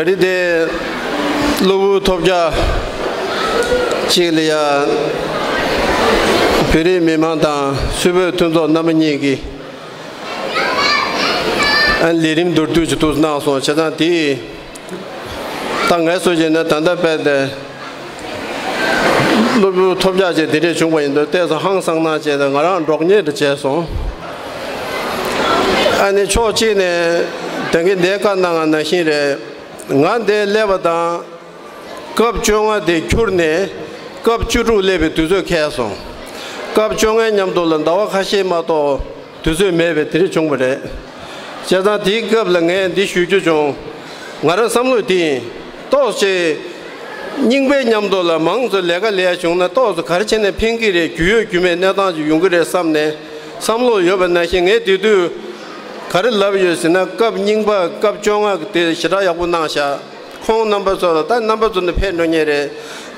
ད་རེས་དེ་གློ་བུར་ཐོལ་རྒྱག་ཅིག་ལ་ཡ་བོད་རིགས་མི་མང་དང་སུད་བོད་མཐུན་ཚོགས་རྣམ་པ་གཉིས་ཀྱིས་ཨ་ལས་རིམ་མདོར་བསྡུས་ཅིག་ཏུ་གནང་སོང་། བྱས་ཙང་དེ་ད་ངས་སོ་བྱས་ན་ད་ལྟ་བར་དུ་གློ་བུར་ཐོལ་རྒྱག་ཅིག་དེ་འདྲས་བྱུང་བ་ཡིན་དུས་ཏོག་ཙམ་ཧང་སངས་གནང་བྱས་ཏེ་ང་རང་འདྲོག་ཉེས་འདྲ་བྱས་སོང་། ཨ་ནི་ཕྱོགས་གཅིག་ནས་ད་གིན་འདས་བཀའ་གནང་བ་ནང་བཞིན་རེད། ང་འདིར་སླེབས་པ་དང་། སྐབས་བཅོ་ལྔ་དེ་འཁྱུར་ནས་སྐབས་བཅུ་དྲུག་སླེབས་པའི་དུས་ཚོད་འཁེལ་སོང་། སྐབས་བཅོ་ལྔའི་མཉམ་དུ་ལ་ཟླ་བ་ཁ་ཤས་མ་གཏོགས་དུས་ཚོད་མེད་པའི་དེ་རིགས་བྱུང་བ་རེད། བྱས་ཙང་དེའི་སྐབས་ལ་ངས་འདི་ཞུ་རྒྱུ་བྱུང་། ང་རང་བསམ་བློ་འདི་ཡིན། ཏོག་ཙམ་རྙིང་པའི་མཉམ་དུ་ལ་མང་ཙམ་ལས་ཀ་ལས་ཡ་བྱུང་ན་ཏོག་ཙམ་ག་རེ་བྱས་ནས་ཕན་གྱི་རེད། རྒྱུས་ཡོད་རྒྱུས་མེད་གནས་སྟངས་ཅིག་ཡོང་གི་རེད་བསམ་ནས་བསམ་བློ་ཡོད་པ་ནང་བཞིན་ངས་དེ་དུས་ག་རེ་ལབ་ཡོད་ཟེར་ན། སྐབས་རྙིང་པ་སྐབས་བཅོ་ལྔ་གི་དེ་ཞེ་དྲག་ཡག་པོ་གནང་བཞག། ཁོང་རྣམ་པ་ཚོ་ལ་ད་རྣམ་པ་ཚོ་ནི་ཕེབས་འགྲོ་མཁན་རེད།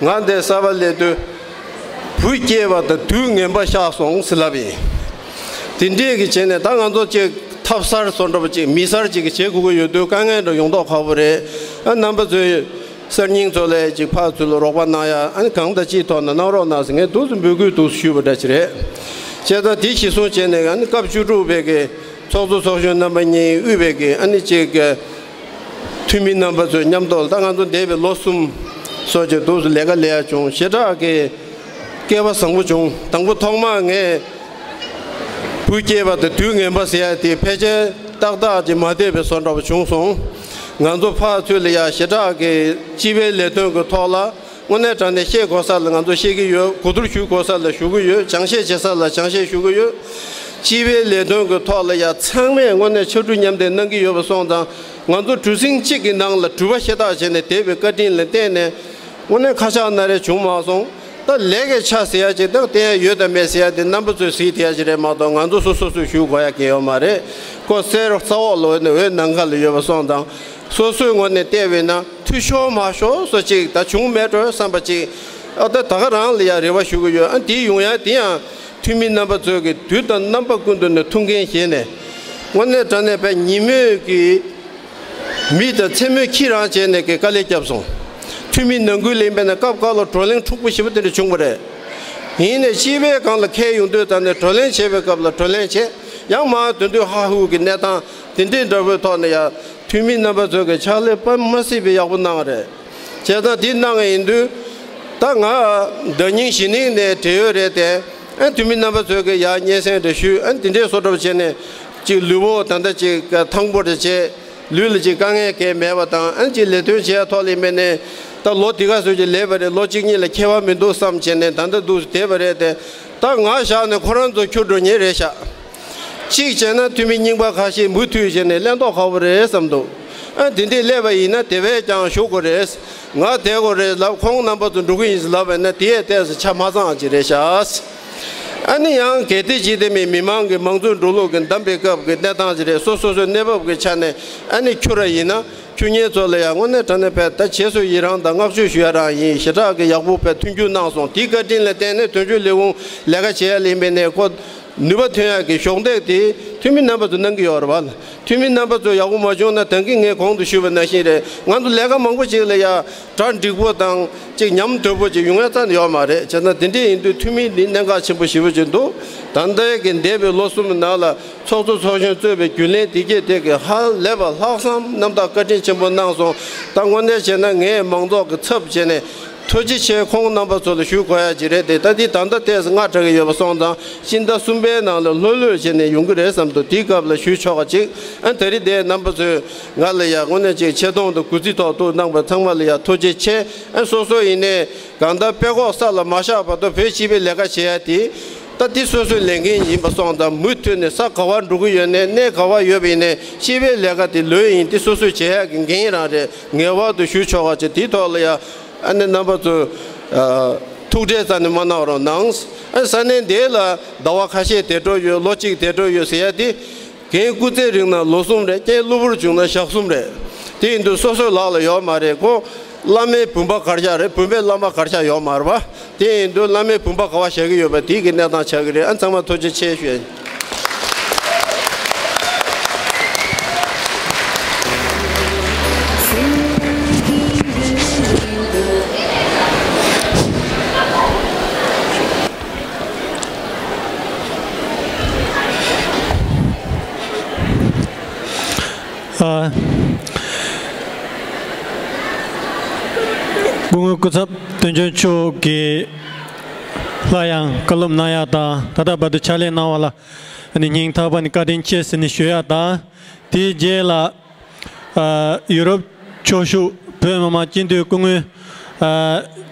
ང་འདི་གསར་པ་སླེབས་དུས་བུ་སྐྱེས་པ་དང་དུས་ངན་པ་ཤར་སོང་ཟེར་ལབ་ཡིན། དེ་འདྲས་ཀྱི་བྱས་ནས་ད་ང་ཚོ་ཅིག་ཐབས་གསར་བཟོ་འདྲ་པོ་ཅིག་མི་གསར་ཅིག་གིས་བྱེད་དགོས་ཀྱི་ཡོད་དུས་དཀའ་ངལ་འདྲ་ཡོང་མདོག་ཁ་པོ་རེད། ཨ་རྣམ་པ་ཚོས་གསར་རྙིང་ཚོ་ལ་ཅིག་ཕར་ཚུར་ལ་རོགས་པ་གནང་ཡ། ཨ་ནི་གང་དང་ཅིའི་ཐོག་ནས་གནང་རོགས་གནང་ཟེར་ངས་འདུག་སེ་འབོད་སྐུལ་འདུག་སེ་ཞུས་པ་འདྲ་ཅིག་རེད། བྱས་ཙང་དེ་གཞིར་བཟུང་བྱས་ནས་ཨ་ནི་སྐབས་བཅུ་དྲུག་པའི་གི་ཚོགས་གཙོ་ཚོགས་གཞོན་རྣམ་པ་གཉིས་དབུས་པའི་གི་ཨ་ནི་ཅིག་གི་འཐུས་མི་རྣམ་པ་ཚོས་མཉམ་དུ་ད་ང་ཚོ་འདས་པའི་ལོ་གསུམ་སོགས་ཀྱི་འདུག་སེ་ལས་ཀ་ལས་ཡ་བྱུང་། ཞེ་དྲག་གི་སྐལ་བ་བཟང་པོ་བྱུང་། དང་པོ་ཐོག་མར་ངས་བུ་སྐྱེས་པ་དང་དུས་ངན་པ་ཟེར་ཡ་དེ་ཕལ་ཆེར་ཏག་ཏག་ཅིག་མ་བསྡད་པའི་བཟོ་འདྲ་པོ་བྱུང་སོང་། ང་ཚོ་ཕར་ཚུར་ལ་ཡ་ཞེ་དྲག་གི་སྤྱི་པའི་ལས་དོན་གྱི་ཐོག་ལ་དངོས་གནས་དྲང་གནས་བཤད་དགོས་ས་ལ་ང་ཚོ་བཤད་ཀྱི་ཡོད། གོ་བསྡུར་ཞུ་དགོས་ས་ལ་ཞུ་གི་ཡོད། སྦྱང་བཤད་བྱེད་ས་ལ་སྦྱང་བཤད་ཞུ་གི་ཡོད། སྤྱི་པའི་ལས་དོན་གྱི་ཐོག་ལ་ཡ་ཚང་མས་དངོས་གནས་ཕྱར་གྲུ་མཉམ་འདེགས་གནང་གི་ཡོད་པ་སོང་ཙང་། ང་ཚོ་གྲུ་གཟིངས་གཅིག་གི་ནང་ལ་གྲུ་པ་ཤ་སྟག་བྱས་ནས་བསྡད་པའི་བཀའ་དྲིན་ལ་བརྟེན་ནས་དངོས་གནས་ཁ་ཆག་སྣ་རལ་བྱུང་མ་སོང་། ད་ལས་ཀའི་ཆ་ཟེར་ཡ་ཅིག་དང་བསྟན་ཡ་ཡོད་དང་མེད་ཟེར་ཡ་དེ་རྣམ་པ་ཚོས་གཟིགས་བསྡད་ཡ་ཅིག་རེད་མ་གཏོགས་ང་ཚོ་སོ་སོ་སོས་ཞུ་དགོས་ཡ་གང་ཡོད་མ་རེད། ཁོ་གསེར་ས་འོག་ལ་འོད་ནི་འོད་ནམ་མཁའ་ལ་ཡོད་པ་སོང་ཙང་། སོ་སོའི་ངོས་ནས་བལྟས་པས་ན་འཐུས་ཤོར་མ་ཤོར་སོ་ཅིག་ད་བྱུང་མེད་འགྲོ་བསམ་པ་ཅིག་ཨ་ད་ད་ག་རང་ལ་ཡ་རེ་བ་ཞུ་གི་ཡོད། ཨ་འདི་ཡོང་ཡ་དེ་ཡང་འཐུས་མི་རྣམ་པ་ཚོས་ཀྱི་དུས་དང་རྣམ་པ་ཀུན་ཏུ་ནས་ཐུགས་འགན་བཞེས་ནས་དངོས་གནས་དྲང་གནས་པའི་ཉིན་མོའི་གི་མི་དང་མཚན་མོའི་ཁྱི་རང་བྱས་ནས་ཀྱི་དཀའ་ལས་བརྒྱབ་སོང་། འཐུས་མི་ནང་ཁུལ་ལ་ཡིན་པས་ན་སྐབས་འགའ་ལ་བགྲོ་གླེང་འཁྲུག་པོ་ཞེ་པོ་དེ་འདྲ་བྱུང་བ་རེད། ཡིན་ནའི་སྤྱི་པའི་སྒང་ལ་འཁེལ་ཡོང་དུས་ད་ནས་བགྲོ་གླེང་བྱེད་པའི་སྐབས་ལ་བགྲོ་གླེང་བྱེད། ཡང་མ་དོན་དུ་ཧ་ཧུ་གི་གནས་སྟངས་དེ་འདྲའི་འདྲ་པོའི་ཐོག་ནས་ཡ་འཐུས་མི་རྣམ་པ་ཚོས་ཀྱི་ཕྱག་ལས་དཔེ་མ་སྲིད་པའི་ཡག་པོ་གནང་བ་རེད། བྱས་ཙང་དེ་གནང་བ་ཡིན་དུས་ད་ང་ཟླ་ཉིན་གཞེས་ནིང་ནས་བགྲེས་ཡོལ་རེད་དེ། ཨ་འཐུས་མི་རྣམ་པ་ཚོས་ཀྱི་ཡ་སྙན་སེང་འདྲ་ཞུས། ཨ་དེ་འདྲའི་བཟོ་འདྲ་བྱས་ནས་ཅིག་ལུས་པོ་ད་ལྟ་ཅིག་ཐང་པོ་རེ་བྱས། ལུས་ལ་ཅིག་དཀའ་ངལ་གང་ཡང་མེད་པ་དང་། ཨ་ཅིག་ལས་དོན་བྱེད་ཡ་ཐོག་ལ་ཡིན་པས་ནས་ད་ལོ་འདི་ག་ཚོད་ཅིག་ལས་པ་རེད། ལོ་གཅིག་གཉིས་ལ་ཁྱད་པར་མི་འདུག་བསམ་བྱས་ནས་ད་ལྟ་འདུག་བསྡད་པ་རེད་དེ། ད་ང་བཞག་ནས་ཁོ་རང་ཚོ་འཁྱུར་འགྲོ་མཁན་རེད་ཤག་གཅིག་བྱས་ན་འཐུས་མི་རྙིང་པ་ཁ་ཤས་མུ་མཐུད་བྱས་ནས་གླེན་ཏོག་ཁ་པོ་རེད་བསམ་འདུག་ཨ་དེ་འདྲས་སླེབས་པ་ཡིན་ན་དེ་བས་ཀྱང་ཞུགས་དགོས་རེད། ང་བསྡད་དགོས་རེད་ལབ། ཁོང་རྣམ་པ་ཚོ་འགྲོ་གི་ཡིན་ཟེར་ལབ་པ་ཡིན་ན་དེ་ཡས་ཏོག་ཙམ་ཆ་མ་ཚང་ཅིག་རེད་ཤག་ཨ་ནི་ཡང་གལ་ཏེ་ཅིག་དེ་མིན་མི་མང་གི་མང་གཙོའི་འགྲོ་ལུགས་ཀྱི་བདམས་པའི་སྐབས་ཀྱི་གནས་སྟངས་ཅིག་རེད། སོ་སོ་སོའི་གནས་བབ་ཀྱི་ཆ་ནས་ཨ་ནི་འཁྱུར་བ་ཡིན་ན། འཁྱུར་མཁན་ཚོ་ལ་ཡང་དངོས་གནས་དྲང་གནས་བས་ད་རྗེས་སུ་ཡི་རང་དང་བསྔགས་བརྗོད་ཞུ་ཡ་རང་ཡིན། ཞེ་དྲག་གི་ཡག་པོ་བས་མཐུན་འགྱུར་གནང་སོང་། དེའི་བཀའ་དྲིན་ལ་བརྟེན་ནས་དོན་གཅོད་ལས་ཁུངས་ལས་ཀ་བྱེད་ཡ་ལ་ཡིན་པས་ནས་ཁོ་ནུས་པ་ཐོན་ཡ་གི་གཞོགས་འདེགས་དེ་འཐུས་མི་རྣམ་པ་ཚོ་གནང་གི་ཡོད་རེད་བ། འཐུས་མི་རྣམ་པ་ཚོ་ཡག་པོ་མ་བྱུང་ན་ད་གིན་ངས་གོང་དུ་ཞུས་པ་ནང་བཞིན་རེད། ང་ཚོ་ལས་ཀ་མང་པོ་ཅིག་ལ་ཡ་གྲ་འགྲིག་པོ་དང་ཅིག་ཉམས་དོད་པོ་ཅིག་ཡོང་ཡ་རྩ་ནས་ཡོད་མ་རེད། བྱས་ཙང་དེ་འདྲས་ཡིན་དུས་འཐུས་མི་འདི་གནད་འགག་ཆེན་པོ་ཞེ་པོ་ཅིག་འདུག་ད་ལྟའི་གི་འདས་པའི་ལོ་གསུམ་ནང་ལ། ཚོགས་གཙོ་ཚོགས་གཞོན་གཙོས་པའི་རྒྱུན་ལས་དེ་གས་དེ་གས་ཧ་ལས་པ་ལྷག་བསམ་རྣམ་དག་བཀའ་དྲིན་ཆེན་པོ་གནང་སོང་། ད་དངོས་གནས་བྱས་ན་ངས་མང་ཚོགས་ཀྱི་ཚབ་བྱས་ནས་ཐུགས་རྗེ་ཆེ་ཁོང་རྣམ་པ་ཚོ་ལ་ཞུ་དགོས་ཡ་ཅིག་རེད་དེ། ད་འདི་ད་ལྟ་ཏོག་ཙམ་སྔ་དྲགས་ཀྱི་ཡོད་པ་སོང་ཙང་སྤྱི་ཟླ་གསུམ་པའི་ནང་ལ་ལྷོད་ལྷོད་བྱས་ནས་ཡོང་གི་རེད་བསམ་འདུག་དེའི་སྐབས་ལ་ཞུ་ཆོག་ག་ཅིག་ཨ་ད་རེས་དེ་རྣམ་པ་ཚོས་ང་ལ་ཡ་དངོས་གནས་ཅིག་ཆེ་མཐོང་དང་གུས་བརྩི་ཐོག་ཏུ་གནང་བ་ཚང་མ་ལ་ཡ་ཐུགས་རྗེ་ཆེ། ཨ་སོ་སོ་ཡིན་ནའི། གང་ལྟར་དཔྲལ་ཁོག་ས་ལ་མ་བཞག་བར་དུ་བོད་སྤྱི་པའི་ལས་ཀ་བྱེད་ཡ་དེ། ད་དེ་སོ་སོའི་ལས་འགན་ཡིན་པ་སོང་ཙང་མུ་མཐུད་ནས་ས་ག་བར་འགྲོ་གི་ཡོད་ནའི་གནས་ག་བར་ཡོད་པ་ཡིན་ནའི་སྤྱི་པའི་ལས་ཀ་དེ་ལོས་ཡིན་དེ་སོ་སོས་བྱེད་ཡ་གི་འགན་རང་རེད། ངེས་པར་དུ་ཞུ་ཆོག་ག་ཅིག་དེའི་ཐོག་ལ་ཡ་ཨ་ནི་རྣམ་པ་ཚོས་ཐུགས་ཁྲལ་རྩ་ནས་མ་གནང་རོགས་གནང་། ཨ་ས་གནས་འདི་ལ་ཟླ་བ་ཁ་ཤས་བསྡད་འགྲོ་ཡོད། ལོ་གཅིག་བསྡད་འགྲོ་ཡོད་ཟེར་ཡ་དེ། རྒན་སྐུ་ཚེ་རིང་ན་ལོ་གསུམ་རེད། རྒན་གློ་བུར་བྱུང་ན་ཞག་གསུམ་རེད། དེ་ཡིན་དུས་སོ་སོའི་ལག་ལ་ཡོད་མ་རེད་ཁོ། བླ་མའི་བུམ་པ་གར་ཤག་རེད། བུམ་པའི་བླ་མ་གར་ཤག་ཡོད་མ་རེད་པ། དེ་ཡིན་དུས་བླ་མའི་བུམ་པ་ག་བ་བཞག་གི་ཡོད་པ་དེ་གི་གནས་སྟངས་ཆགས་ཀྱི་རེད། ཨ་ཚང་མ་ཐུགས་རྗེ་ཆེ་ཞུ་ཡ་ཡིན། སྐུ་ངོ་སྐུ་ཚབ་དོན་གཅོད་མཆོག་གིས་སླར་ཡང་བཀའ་སློབ་གནང་ཡག་དང་། ད་ལྟ་བར་དུ་ཕྱག་ལས་གནང་བ་ལ་ཨ་ནི་སྙིང་ཐག་པ་ནས་བཀའ་དྲིན་ཆེ་ཟེར་ནས་ཞུ་ཡག་དང་། དེའི་རྗེས་ལ་ཨ་ཡུ་རོབ་ཕྱོགས་བཞུགས་བོད་མི་མང་སྤྱི་འཐུས་སྐུ་ངོ་ཨ་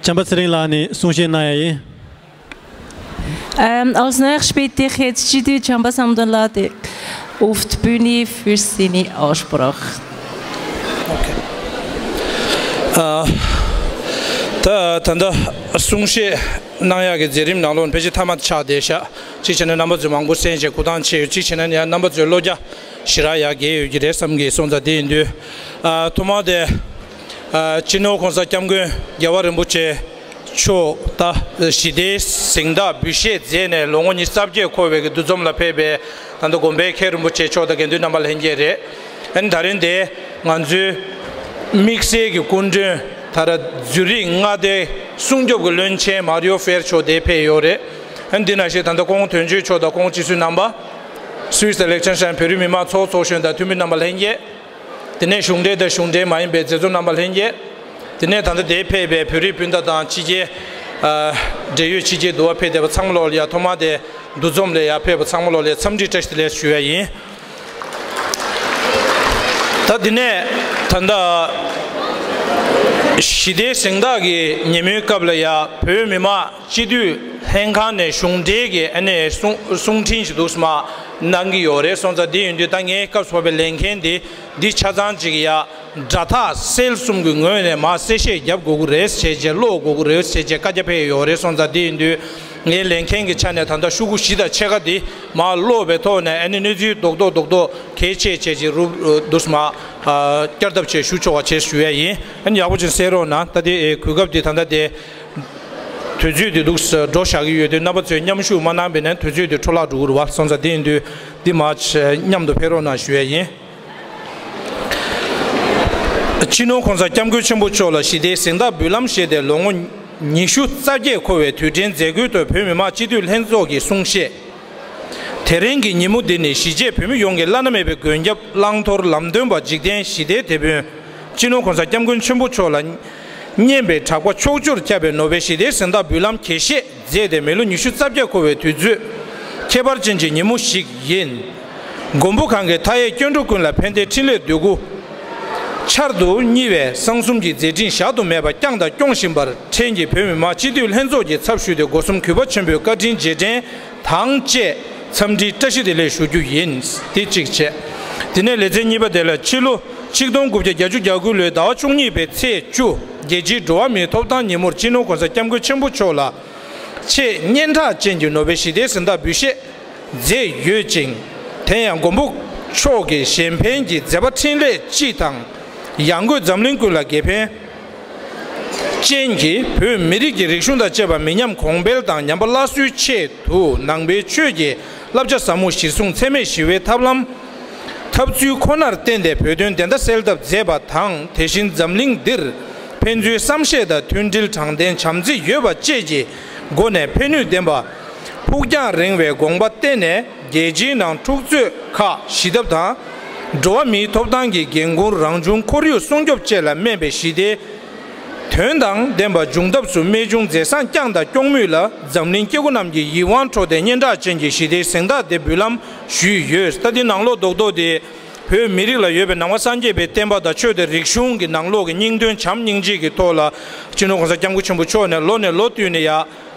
བྱམས་པ་ཚེ་རིང་ལགས་ནས་གསུང་བཤད་གནང་ཡག་ཡིན། Ähm, als nächstes bitte ich jetzt Chidu Chamba Samdon Lade auf die Bühne für seine Ansprache. Okay. Äh, ད་ད་ལྟ་གསུང་བཤད་གནང་ཡག་གི་མཛད་རིམ་ནང་ལོགས་ཕལ་ཆེར་མཐའ་མ་ཆགས་བསྡད་ཤག་གཅིག་བྱས་ན་རྣམ་པ་ཚོས་མང་པོ་གསན་བྱས་གོ་སྟངས་ཆེ་ཡོད། གཅིག་བྱས་ན་ཡང་རྣམ་པ་ཚོའི་བློ་རྒྱ་ཞེ་དྲག་ཡར་རྒྱས་ཡོད་ཀྱི་རེད་བསམ་གྱི་སོང་ཙང་། དེ་ཡིན་དུས་ཨ་ཐོག་མར་དེ་ཨ་སྤྱི་ནོར་གོང་ས་སྐྱབས་མགོན་རྒྱལ་བ་རིན་པོ་ཆེ་མཆོག་ད་ཞི་བདེའི་གཟེངས་རྟགས་འབུལ་བཞེས་མཛད་ནས་ལོ་ངོ་ཉི་ཤུ་རྩ་བརྒྱད་འཁོར་བའི་གི་འདུ་འཛོམས་ལ་ཕེབས་པའི་ད་ལྟ་དགོན་པའི་མཁན་རིན་པོ་ཆེ་མཆོག་དང་དགེ་འདུན་རྣམ་པ་ལྷན་རྒྱས་རེད། ཨ་ནི་ད་རིང་དེ་ང་ཚོའི་དམིགས་བསལ་གྱི་སྐུ་མགྲོན་ད་ར་ཛུ་རིག་མངའ་སྡེའི་སྲུང་སྐྱོབ་ཀྱི་བློན་ཆེན་མཱ་རི་ཡོ་ཧྥེར་མཆོག་དེ་ཕེབས་ཡོད་རེད། ཨ་ནི་འདི་ནང་བཞིན་ད་ལྟ་སྐུ་ངོ་དོན་གཅོད་མཆོག་དང་སྐུ་ངོ་སྤྱི་ཟུར་རྣམ་པ། སུད་སི་དང་ལིག་ཆེན་ཤན་བོད་རིགས་མི་མང་ཚོགས་ཚོགས་གཞོན་དང་འཐུས་མི་རྣམ་པ་ལྷན་རྒྱས། དེ་ནས་གཞུང་འབྲེལ་དང་གཞུང་འབྲེལ་མ་ཡིན་པའི་མཛད་གཙོ་རྣམ་པ་ལྷན་རྒྱས། དེ་ནས་ད་ལྟ་དེར་ཕེབས་པའི་བོད་རིགས་སྤུན་ཟླ་དང་ཕྱི་རྒྱལ་ཨ་འབྲེལ་ཡོད་ཕྱི་རྒྱལ་དུ་བ་ཕེབས་བསྡད་པ་ཚང་མ་ལོག་ལ་ཡ་ཐོག་མ་དེ་འདུ་འཛོམས་ལ་ཡ་ཕེབས་པ་ཚང་མ་ལོག་ལ་ཡ་འཚམས་འདྲི་བཀྲ་ཤིས་བདེ་ལེགས་ཞུ་ཡ་ཡིན། ད་དེ་ནས་ད་ལྟ་ཞི་བདེའི་གཟེངས་རྟགས་ཀྱི་ཉིན་མོའི་སྐབས་ལ་ཡ་བོད་མི་མང་སྤྱི་འཐུས་ལྷན་ཁང་ནས་གཞུང་འབྲེལ་གྱི་ཨ་ནི་གསུང་གསུང་འཕྲིན་ཞིག་འདུག་སེ་མར་གནང་གི་ཡོད་རེད། སོང་ཙང་དེ་ཡིན་དུས་ད་ངས་སྐབས་སུ་བབས་པའི་ལས་འགན་དེ་འདི་ཆ་ཚང་ཅིག་ཡ་དྲ་ཐག་སེལ་གསུམ་གྱི་ངོས་ནས་མར་གསལ་བཤད་རྒྱབ་དགོས་ཀྱི་རེད་ཟེར་བྱས་ཀློག་དགོས་ཀྱི་རེད་ཟེར་བྱས་བཀའ་རྒྱ་ཕེབས་ཡོད་རེད། སོང་ཙང་དེ་ཡིན་དུས་ངའི་ལས་འགན་གྱི་ཆ་ནས་ད་ལྟ་ཤོག་གུ་བཞི་དང་ཕྱེད་ཀ་འདི་མར་ཀློག་པའི་ཐོག་ནས་ཨ་ནི་གནས་ཚུལ་རྡོག་རྡོག་རྡོག་རྡོག་གལ་ཆེ་ཆེ་ཅིག་རུབ་འདུག་སེ་མར་བསྐྱར་ལྡབ་བྱས་ཞུ་ཆོག་པ་བྱས་ཞུ་ཡ་ཡིན། ཨ་ནི་ཡག་པོ་ཅིག་གསན་རོགས་གནང་། ད་དེ་གོ་སྐབས་འདི་ད་ལྟ་དེ། དུས་ཚོད་དེ་འདུག་སེ་འགྲོ་བཞག་གི་ཡོད་དུས་རྣམ་པ་ཚོས་མཉམ་ཞུགས་མ་གནང་བ་ཡིན་ན་དུས་ཚོད་དེ་འཕྲོ་བརླག་འགྲོ་གི་རེད་བ། སོང་ཙང་དེ་ཡིན་དུས་འདི་མར་མཉམ་དུ་ཕེབས་རོགས་གནང་ཞུ་ཡ་ཡིན། སྤྱི་ནོར་གོང་ས་སྐྱབས་མགོན་ཆེན་པོ་མཆོག་ལ་ཞི་བདེའི་གཟེངས་རྟགས་འབུལ་ལམ་ཞེས་ཏེ་ལོ་ངོ་ཉི་ཤུ་རྩ་བརྒྱད་འཁོར་བའི་དུས་དྲན་མཛད་སྒོའི་ཐོག་བོད་མི་མང་སྤྱི་འཐུས་ལྷན་ཚོགས་ཀྱི་གསུང་བཤད། དེ་རིང་གི་ཉིན་མོ་འདི་ནི་གཞིས་བྱེས་བོད་མི་ཡོངས་ཀྱི་བླ་ན་མེད་པའི་མགོན་སྐྱབས་བླང་དོར་ལམ་སྟོན་པ་འཇིག་རྟེན་ཞི་བདེའི་དེད་དཔོན་སྤྱི་ནོར་གོང་ས་སྐྱབས་མགོན་ཆེན་པོ་མཆོག་ལ་སྙན་པའི་གྲགས་པ་ཕྱོགས་བཅུར་ཁྱབ་པའི་ནོ་བེལ་ཞི་བདེའི་གཟེངས་རྟགས་འབུལ་ལམ་དགྱེས་བཞེས་མཛད་དེ་མི་ལོ་ཉི་ཤུ་རྩ་བརྒྱད་འཁོར་བའི་དུས་ཚོད་ཁྱད་པར་ཅན་གྱི་ཉིན་མོ་ཞིག་ཡིན། མགོན་པོ་གང་གི་མཐའ་ཡས་སྐྱེ་འགྲོ་ཀུན་ལ་ཕན་བདེའི་འཕྲིན་ལས་འདོད་དགུ་ཆར་དུ་བསྙིལ་བའི་གསང་གསུམ་གྱི་མཛད་འཕྲིན་ཞར་དུ་མེད་པར་བསྐྱངས་དང་སྐྱོང་བཞིན་པར་ཕྲན་གྱིས་བོད་མི་མང་སྤྱི་འཐུས་ལྷན་ཚོགས་ཀྱི་ཚབ་ཞུས་ཏེ་སྒོ་གསུམ་གུས་པ་ཆེན་པོས་བཀའ་དྲིན་རྗེས་དྲན་དང་བཅས་འཚམས་འདྲིའི་བཀྲ་ཤིས་བདེ་ལེགས་ཞུ་རྒྱུ་ཡིན། དེ་གཅིག་བྱས། དེ་ནས་ལེ་ཚན་གཉིས་པ་དེ་ལ་ཕྱི་ལོ་ཆིག་སྟོང་དགུ་བརྒྱ་བརྒྱད་ཅུ་གྱ་དགུ་ལོའི་ཟླ་བ་བཅུ་གཉིས་པའི་ཚེས་བཅུ་རྒྱལ་སྤྱིའི་འགྲོ་བ་མིའི་ཐོབ་ཐང་ཉིན་མོར་སྤྱི་ནོར་གོང་ས་སྐྱབས་མགོན་ཆེན་པོ་མཆོག་ལ་ཆེས་སྙན་གྲགས་ཅན་གྱི་ནོ་བེལ་ཞི་བདེའི་གཟེངས་རྟགས་འབུལ་བཞེས་མཛད་ཡོད་ཅིང་། དེ་ཡང་མགོན་པོ་མཆོག་གི་གཞན་ཕན་གྱི་མཛད་པ་འཕྲིན་ལས་སྤྱི་དང་། ཡང་སྒོས་འཛམ་གླིང་ཀུན་ལ་དགེ་ཕན་ཅན་གྱི་བོད་མི་རིགས་ཀྱི་རིག་གཞུང་དང་བཅས་པ་མི་ཉམས་གོང་འཕེལ་དང་ཉམས་པ་སླར་གསོའི་ཆེད་དུ་ནང་པའི་ཆོས་ཀྱི་བསླབ་བྱ་ཟབ་མོ་གཞིར་བཟུང་འཚེ་མེད་ཞི་བའི་ཐབས་ལམ་ཐབས་ཚུལ་ཁོ་ནར་བརྟེན་ཏེ་བོད་དོན་བདེན་མཐའ་གསལ་ཐབས་མཛད་པ་དང་། དེ་བཞིན་འཛམ་གླིང་འདིར་ཕན་ཚུན་བསམ་ཤེས་དང་མཐུན་སྒྲིལ་དྲང་བདེན་བྱམས་བརྩེ་ཡོད་པ་བཅས་ཀྱི་སྒོ་ནས་ཕན་ནུས་ལྡན་པ། ཕུགས་རྒྱང་རིང་བའི་དགོངས་པ་བརྟེན་ནས་རྒྱལ་སྤྱིའི་ནང་འཁྲུག་རྩོད་ཁག་ཞི་ཐབས་དང་། འགྲོ་བ་མིའི་ཐོབ་ཐང་གི་འགན་འཁུར་རང་བྱུང་ཁོར་ཡུག་སྲུང་སྐྱོབ་བཅས་ལ་སྨན་པའི་ཞི་བདེའི་དོན་དང་ལྡན་པ་འབྱུང་ཐབས་སུ་རྨད་བྱུང་མཛད་བཟང་བསྐྱངས་དང་སྐྱོང་མུས་ལ་འཛམ་གླིང་སྐྱེ་དགུ་རྣམས་ཀྱི་ཡིད་དབང་འཕྲོག་སྟེ་སྙན་གྲགས་ཅན་གྱི་ཞི་བདེའི་གཟེངས་རྟགས་དེ་འབུལ་ལམ་ཞུས་ཡོད། ད་འདི་ནང་ལོགས་རྡོག་རྡོག་དེ་བོད་མི་རིགས་ལ་ཡོད་པའི་ནང་པ་སངས་རྒྱས་པའི་བསྟན་པ་དང་ཆོས་དང་རིག་གཞུང་གི་ནང་ལོགས་ཀྱི་སྙིང་དོན་བྱམས་སྙིང་རྗེ་གི་ཐོག་ལ་སྤྱི་ནོར་གོང་ས་སྐྱབས་མགོན་ཆེན་པོ་མཆོག་ནས་ལོ་ནས་ལོ་བསྟུད་ནས་ཡ།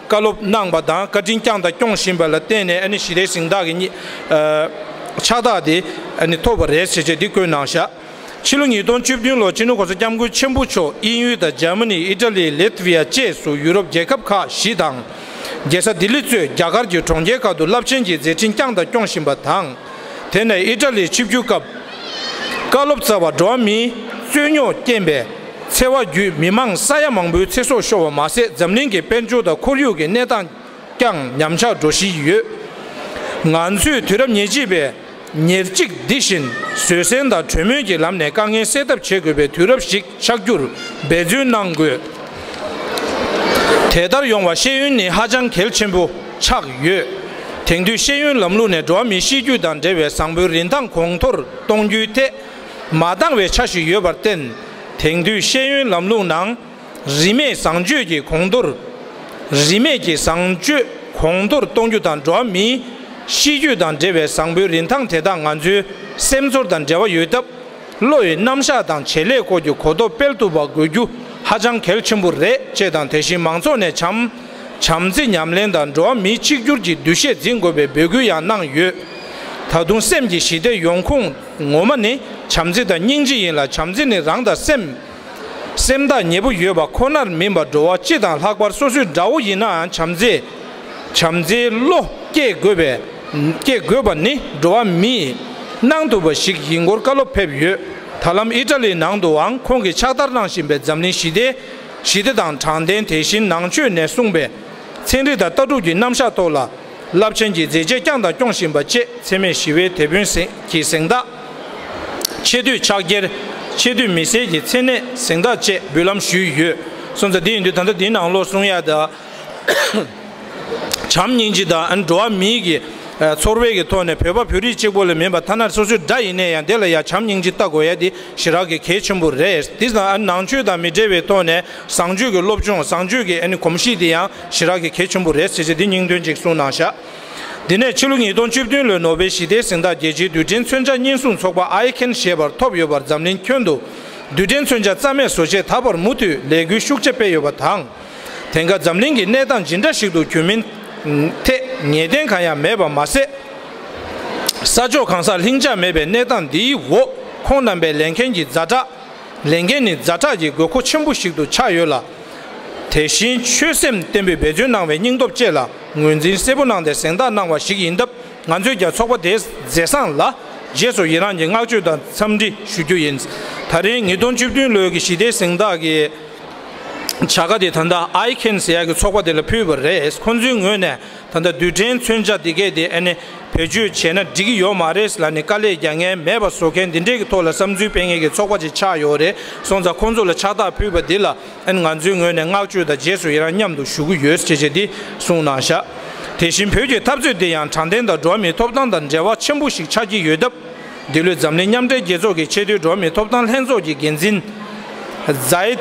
བཀའ་སློབ་གནང་བ་དང་བཀའ་དྲིན་བསྐྱངས་དང་སྐྱོང་བཞིན་པ་ལ་བརྟེན་ནས་ཨ་ནི་ཞི་བདེའི་གཟེངས་རྟགས་ཀྱི་ཉི་ཨ་ཕྱག་རྟགས་དེ་ཨ་ནི་ཐོབ་པ་རེད་ཟེར་བྱས་འདི་བཀོད་གནང་བཞག་ཕྱི་ལོ་ཉིས་སྟོང་བཅུ་བདུན་ལོར་སྤྱི་ནོར་གོང་ས་སྐྱབས་མགོན་ཆེན་པོ་མཆོག་དབྱིན་ཡུལ་དང་འཇར་མ་ནི། ཨི་ཊ་ལི། ལེ་ཐི་བི་ཡ་བཅས་སུ་ཡུ་རོབ་རྒྱལ་ཁབ་ཁག་བཞི་དང་། རྒྱལ་ས་ལྡི་ལི་གཙོས་རྒྱ་གར་གྱི་གྲོང་ཁྱེར་ཁག་ཏུ་རླབས་ཆེན་གྱི་མཛད་འཕྲིན་བསྐྱངས་དང་སྐྱོང་བཞིན་པ་དང་། དེ་ནས་ཨི་ཊ་ལིར་ཆིབས་བསྒྱུར་སྐབས། བཀའ་སློབ་སྩལ་བ། འགྲོ་བ་མིའི་རྩོད་རྙོག་རྐྱེན་པས་འཚེ་བ་བརྒྱུད་མི་མང་ས་ཡ་མང་པོའི་ཚེ་སྲོག་ཤོར་བ་མ་ཟད། འཛམ་གླིང་གི་དཔལ་འབྱོར་དང་ཁོར་ཡུག་གི་གནས་སྟངས་ཀྱང་ཉམས་ཆག་འགྲོ་བཞིན་ཡོད། ང་ཚོས་དུས་རབས་ཉེར་གཅིག་པའི་ཉེར་གཅིག་འདི་བཞིན་བཟོད་བསྲན་དང་གྲོས་མོལ་གྱི་ལམ་ནས་དཀའ་ངལ་སེལ་ཐབས་བྱེད་དགོས་པའི་དུས་རབས་ཤིག་ཆགས་རྒྱུར་འབད་བརྩོན་གནང་དགོས། དེ་ལྟར་ཡོང་བར་ཤེས་ཡོན་ནི་ཧ་ཅང་གལ་ཆེན་པོ་ཆགས་ཡོད། དེང་དུས་ཤེས་ཡོན་ལམ་ལུགས་ནས་འགྲོ་བ་མིའི་གཤིས་རྒྱུད་དང་འབྲེལ་བའི་བཟང་པོའི་རིན་ཐང་གོང་མཐོར་གཏོང་རྒྱུའི་ཐད་མ་འདང་བའི་ཆ་ཞིག་ཡོད་པར་བརྟེན། དེང་དུས་ཤེས་ཡོན་ལམ་ལུགས་ནང་ རིས་མེད་བཟང་སྤྱོད་ཀྱི་གོང་མཐོར། རིས་མེད་ཀྱི་བཟང་སྤྱོད་གོང་མཐོར་གཏོང་རྒྱུ་དང་། འགྲོ་བ་མིའི་གཤིས་རྒྱུད་དང་འབྲེལ་བའི་བཟང་པོའི་རིན་ཐང་དེ་དག་ང་ཚོའི་སེམས་ཚོར་དང་འབྲེལ་བ་ཡོད་སྟབས། བློ་ཡི་རྣམ་གཞག་དང་བྱེད་ལས་སྐོར་གྱི་གོ་རྟོགས་སྤེལ་ཐུབ་པ་དགོས་རྒྱུ་ཧ་ཅང་གལ་ཆེན་པོ་རེད་ཅེས་དང་། དེ་བཞིན་མང་ཚོགས་ནས་བྱམས་བྱམས་བརྩེ་ཉམས་ལེན་དང་འགྲོ་བ་མིའི་གཅིག་གྱུར་གྱི་འདུ་ཤེས་འཛིན་དགོས་པའི་འབོད་སྐུལ་ཡང་གནང་ཡོད། ད་དུང་སེམས་ཀྱི་ཞི་བདེ་ཡོང་ཁུངས་ངོ་མ་ནི་བྱམས་བརྩེ་དང་སྙིང་རྗེ་ཡིན་ལ། བྱམས་བརྩེ་ནི་རང་དང་སེམས། སེམས་ཐག་ཉེ་པོ་ཡོད་པ་ཁོ་ནར་མིན་པར། འགྲོ་བ་སྤྱི་དང་ལྷག་པར་སོ་སོའི་དགྲ་བོ་ཡིན་ནའང་བྱམས་བརྩེ། བྱམས་བརྩེའི་བློ་སྐྱེ་དགོས་པས། སྐྱེ་དགོས་པ་ནི་འགྲོ་བ་མིས་གནང་ཐུབ་པ་ཞིག་ཡིན་སྐོར་བཀའ་སློབ་ཕེབས་ཡོད། ད་ལམ་ཨི་ཊ་ལིའི་ནང་དུའང་ཁོང་གིས་ཕྱག་བསྟར་གནང་བཞིན་པའི་འཛམ་གླིང་ཞི་བདེ། ཞི་བདེ་དང་དྲང་བདེན། དེ་བཞིན་ནང་ཆོས་ནས་གསུངས་པའི་ཚན་རིག་དང་ལྟ་གྲུབ་ཀྱི་རྣམ་གཞག་ཐོག་ལ། རླབས་ཆེན་གྱི་མཛད་རྗེས་བསྐྱངས་དང་སྐྱོང་བཞིན་པ་བཅས་འཚེ་མེད་ཞི་བའི་དེད་དཔོན་གྱི་གཟེངས་རྟགས། ཆེས་མཐོའི་ཕྱག་འཁྱེར། ཆེས་མཐོའི་མི་སེར་གྱི་མཚན་གནས་གཟེངས་རྟགས་བཅས་འབུལ་ལམ་ཞུས་ཡོད། སོང་ཙང་འདི་ཡིན་དུས་ད་ལྟ་འདིའི་ནང་ལོགས་གསུང་ཡ་ད། བྱམས་སྙིང་རྗེ་དང་འགྲོ་བ་མིའི་གི་ཚོར་བའི་གི་ཐོག་ནས་བོད་པ་བོད་རིགས་གཅིག་པོ་ལ་མིན་པ་ཐ་ན་སོ་སོའི་དགྲ་ཡིན་ནའི་ཡང་དེ་ལ་ཡང་བྱམས་སྙིང་རྗེ་ལྟ་དགོས་ཡ་དེ་ཞེ་དྲག་གི་གལ་ཆེན་པོ་རེད། དེ་ནང་ཆོས་དང་མི་འབྲེལ་བའི་ཐོག་ནས་བཟང་སྤྱོད་ཀྱི་སློབ་སྦྱོང་བཟང་སྤྱོད་ཀྱི་ཨ་ནི་གོམས་གཤིས་དེ་ཡང་ཞེ་དྲག་གི་གལ་ཆེན་པོ་རེད་ཟེར་བྱས་དེ་སྙིང་དོན་ཅིག་གསུངས་གནང་ཤག་དེ་ནས་ཕྱི་ལོ་ཉིས་སྟོང་བཅུ་བདུན་ལོའི་ནོ་བེལ་ཞི་བདེའི་གཟེངས་རྟགས་རྒྱལ་སྤྱིའི་རྡུལ་ཕྲན་མཚོན་ཆ་བརྙན་སྲུང་ཚོགས་པ་ཨའི་ཁན་ཞེས་པར་ཐོབ་ཡོད་པར་འཛམ་གླིང་ཁྱོན་དུ་རྡུལ་ཕྲན་མཚོན་ཆ་རྩ་མེད་བཟོ་ཆེད་ད་བར་མུ་མཐུད་ལས་འགུལ་ཤུགས་ཆེ་སྤེལ་ཡོད་པ་དང་། དེང་སྐབས་འཛམ་གླིང་གི་གནས་སྟངས་ཇི་འདྲ་ཞིག་ཏུ་གྱུར་མིན་ཐད་ངེས་གཏན་གང་ཡང་མེད་པ་མ་ཟད། ས་ཕྱོགས་གང་སར་ལྷིང་འཇགས་མེད་པའི་གནས་སྟངས་འདིའི་འོག་ཁོང་རྣམ་པའི་ལས་འགན་གྱི་ཛ་དྲག་ལས་འགན་ནི་ཛ་དྲག་གི་དགོས་མཁོ་ཆེན་པོ་ཞིག་ཏུ་ཆགས་ཡོད་ལ། དེ་བཞིན་ཆོད་སེམས་བརྟན་པོས་འབད་བརྩོན་གནང་བའི་སྙིང་སྟོབས་བཅས་ལ་ངོས་འཛིན་གསལ་པོ་གནང་སྟེ་གཟེངས་རྟགས་གནང་བ་ཞིག་ཡིན་སྟབས། ང་ཚོས་ཀྱང་ཚོགས་པ་དེའི་མཛད་བཟང་ལ་རྗེས་སུ་ཡི་རང་གི་བསྔགས་བརྗོད་དང་འཚམས་འདྲི་ཞུ་རྒྱུ་ཡིན། ད་རིང་ཉིས་སྟོང་བཅུ་བདུན་ལོའི་གི་ཞི་བདེའི་གཟེངས་རྟགས་ཀྱི་བྱ་དགའ་དེ་ད་ལྟ་ཨའི་ཁན་ཟེར་ཡག་གི་ཚོགས་པ་དེ་ལ་ཕུལ་བ་རེད། ཁོང་ཚོའི་ངོས་ནས་ད་ལྟ་རྡུལ་ཕྲན་མཚོན་ཆ་འདི་གས་དེ་ཨ་ནི་བེད་སྤྱོད་བྱས་ན་འགྲིག་གི་ཡོད་མ་རེད་ལབ་ནས་དཀའ་ལས་རྒྱག་མཁན་མེད་པ་བཟོ་མཁན་འདི་འདྲས་ཀྱི་ཐོག་ལ་བསམ་ཚུལ་སྤེལ་མཁན་གྱི་ཚོགས་པ་ཅིག་ཆགས་ཡོད་རེད། སོང་ཙང་ཁོང་ཚོ་ལ་ཕྱག་རྟགས་ཕུལ་བ་འདི་ལ་ཨ་ནི་ང་ཚོའི་ངོས་ནས་བསྔགས་བརྗོད་དང་རྗེས་སུ་ཡི་རང་མཉམ་དུ་ཞུ་གི་ཡོད་ཅེས་བྱས་ཏེ་གསུངས་གནང་ཤག་དེ་བཞིན་བོད་ཀྱི་འཐབ་རྩོད་དེ་ཡང་དྲང་བདེན་དང་འགྲོ་བ་མིའི་ཐོབ་ཐང་དང་འབྲེལ་བ་ཆེན་པོ་ཞིག་ཆགས་ཀྱི་ཡོད་སྟབས། འདི་ལོའི་འཛམ་གླིང་མཉམ་འབྲེལ་རྒྱལ་ཚོགས་ཀྱི་ཆེས་མཐོའི་འགྲོ་བ་མིའི་ཐོབ་ཐང་ལྷན་ཚོགས་ཀྱི་འགན་འཛིན་ཛའིད་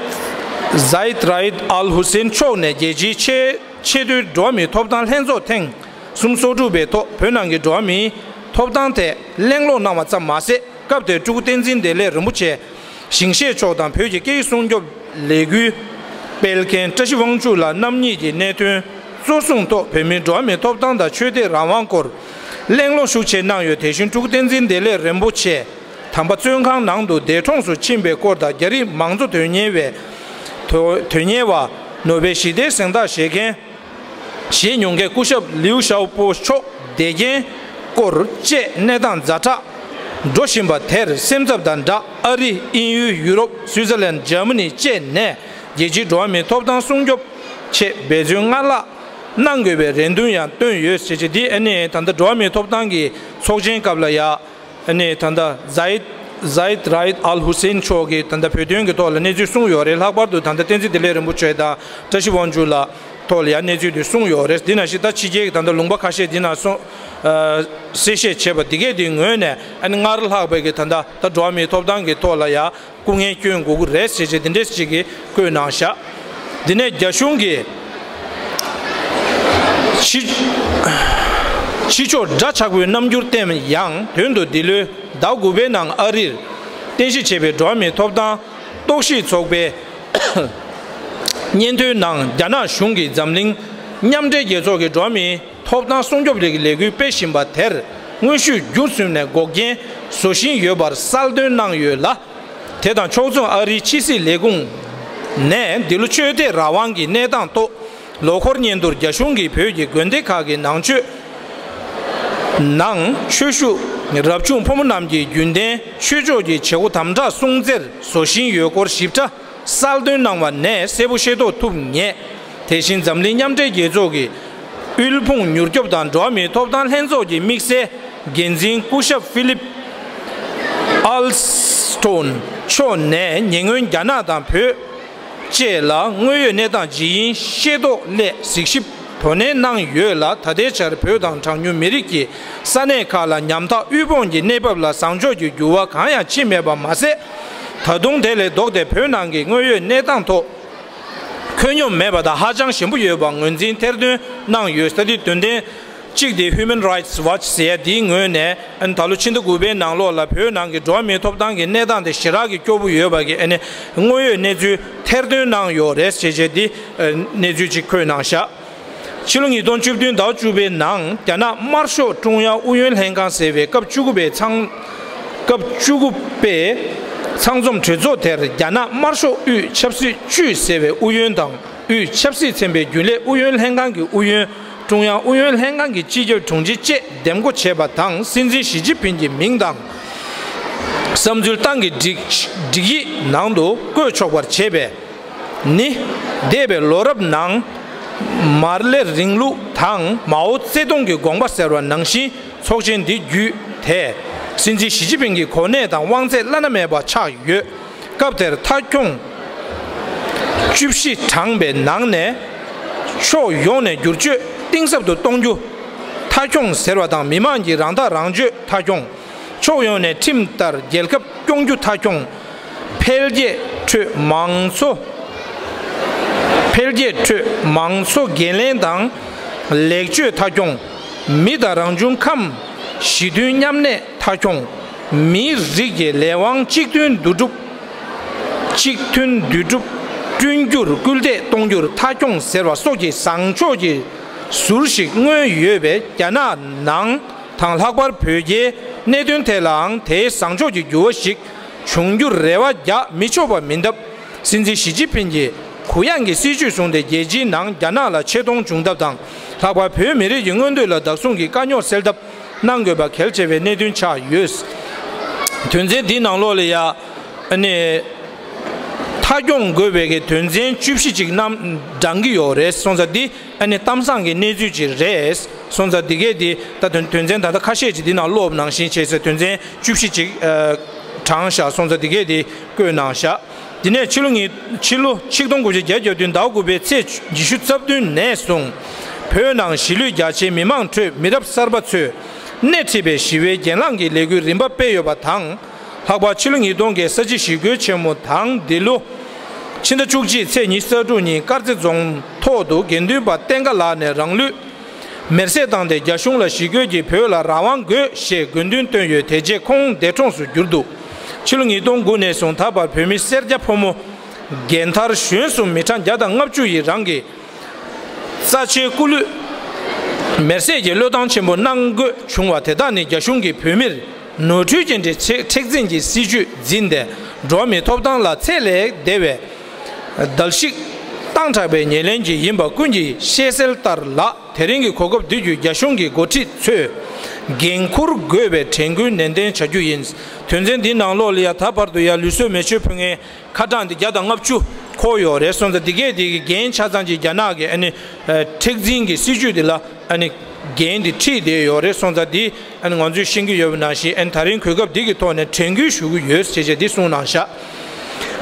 ཛའིད་རའིད་ཨལ་ཧུ་སེན་མཆོག་ནས་རྒྱལ་སྤྱིའི་ཆེས་ཆེས་མཐོའི་འགྲོ་བ་མིའི་ཐོབ་ཐང་ལྷན་ཚོགས་ཐེངས་སུམ་ཅུ་སོ་དྲུག་པའི་ཐོག་བོད་ནང་གི་འགྲོ་བ་མིའི་ཐོབ་ཐང་ཐད་གླེང་སློང་གནང་བ་ཙམ་མ་ཟད། སྐབས་དེར་སྤྲུལ་སྐུ་བསྟན་འཛིན་བདེ་ལེགས་རིན་པོ་ཆེ་ཞིང་གཤེགས་མཆོག་དང་བོད་ཀྱི་སྐད་ཡིག་སྲུང་སྐྱོབ་ལས་འགུལ་སྤེལ་མཁན་བཀྲ་ཤིས་དབང་ཕྱུག་ལགས་རྣམ་གཉིས་ཀྱི་གནད་དོན་གཙོ་བཟུང་ཐོག་བོད་མིའི་འགྲོ་བ་མིའི་ཐོབ་ཐང་དང་ཆོས་དད་རང་དབང་སྐོར་གླེང་སློང་ཤུགས་ཆེ་གནང་ཡོད། དེ་བཞིན་སྤྲུལ་སྐུ་བསྟན་འཛིན་བདེ་ལེགས་རིན་པོ་ཆེ་དམ་པ་བཙོན་ཁང་ནང་དུ་འདས་གྲོངས་སུ་ཕྱིན་པའི་སྐོར་དང་། རྒྱ་རིགས་མང་གཙོ་དོན་གཉེར་བའི་དོ་དོན་གཉེར་བ་ནོ་བེལ་ཞི་བདེའི་གཟེངས་རྟགས་བཞེས་མཁན་བཞེས་མྱོང་མཁན་སྐུ་ཞབས་ལིའུ་ཞའོ་པོ་མཆོག་འདས་རྐྱེན་སྐོར་བཅས་གནས་སྟངས་ཛ་དྲག་འགྲོ་བཞིན་པ་དེར་སེམས་འཚབ་དང་སྦྲགས། ཨ་རི། དབྱིན་ཡུལ། ཡུ་རོབ། སུའི་ཙར་ལན། འཇར་མ་ནི་བཅས་ནས་རྒྱལ་སྤྱིའི་འགྲོ་བ་མིའི་ཐོབ་ཐང་སྲུང་སྐྱོབ་ཆེད་འབད་བརྩོན་སྔར་ལྷག་གནང་དགོས་པའི་རེ་འདུན་ཡང་བཏོན་ཡོད་ཟེར་བྱས། འདི་ཨ་ནི་ད་ལྟ་འགྲོ་བ་མིའི་ཐོབ་ཐང་གི་ཚོགས་ཆེན་སྐབས་ལ་ཡ། ཨ་ནི་ད་ལྟ་ཛའིད་ཛའིད་རའིད་ཨལ་ཧུ་སེན་མཆོག་གིས་ད་ལྟ་བོད་དོན་གྱི་ཐོག་ལ་གནས་ཚུལ་གསུངས་ཡོད་རེད། ལྷག་པར་དུ་ད་ལྟ་བསྟན་འཛིན་བདེ་ལེགས་རིན་པོ་ཆེ་དང་བཀྲ་ཤིས་དབང་ཕྱུག་ལགས་ཐོག་ལ་ཡང་གནས་ཚུལ་དེ་གསུངས་ཡོད་རེད། འདི་ནང་བཞིན་ད་ཕྱི་རྒྱལ་གྱི་ད་ལྟ་ལུང་པ་ཁ་ཤས་འདི་ནང་སོང་ཨ་གསལ་བཤད་བྱས་པ་འདི་གས་དེའི་ངོས་ནས་ཨ་ནི་སྔར་ལྷག་པའི་གི་ད་ལྟ་ད་འགྲོ་བ་མིའི་ཐོབ་ཐང་གི་ཐོག་ལ་ཡང་སྐུ་ངལ་སྐྱོན་དགོས་ཀྱི་རེད་ཟེར་བྱས་དེ་འདྲས་ཅིག་གིས་བཀོད་གནང་བཞག་འདི་ནས་རྒྱ་གཞུང་གིས་ཕྱི་ཕྱི་ཕྱོགས་འདྲ་ཆགས་པོའི་རྣམ་འགྱུར་བསྟན་ཡང་། དོན་དུ་འདི་ལོའི་ཟླ་དགུ་པའི་ནང་ཨ་རིར་རྟེན་གཞི་བྱས་པའི་འགྲོ་བ་མིའི་ཐོབ་ཐང་རྟོག་ཞིབ་ཚོགས་པའི་སྙན་ཐོའི་ནང་། རྒྱ་ནག་གཞུང་གིས་འཛམ་གླིང་མཉམ་འབྲེལ་རྒྱལ་ཚོགས་ཀྱི་འགྲོ་བ་མིའི་ཐོབ་ཐང་སྲུང་སྐྱོབ་ལས་ཀྱི་ལས་འགུལ་སྤེལ་བཞིན་པ་དེར་དངོས་ཤུགས་བརྒྱུད་གསུམ་ནས་འགོག་རྐྱེན་བཟོ་བཞིན་ཡོད་པར་གསལ་སྟོན་གནང་ཡོད་ལ། དེ་དང་ཕྱོགས་མཚུངས་ཨ་རིའི་ཕྱི་སྲིད་ལས་ཁུངས་ནས་འདི་ལོ་ཆོས་དད་རང་དབང་གི་གནས་སྟངས་ཐོག་ལོ་འཁོར་སྙན་ཐོར་རྒྱ་གཞུང་གིས་བོད་ཀྱི་དགོན་སྡེ་ཁག་གི་ནང་ཆོས་ནང་ཆོས་ཞུགས་རབ་བྱུང་ཕོ་མོ་རྣམས་ཀྱི་རྒྱུན་ལྡན་ཆོས་ཕྱོགས་ཀྱི་བྱེད་སྒོ་དམ་དྲག་སྲུང་བརྩིར་བཟོ་བཞིན་ཡོད་སྐོར་ཞིབ་ཕྲ་གསལ་སྟོན་གནང་བ་ནས་གསལ་པོ་ཤེས་རྟོགས་ཐུབ་ངེས། དེ་བཞིན་འཛམ་གླིང་མཉམ་འབྲེལ་རྒྱལ་ཚོགས་ཀྱི་དབུལ་ཕོངས་མྱུར་སྐྱོབ་དང་འགྲོ་བ་མིའི་ཐོབ་ཐང་ལྷན་ཚོགས་ཀྱི་དམིགས་བསལ་འགན་འཛིན་སྐུ་ཞབས་ཧྥི་ལིབ་ཨལ་སི་ཊོན་མཆོག་ནས་ཉེ་སྔོན་རྒྱ་ནག་དང་བོད་བཅས་ལ་དངོས་ཡོད་གནས་སྟངས་ཇི་ཡིན་ཤེས་རྟོགས་སླད་གཟིགས་ཞིབ་དོ་ནན་གནང་ཡོད་ལ། ད་ལྟའི་ཆར་བོད་དང་གྲངས་ཉུང་མི་རིགས་ཀྱི་ས་གནས་ཁག་ལ་ཉམ་ཐག་དབུལ་ཕོངས་ཀྱི་གནས་བབ་ལ་བཟང་ཕྱོགས་ཀྱི་འགྱུར་བ་གང་ཡང་ཕྱིན་མེད་པ་མ་ཟད། ད་དུང་དེ་ལས་ལྡོག་སྟེ་བོད་ནང་གི་དངོས་ཡོད་གནས་སྟངས་ཐོག་ ཐོན་མྱོང་མེད་པ་དང་ཧ་ཅང་ཞན་པོ་ཡོད་པ་ངོས་འཛིན་ཐེར་འདོན་གནང་ཡོད། ད་ལྟའི་དོན་ཚན་གཅིག་དེ་Human Rights Watch ཟེར་ཡ་དེའི་ངོས་ནས་ཨ་ནི་ད་ལོ་ཕྱི་ཟླ་དགུ་པའི་ནང་ལོགས་ལ་བོད་ནང་གི་འགྲོ་བ་མིའི་ཐོབ་ཐང་གི་གནས་སྟངས་དེ་ཞེ་དྲག་གི་སྐྱོ་པོ་ཡོད་པ་གི་ཨ་ནི་དངོས་ཡོད་གནས་ཚུལ་ཐེར་འདོན་གནང་ཡོད་རེད་ཞེས་བྱས་ཏེ་གནས་ཚུལ་ཅིག་བཀོད་གནང་བཞག་ཕྱི་ལོ་ཉིས་སྟོང་བཅུ་བདུན་ཟླ་བ་བཅུ་པའི་ནང་རྒྱ་ནག་དམར་ཤོག་ཀྲུང་དབྱང་ཨུ་ཡོན་ལྷན་ཁང་ཟེར་བའི་སྐབས་བཅུ་དགུ་པའི་ཚང་སྐབས་བཅུ་དགུ་པའི་ཚང་འཛོམས་གྲོས་ཚོགས་དེར་རྒྱ་ནག་དམར་ཤོག་དབུས་ཆབ་སྲིད་ཅུས་ཟེར་བའི་ཨུ་ཡོན་དང་དབུས་ཆབ་སྲིད་ཚན་པའི་རྒྱུན་ལས་ཨུ་ཡོན་ལྷན་ཁང་གི་ཨུ་ཡོན། ཀྲུང་དབྱང་ཨུ་ཡོན་ལྷན་ཁང་གི་སྤྱི་ཁྱབ་དྲུང་ཆེ་བཅས་འདེམས་བསྐོ་བྱས་པ་དང་། སྲིད་འཛིན་ཞི་ཅིན་ཕིང་གི་མིང་དང་བསམ་ཚུལ་ཏང་གི་སྒྲིག་སྒྲིག་ཡིག་ནང་དུ་བཀོད་ཆོག་པར་བྱས་པས་ནི། འདས་པའི་ལོ་རབས་ནང་མར་ལེ་རིང་ལུགས་དང་མའོ་ཙེ་ཏུང་གི་དགོངས་པ་གསལ་བ་ནང་བཞིན་ཚོགས་ཆེན་འདི་བརྒྱུད་དེ། སྲིད་འཛིན་ཞི་ཅིན་ཕིང་གི་གོ་གནས་དང་དབང་ཚད་བླ་ན་མེད་པ་ཆགས་ཡོད། སྐབས་དེར་མཐའ་འཁྱོངས་བཅུ་བཞི་དྲངས་པའི་ནང་ནས་ཕྱོགས་ཡོངས་ནས་བསྒྱུར་བཅོས་གཏིང་ཟབ་ཏུ་གཏོང་རྒྱུ་མཐའ་འཁྱོངས་ཟེར་བ་དང་། མི་དམངས་ཀྱི་རང་ཐག་རང་གཅོད་མཐའ་འཁྱོངས། ཕྱོགས་ཡོངས་ནས་ཁྲིམས་ལྟར་རྒྱལ་ཁབ་སྐྱོང་རྒྱུ་མཐའ་འཁྱོངས། འཕེལ་རྒྱས་ཁྲོད་མང་གཙོ། འཕེལ་རྒྱས་ཁྲོད་མང་གཙོ་འགན་ལེན་དང་ལེགས་བཅོས་མཐའ་འཁྱོངས། མི་དང་རང་བྱུང་ཁམས་ཞི་མཐུན་མཉམ་གནས་མཐའ་འཁྱོངས། མིའི་རིགས་ཀྱི་ལས་དབང་གཅིག་མཐུན་འདུས་གྲུབ། གཅིག་མཐུན་འདུས་གྲུབ་བསྐྲུན་རྒྱུར་སྐུལ་འདེད་གཏོང་རྒྱུར་མཐའ་འཁྱོངས་ཟེར་བ་སོགས་ཀྱི་བཟང་ཕྱོགས་ཀྱི་ཟུར་ཞིག་མངོན་ཡོད་པས། རྒྱ་ནག་ནང་དང་ལྷག་པར་བོད་རྒྱའི་གནད་དོན་ཐད་ལའང་དེའི་བཟང་ཕྱོགས་ཀྱི་འགྱུར་བ་ཞིག་འབྱུང་རྒྱུར་རེ་བ་རྒྱག་མི་ཆོག་པ་མིན་སྟབས། སྲིད་འཛིན་ཞི་ཅིན་ཕིང་གིས་གུ་ཡངས་ཀྱི་སྲིད་བྱུས་བཟུང་སྟེ། རྒྱལ་སྤྱིའི་ནང་རྒྱ་ནག་ལ་ཆེ་མཐོང་བྱུང་ཐབས་དང་། ལྷག་པར་བོད་མི་རིགས་ཀྱི་མངོན་འདོད་ལ་བདག་བཟུང་གིས་དཀའ་རྙོག་སེལ་ཐབས་གནང་དགོས་པ་གལ་ཆེ་བའི་གནད་དོན་ཆགས་ཡོད། དོན་ཚན་འདིའི་ནང་ལོགས་ལ་ཡ། ཨ་ནི། མཐའ་འཁྱོངས་དགོས་པའི་གི་དོན་ཚན་བཅུ་བཞི་ཅིག་རྣམས་བགྲང་གི་ཡོད་རེད་སོང་ཙང་། འདི་ཨ་ནི་གཏམ་བཟང་གི་གནས་ཚུལ་ཅིག་རེད་སོང་ཙང་། འདི་གས་འདི་ད་དོན་དོན་ཚན་ད་ལྟ་ཁ་ཤས་ཅིག་འདི་ནང་ཀློག་ནང་བཞིན་བྱས་ཚེ། དོན་ཚན་བཅུ་བཞི་ཅིག་ཨ། དྲངས་བཞག་སོང་ཙང་། འདི་གས་འདི་བཀོད་གནང་བཞག་འདི་ནས་ཕྱི་ལོ་ཉིས་ཕྱི་ལོ་ཆིག་སྟོང་དགུ་བརྒྱ་བརྒྱད་ཅུ་གྱ་བདུན་ཟླ་དགུ་པའི་ཚེས་ཉི་ཤུ་རྩ་བདུན་ནས་བཟུང་བོད་ནང་གཞིས་ལུས་རྒྱ་ཆེའི་མི་མང་ཁྲོད་མི་རབས་གསར་པ་ཚོས་སྣེ་ཁྲིད་པའི་ཞི་བའི་གྱེན་ལངས་ཀྱི་ལས་འགུལ་རིམ་པ་སྤེལ་ཡོད་པ་དང་། ལྷག་པར་ཕྱི་ལོ་ཉིས་སྟོང་གི་ས་བྱི་ཞི་རྒོལ་ཆེན་མོ་དང་། འདི་ལོ་ཕྱི་ཟླ་བཅུ་གཅིག་ཚེས་ཉི་ཤུ་རྩ་དྲུག་ཉིན་དཀར་མཛེས་རྫོང་ཐོག་ཏུ་དགེ་འདུན་པ་བསྟན་དགའ་ལགས་ནས་རང་ལུས་མེར་སྲེག་བཏང་སྟེ། རྒྱ་གཞུང་ལ་ཞི་རྒོལ་གྱིས་བོད་ལ་རང་དབང་དགོས་ཞེས་དགོས་འདུན་བཏོན་ཡོད། དེ་རྗེས་ཁོང་འདས་གྲོངས་སུ་གྱུར་འདུག་ཕྱི་ལོ་ཉིས་སྟོང་དགུ་ནས་བཟུང་ད་བར་བོད་མི་སེར་སྐྱ་ཕོ་མོ་རྒན་དར་གཞོན་གསུམ་མི་གྲངས་བརྒྱ་དང་ལྔ་བཅུ་ཡིས་རང་གི་རྩ་ཆེའི་སྐུ་ལུས་མེར་སྲེག་གི་བློས་བཏང་ཆེན་པོ་གནང་དགོས་བྱུང་བ་དེ་དག་ནི་རྒྱ་གཞུང་གིས་བོད་མིར་ནོར་འཁྲུལ་ཅན་གྱི་མཁྲེགས་འཛིན་གྱི་སྲིད་བྱུས་འཛིན་ཏེ། འགྲོ་བ་མིའི་ཐོབ་ཐང་ལ་ཚད་ལས་འདས་པའི་བརྡལ་བཤིག་བཏང་དྲགས་པའི་ཉེར་ལེན་གྱིས་ཡིན་པ་ཀུན་གྱིས་ཤེས་གསལ་ལྟར་ལགས། དེ་རིང་གི་གོ་སྐབས་འདི་བརྒྱུད་རྒྱ་གཞུང་གི་འགོ་ཁྲིད་ཚོས་འགན་འཁུར་དགོས་པའི་དྲན་སྐུལ་ནན་ཏན་བྱ་རྒྱུ་ཡིན། དོན་ཚན་འདིའི་ནང་ལོགས་ལ་ཡ་ད་བར་དུ་ཡ་ལུས་སྲོག་མེ་མཆོད་ཕུལ་མཁན་ཁ་གྲངས་འདི་བརྒྱ་དང་ལྔ་བཅུ་འཁོར་ཡོད་རེད་སོང་ཙང་། འདི་གས་འདི་གི་འགན་ཆ་ཚང་གཅིག་རྒྱ་ནག་གི་ཨ་ནི་མཁྲེགས་འཛིན་གྱི་སྲིད་བྱུས་འདི་ལ་ཨ་ནི་འགན་འདི་འཁྲི་བསྡད་ཡོད་རེད་སོང་ཙང་། འདི་ཨ་ནི་ང་ཚོས་ཤེས་ཀྱི་ཡོད་པ་ནང་བཞིན། ཨ་ནི་ད་རིང་གོ་སྐབས་འདི་གི་ཐོག་ནས་དྲན་སྐུལ་ཞུ་གི་ཡོད་ཅེས་བྱས་འདི་གསུངས་གནང་བཞག་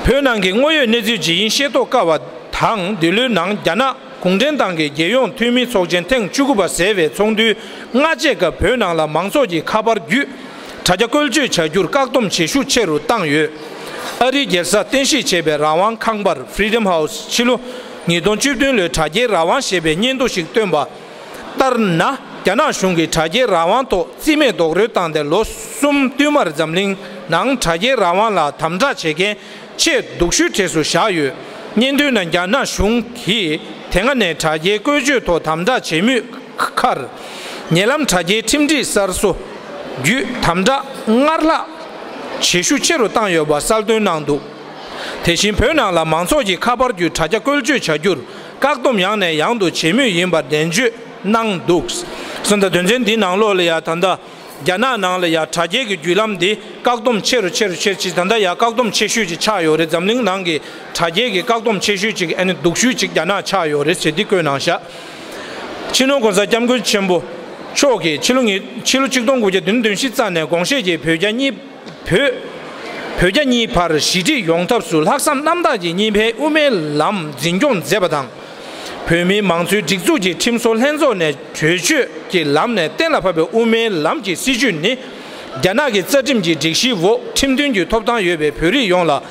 བོད་ནང་གི་དངོས་ཡོད་གནས་ཚུལ་ཇི་ཡིན་ཤེས་རྟོགས་དཀའ་བ་དང་། འདི་ལོའི་ནང་རྒྱ་ནག་གུང་ཁྲན་ཏང་གི་རྒྱལ་ཡོངས་འཐུས་མིའི་ཚོགས་ཆེན་ཐེངས་བཅུ་དགུ་པ་ཟེར་བའི་ཚོགས་འདུའི་སྔ་རྗེས་སྐབས་བོད་ནང་ལ་མང་ཚོགས་ཀྱི་ཁ་པར་བརྒྱུད་དྲ་རྒྱ་བཀོལ་སྤྱོད་བྱ་རྒྱུར་བཀག་སྡོམ་བྱེད་ཤུགས་ཆེ་རུ་བཏང་ཡོད། ཨ་རིའི་རྒྱལ་ས་རྟེན་གཞི་བྱས་པའི་རང་དབང་ཁང་པར་Freedom House ཕྱི་ལོ་ཉིས་སྟོང་བཅུ་བདུན་ལོའི་དྲ་རྒྱའི་རང་དབང་ཞེས་པའི་སྙན་ཐོ་ཞིག་བཏོན་པ་ལྟར་ན། རྒྱ་ནག་གཞུང་གིས་དྲ་རྒྱའི་རང་དབང་ཐོག་རྩིས་མེད་རྡོག་རོལ་བཏང་སྟེ། ལོ་གསུམ་བསྟུད་མར་འཛམ་གླིང་ནང་དྲ་རྒྱའི་རང་དབང་ལ་དམ་དྲག་བྱེད་མཁན་ཆེས་སྡུག་ཤོས་གྲས་སུ་བཞག་ཡོད། སྙན་ཐོའི་ནང་རྒྱ་ནག་གཞུང་གིས་དེ་སྔ་ནས་དྲ་རྒྱའི་བཀོལ་སྤྱོད་ཐོག་དམ་དྲག་བྱེད་མུས་ཁར། ཉེ་ལམ་དྲ་རྒྱའི་ཁྲིམས་སྒྲིག་གསར་བཟོ་བརྒྱུད་དམ་དྲག་སྔར་ལྷག་བྱེད་ཤུགས་ཆེ་རུ་བཏང་ཡོད་པ་གསལ་སྟོན་གནང་འདུག་དེ་བཞིན་བོད་ནང་ལ་མང་ཚོགས་ཀྱི་ཁ་པར་བརྒྱུད་དྲ་རྒྱ་བཀོལ་སྤྱོད་བྱ་རྒྱུར་བཀག་སྡོམ་ཡང་ནས་ཡང་དུ་བྱེད་མུས་ཡིན་པར་ནན་བརྗོད་གནང་འདུག་སོང་ཙང་དོན་ཚན་འདིའི་ནང་ལོགས་ལ་ཡ་ད་ལྟ་རྒྱ་ནག་ནང་ལ་ཡ་དྲ་རྒྱའི་གི་བརྒྱུད་ལམ་འདི་བཀག་སྡོམ་ཆེ་རུ་ཆེ་རུ་ཆེ་རུ་ཅིག་ད་ལྟ་ཡ་བཀག་སྡོམ་ཆེ་ཤོས་ཅིག་ཆགས་ཡོད་རེད། འཛམ་གླིང་ནང་གི་དྲ་རྒྱའི་གི་བཀག་སྡོམ་ཆེ་ཤོས་ཅིག་ཨ་ནི་སྡུག་ཤོས་ཅིག་རྒྱ་ནག་ཆགས་ཡོད་རེད་ཟེར་འདི་བཀོད་གནང་བཞག་སྤྱི་ནོར་གོང་ས་སྐྱབས་མགོན་ཆེན་པོ་མཆོག་གིས་ཕྱི་ལོ་ཉིས་ཕྱི་ལོ་ཆིག་སྟོང་དགུ་བརྒྱ་བདུན་ཅུ་དོན་བཞི་ཙམ་ནས་དགོངས་བཞེས་ཀྱིས་བོད་རྒྱ་གཉིས་བོད། བོད་རྒྱ་གཉིས་བར་ཞི་འགྲིག་ཡོང་ཐབས་སུ་ལྷག་བསམ་རྣམ་དག་གིས་གཉིས་ཕན་དབུ་མའི་ལམ་འཛིན་སྐྱོང་མཛད་པ་དང་། བོད་མིའི་མང་གཙོའི་སྒྲིག་འཛུགས་ཀྱི་ཁྲིམས་བཟོ་ལྷན་ཚོགས་ནས་གྲོས་ཆོད་ཀྱི་ལམ་ནས་གཏན་ལ་ཕབ་པའི་དབུ་མའི་ལམ་གྱི་སྲིད་བྱུས་ནི། རྒྱ་ནག་གི་རྩ་ཁྲིམས་ཀྱི་སྒྲིག་གཞིའི་འོག་ཁྲིམས་མཐུན་གྱི་ཐོབ་ཐང་ཡོད་པའི་བོད་རིགས་ཡོངས་ལ་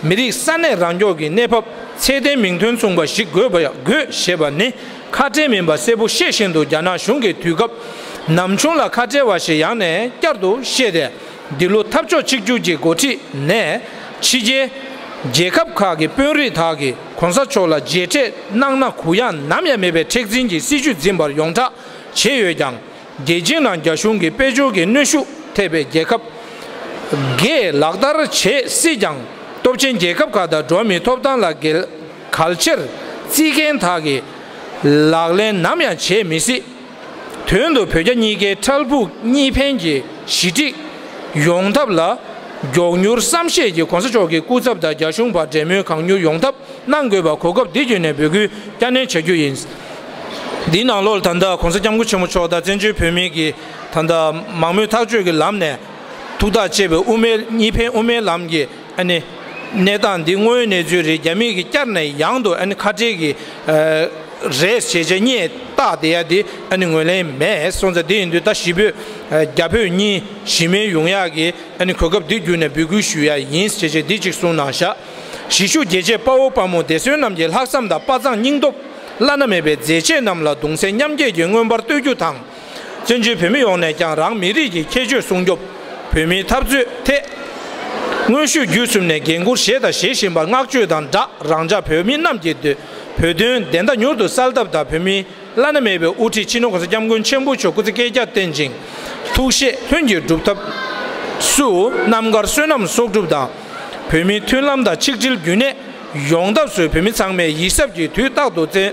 མི་རིགས་ས་གནས་རང་སྐྱོང་གི་གནས་བབ་ཚད་ལྡན་མིང་དོན་མཚུངས་པ་ཞིག་དགོས་པ་དགོས་ཞེས་པ་ནི་ཁ་བྲལ་མིན་པ་གསལ་པོ་ཤེས་བཞིན་དུ། རྒྱ་ནག་གཞུང་གིས་དུས་སྐབས་ནམ་བྱུང་ལ་ཁ་བྲལ་བ་ཞིག་ཡང་ནས་བསྐྱར་དུ་བཤད་དེ། འདི་ལོ་འཐབ་ཕྱོགས་གཅིག་གྱུར་གྱི་འགོ་ཁྲིད་ནས་ཕྱི་རྒྱལ་རྒྱལ་ཁབ་ཁག་གི་དཔོན་རིགས་དག་གིས་གོང་ས་མཆོག་ལ་མཇལ་འཕྲད་གནང་ན་གུ་ཡངས་ནམ་ཡང་མེད་པའི་མཁྲེགས་འཛིན་གྱི་སྲིད་བྱུས་འཛིན་པར་ཡོངས་གྲགས་བྱས་ཡོད་ཀྱང་། རྒྱལ་ཕྱི་ནང་རྒྱ་གཞུང་གིས་དཔལ་འབྱོར་གྱི་གནོན་ཤུགས་ཐེབས་པའི་རྒྱལ་ཁབ་འགས་ལག་བསྟར་བྱེད་སྲིད་ཀྱང་། སྟོབས་ཆེན་རྒྱལ་ཁབ་ཁག་དང་འགྲོ་བ་མིའི་ཐོབ་ཐང་ལ་འགལ་གལ་ཆེར་བརྩི་མཁན་དག་གིས་ལག་ལེན་ནམ་ཡང་བྱེད་མི་སྲིད། དོན་དུ་བོད་རྒྱ་གཉིས་ཀའི་འཕྲལ་ཕུགས་གཉིས་ཕན་གྱི་ཞི་འགྲིག་ཡོང་ཐབས་ལ་མགྱོགས་མྱུར་བསམ་ཤེས་ཀྱིས་གོང་ས་མཆོག་གི་སྐུ་ཚབ་དང་རྒྱ་གཞུང་བར་འབྲེལ་མོལ་གང་མྱུར་ཡོང་ཐབས་གནང་དགོས་པ་གོ་སྐབས་འདི་བརྒྱུད་ནས་འབོད་སྐུལ་བསྐྱར་ནན་བྱ་རྒྱུ་ཡིན། འདིའི་ནང་ལོགས་ལ་ད་ལྟ་གོང་ས་སྐྱབས་མགོན་ཆེན་པོ་མཆོག་དང་བཙན་བྱོལ་བོད་མི་གི་ད་ལྟ་མང་མོས་ཐག་གཅོད་ཀྱི་ལམ་ནས་ཐུགས་ཐག་བཅད་པའི་དབུ་མའི་གཉིས་ཕན་དབུ་མའི་ལམ་གྱི་ཨ་ནི་གནས་སྟངས་འདི་དངོས་ཡོད་གནས་ཚུལ་རེད། རྒྱ་མི་གིས་བསྐྱར་ནས་ཡང་དུ་ཨ་ནི་ཁ་བྲལ་གྱི་རེད་ཞེས་བྱས་བརྙས་བཏགས་བསྡད་ཡ་འདི་ཨ་ནི་ངོས་ལེན་མེད་སོང་ཙང་། འདི་ཡིན་དུས་ད་གཞིས་བོད་རྒྱ་བོད་གཉིས་གཞི་མེད་ཡོང་ཡག་གི་ཨ་ནི་གོ་སྐབས་འདི་བརྒྱུད་ནས་འབོད་སྐུལ་ཞུ་ཡ་ཡིན་ཞེས་བྱས་འདི་གཅིག་གསུངས་གནང་ཤག་གཞིས་བཞུགས་རྒྱལ་གཅེས་དཔའ་བོ་དཔའ་མོ་འདས་གསོན་རྣམས་ཀྱི་ལྷག་བསམ་དང་དཔའ་མཛངས་སྙིང་སྟོབས་བླ་ན་མེད་པའི་མཛད་རྗེས་རྣམས་ལ་གདུང་སེམས་མཉམ་སྐྱེད་ཀྱི་མངོན་པར་བསྟོད་རྒྱུ་དང་། བཙན་བྱོལ་བོད་མི་ཡོངས་ནས་ཀྱང་རང་མི་རིགས་ཀྱི་ཁྱད་ཆོས་སྲུང་སྐྱོབ། བོད་མིའི་འཐབ་རྩོད་ཐད་མངོན་ཤུགས་བརྒྱུད་གསུམ་ནས་འགན་འཁུར་བཞེས་དང་བཞེས་བཞིན་པར་བསྔགས་བརྗོད་དང་སྦྲགས། རང་ཅག་བོད་མི་རྣམས་ཀྱི་བོད་དོན་བདེན་མཐའ་མྱུར་དུ་གསལ་ཐབས་དང་། བོད་མིའི་བླ་ན་མེད་པའི་དབུ་ཁྲིད་སྤྱི་ནོར་གོང་ས་སྐྱབས་མགོན་ཆེན་པོ་མཆོག་སྐུ་ཚེ་བསྐལ་བརྒྱར་བརྟན་ཅིང་ཐུགས་བཞེད་ལྷུན་གྱིས་འགྲུབ་ཐབས་སུ་རྣམ་དཀར་བསོད་ནམས་གསོག་སྒྲུབ་དང་། བོད་མིའི་མཐུན་ལམ་དང་ཆིག་སྒྲིལ་རྒྱུན་གནས་ཡོང་ཐབས་སུ་བོད་མི་ཚང་མས་ཡིད་གཟབ་ཀྱིས་དུས་རྟག་ཏུ་བརྩོན་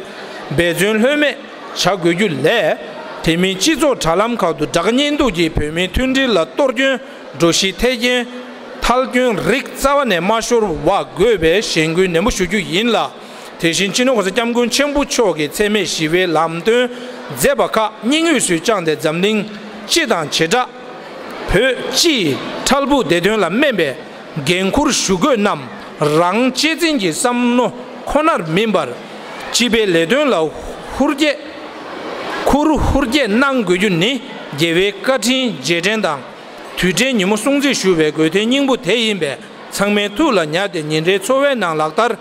འབད་བརྩོན་ལྷོད་མེད་བྱ་དགོས་རྒྱུ་ལས། དེ་མིན་སྤྱི་ཚོགས་དྲ་ལམ་ཁག་ཏུ་དགྲ་གཉེན་སྡུག་གིས་བོད་མིའི་མཐུན་སྒྲིལ་ལ་གཏོར་སྐྱོན་འགྲོ་གཞི་འཐེན་རྐྱེན་ཐལ་སྐྱོན་རིགས་རྩ་བ་ནས་མ་ཤོར་བ་དགོས་པའི་གཞེན་སྐུལ་ནན་པོ་ཞུ་རྒྱུ་ཡིན་ལ། དེ་བཞིན་སྤྱི་ནོར་གོང་ས་སྐྱབས་མགོན་ཆེན་པོ་མཆོག་གིས་འཚེ་མེད་ཞི་བའི་ལམ་སྟོན་མཛད་པ་ཁག་སྙིང་དབུས་སུ་བཅངས་ཏེ། འཛམ་གླིང་སྤྱི་དང་བྱེ་བྲག་བོད་སྤྱིའི་འཕྲལ་ཕུགས་བདེ་དོན་ལ་སྨན་པའི་འགན་འཁུར་ཞུ་དགོས་རྣམས་རང་གཅེས་འཛིན་གྱི་བསམ་མནོ་ཁོ་ནར་མིན་པར། སྤྱི་པའི་ལས་དོན་ལ་ཧུར་བསྐྱེད་ཁུར་ཧུར་བསྐྱེད་གནང་དགོས་རྒྱུ་ནི་རྒྱལ་བའི་བཀའ་དྲིན་རྗེས་དྲན་དང་། དུས་དྲན་ཉིན་མོ་སྲུང་བརྩི་ཞུ་བའི་དགོས་དོན་སྙིང་པོ་དེ་ཡིན་པས། ཚང་མའི་ཐུགས་ལ་ཉར་ཏེ་ཉིན་རེའི་འཚོ་བའི་ནང་ལག་བསྟར་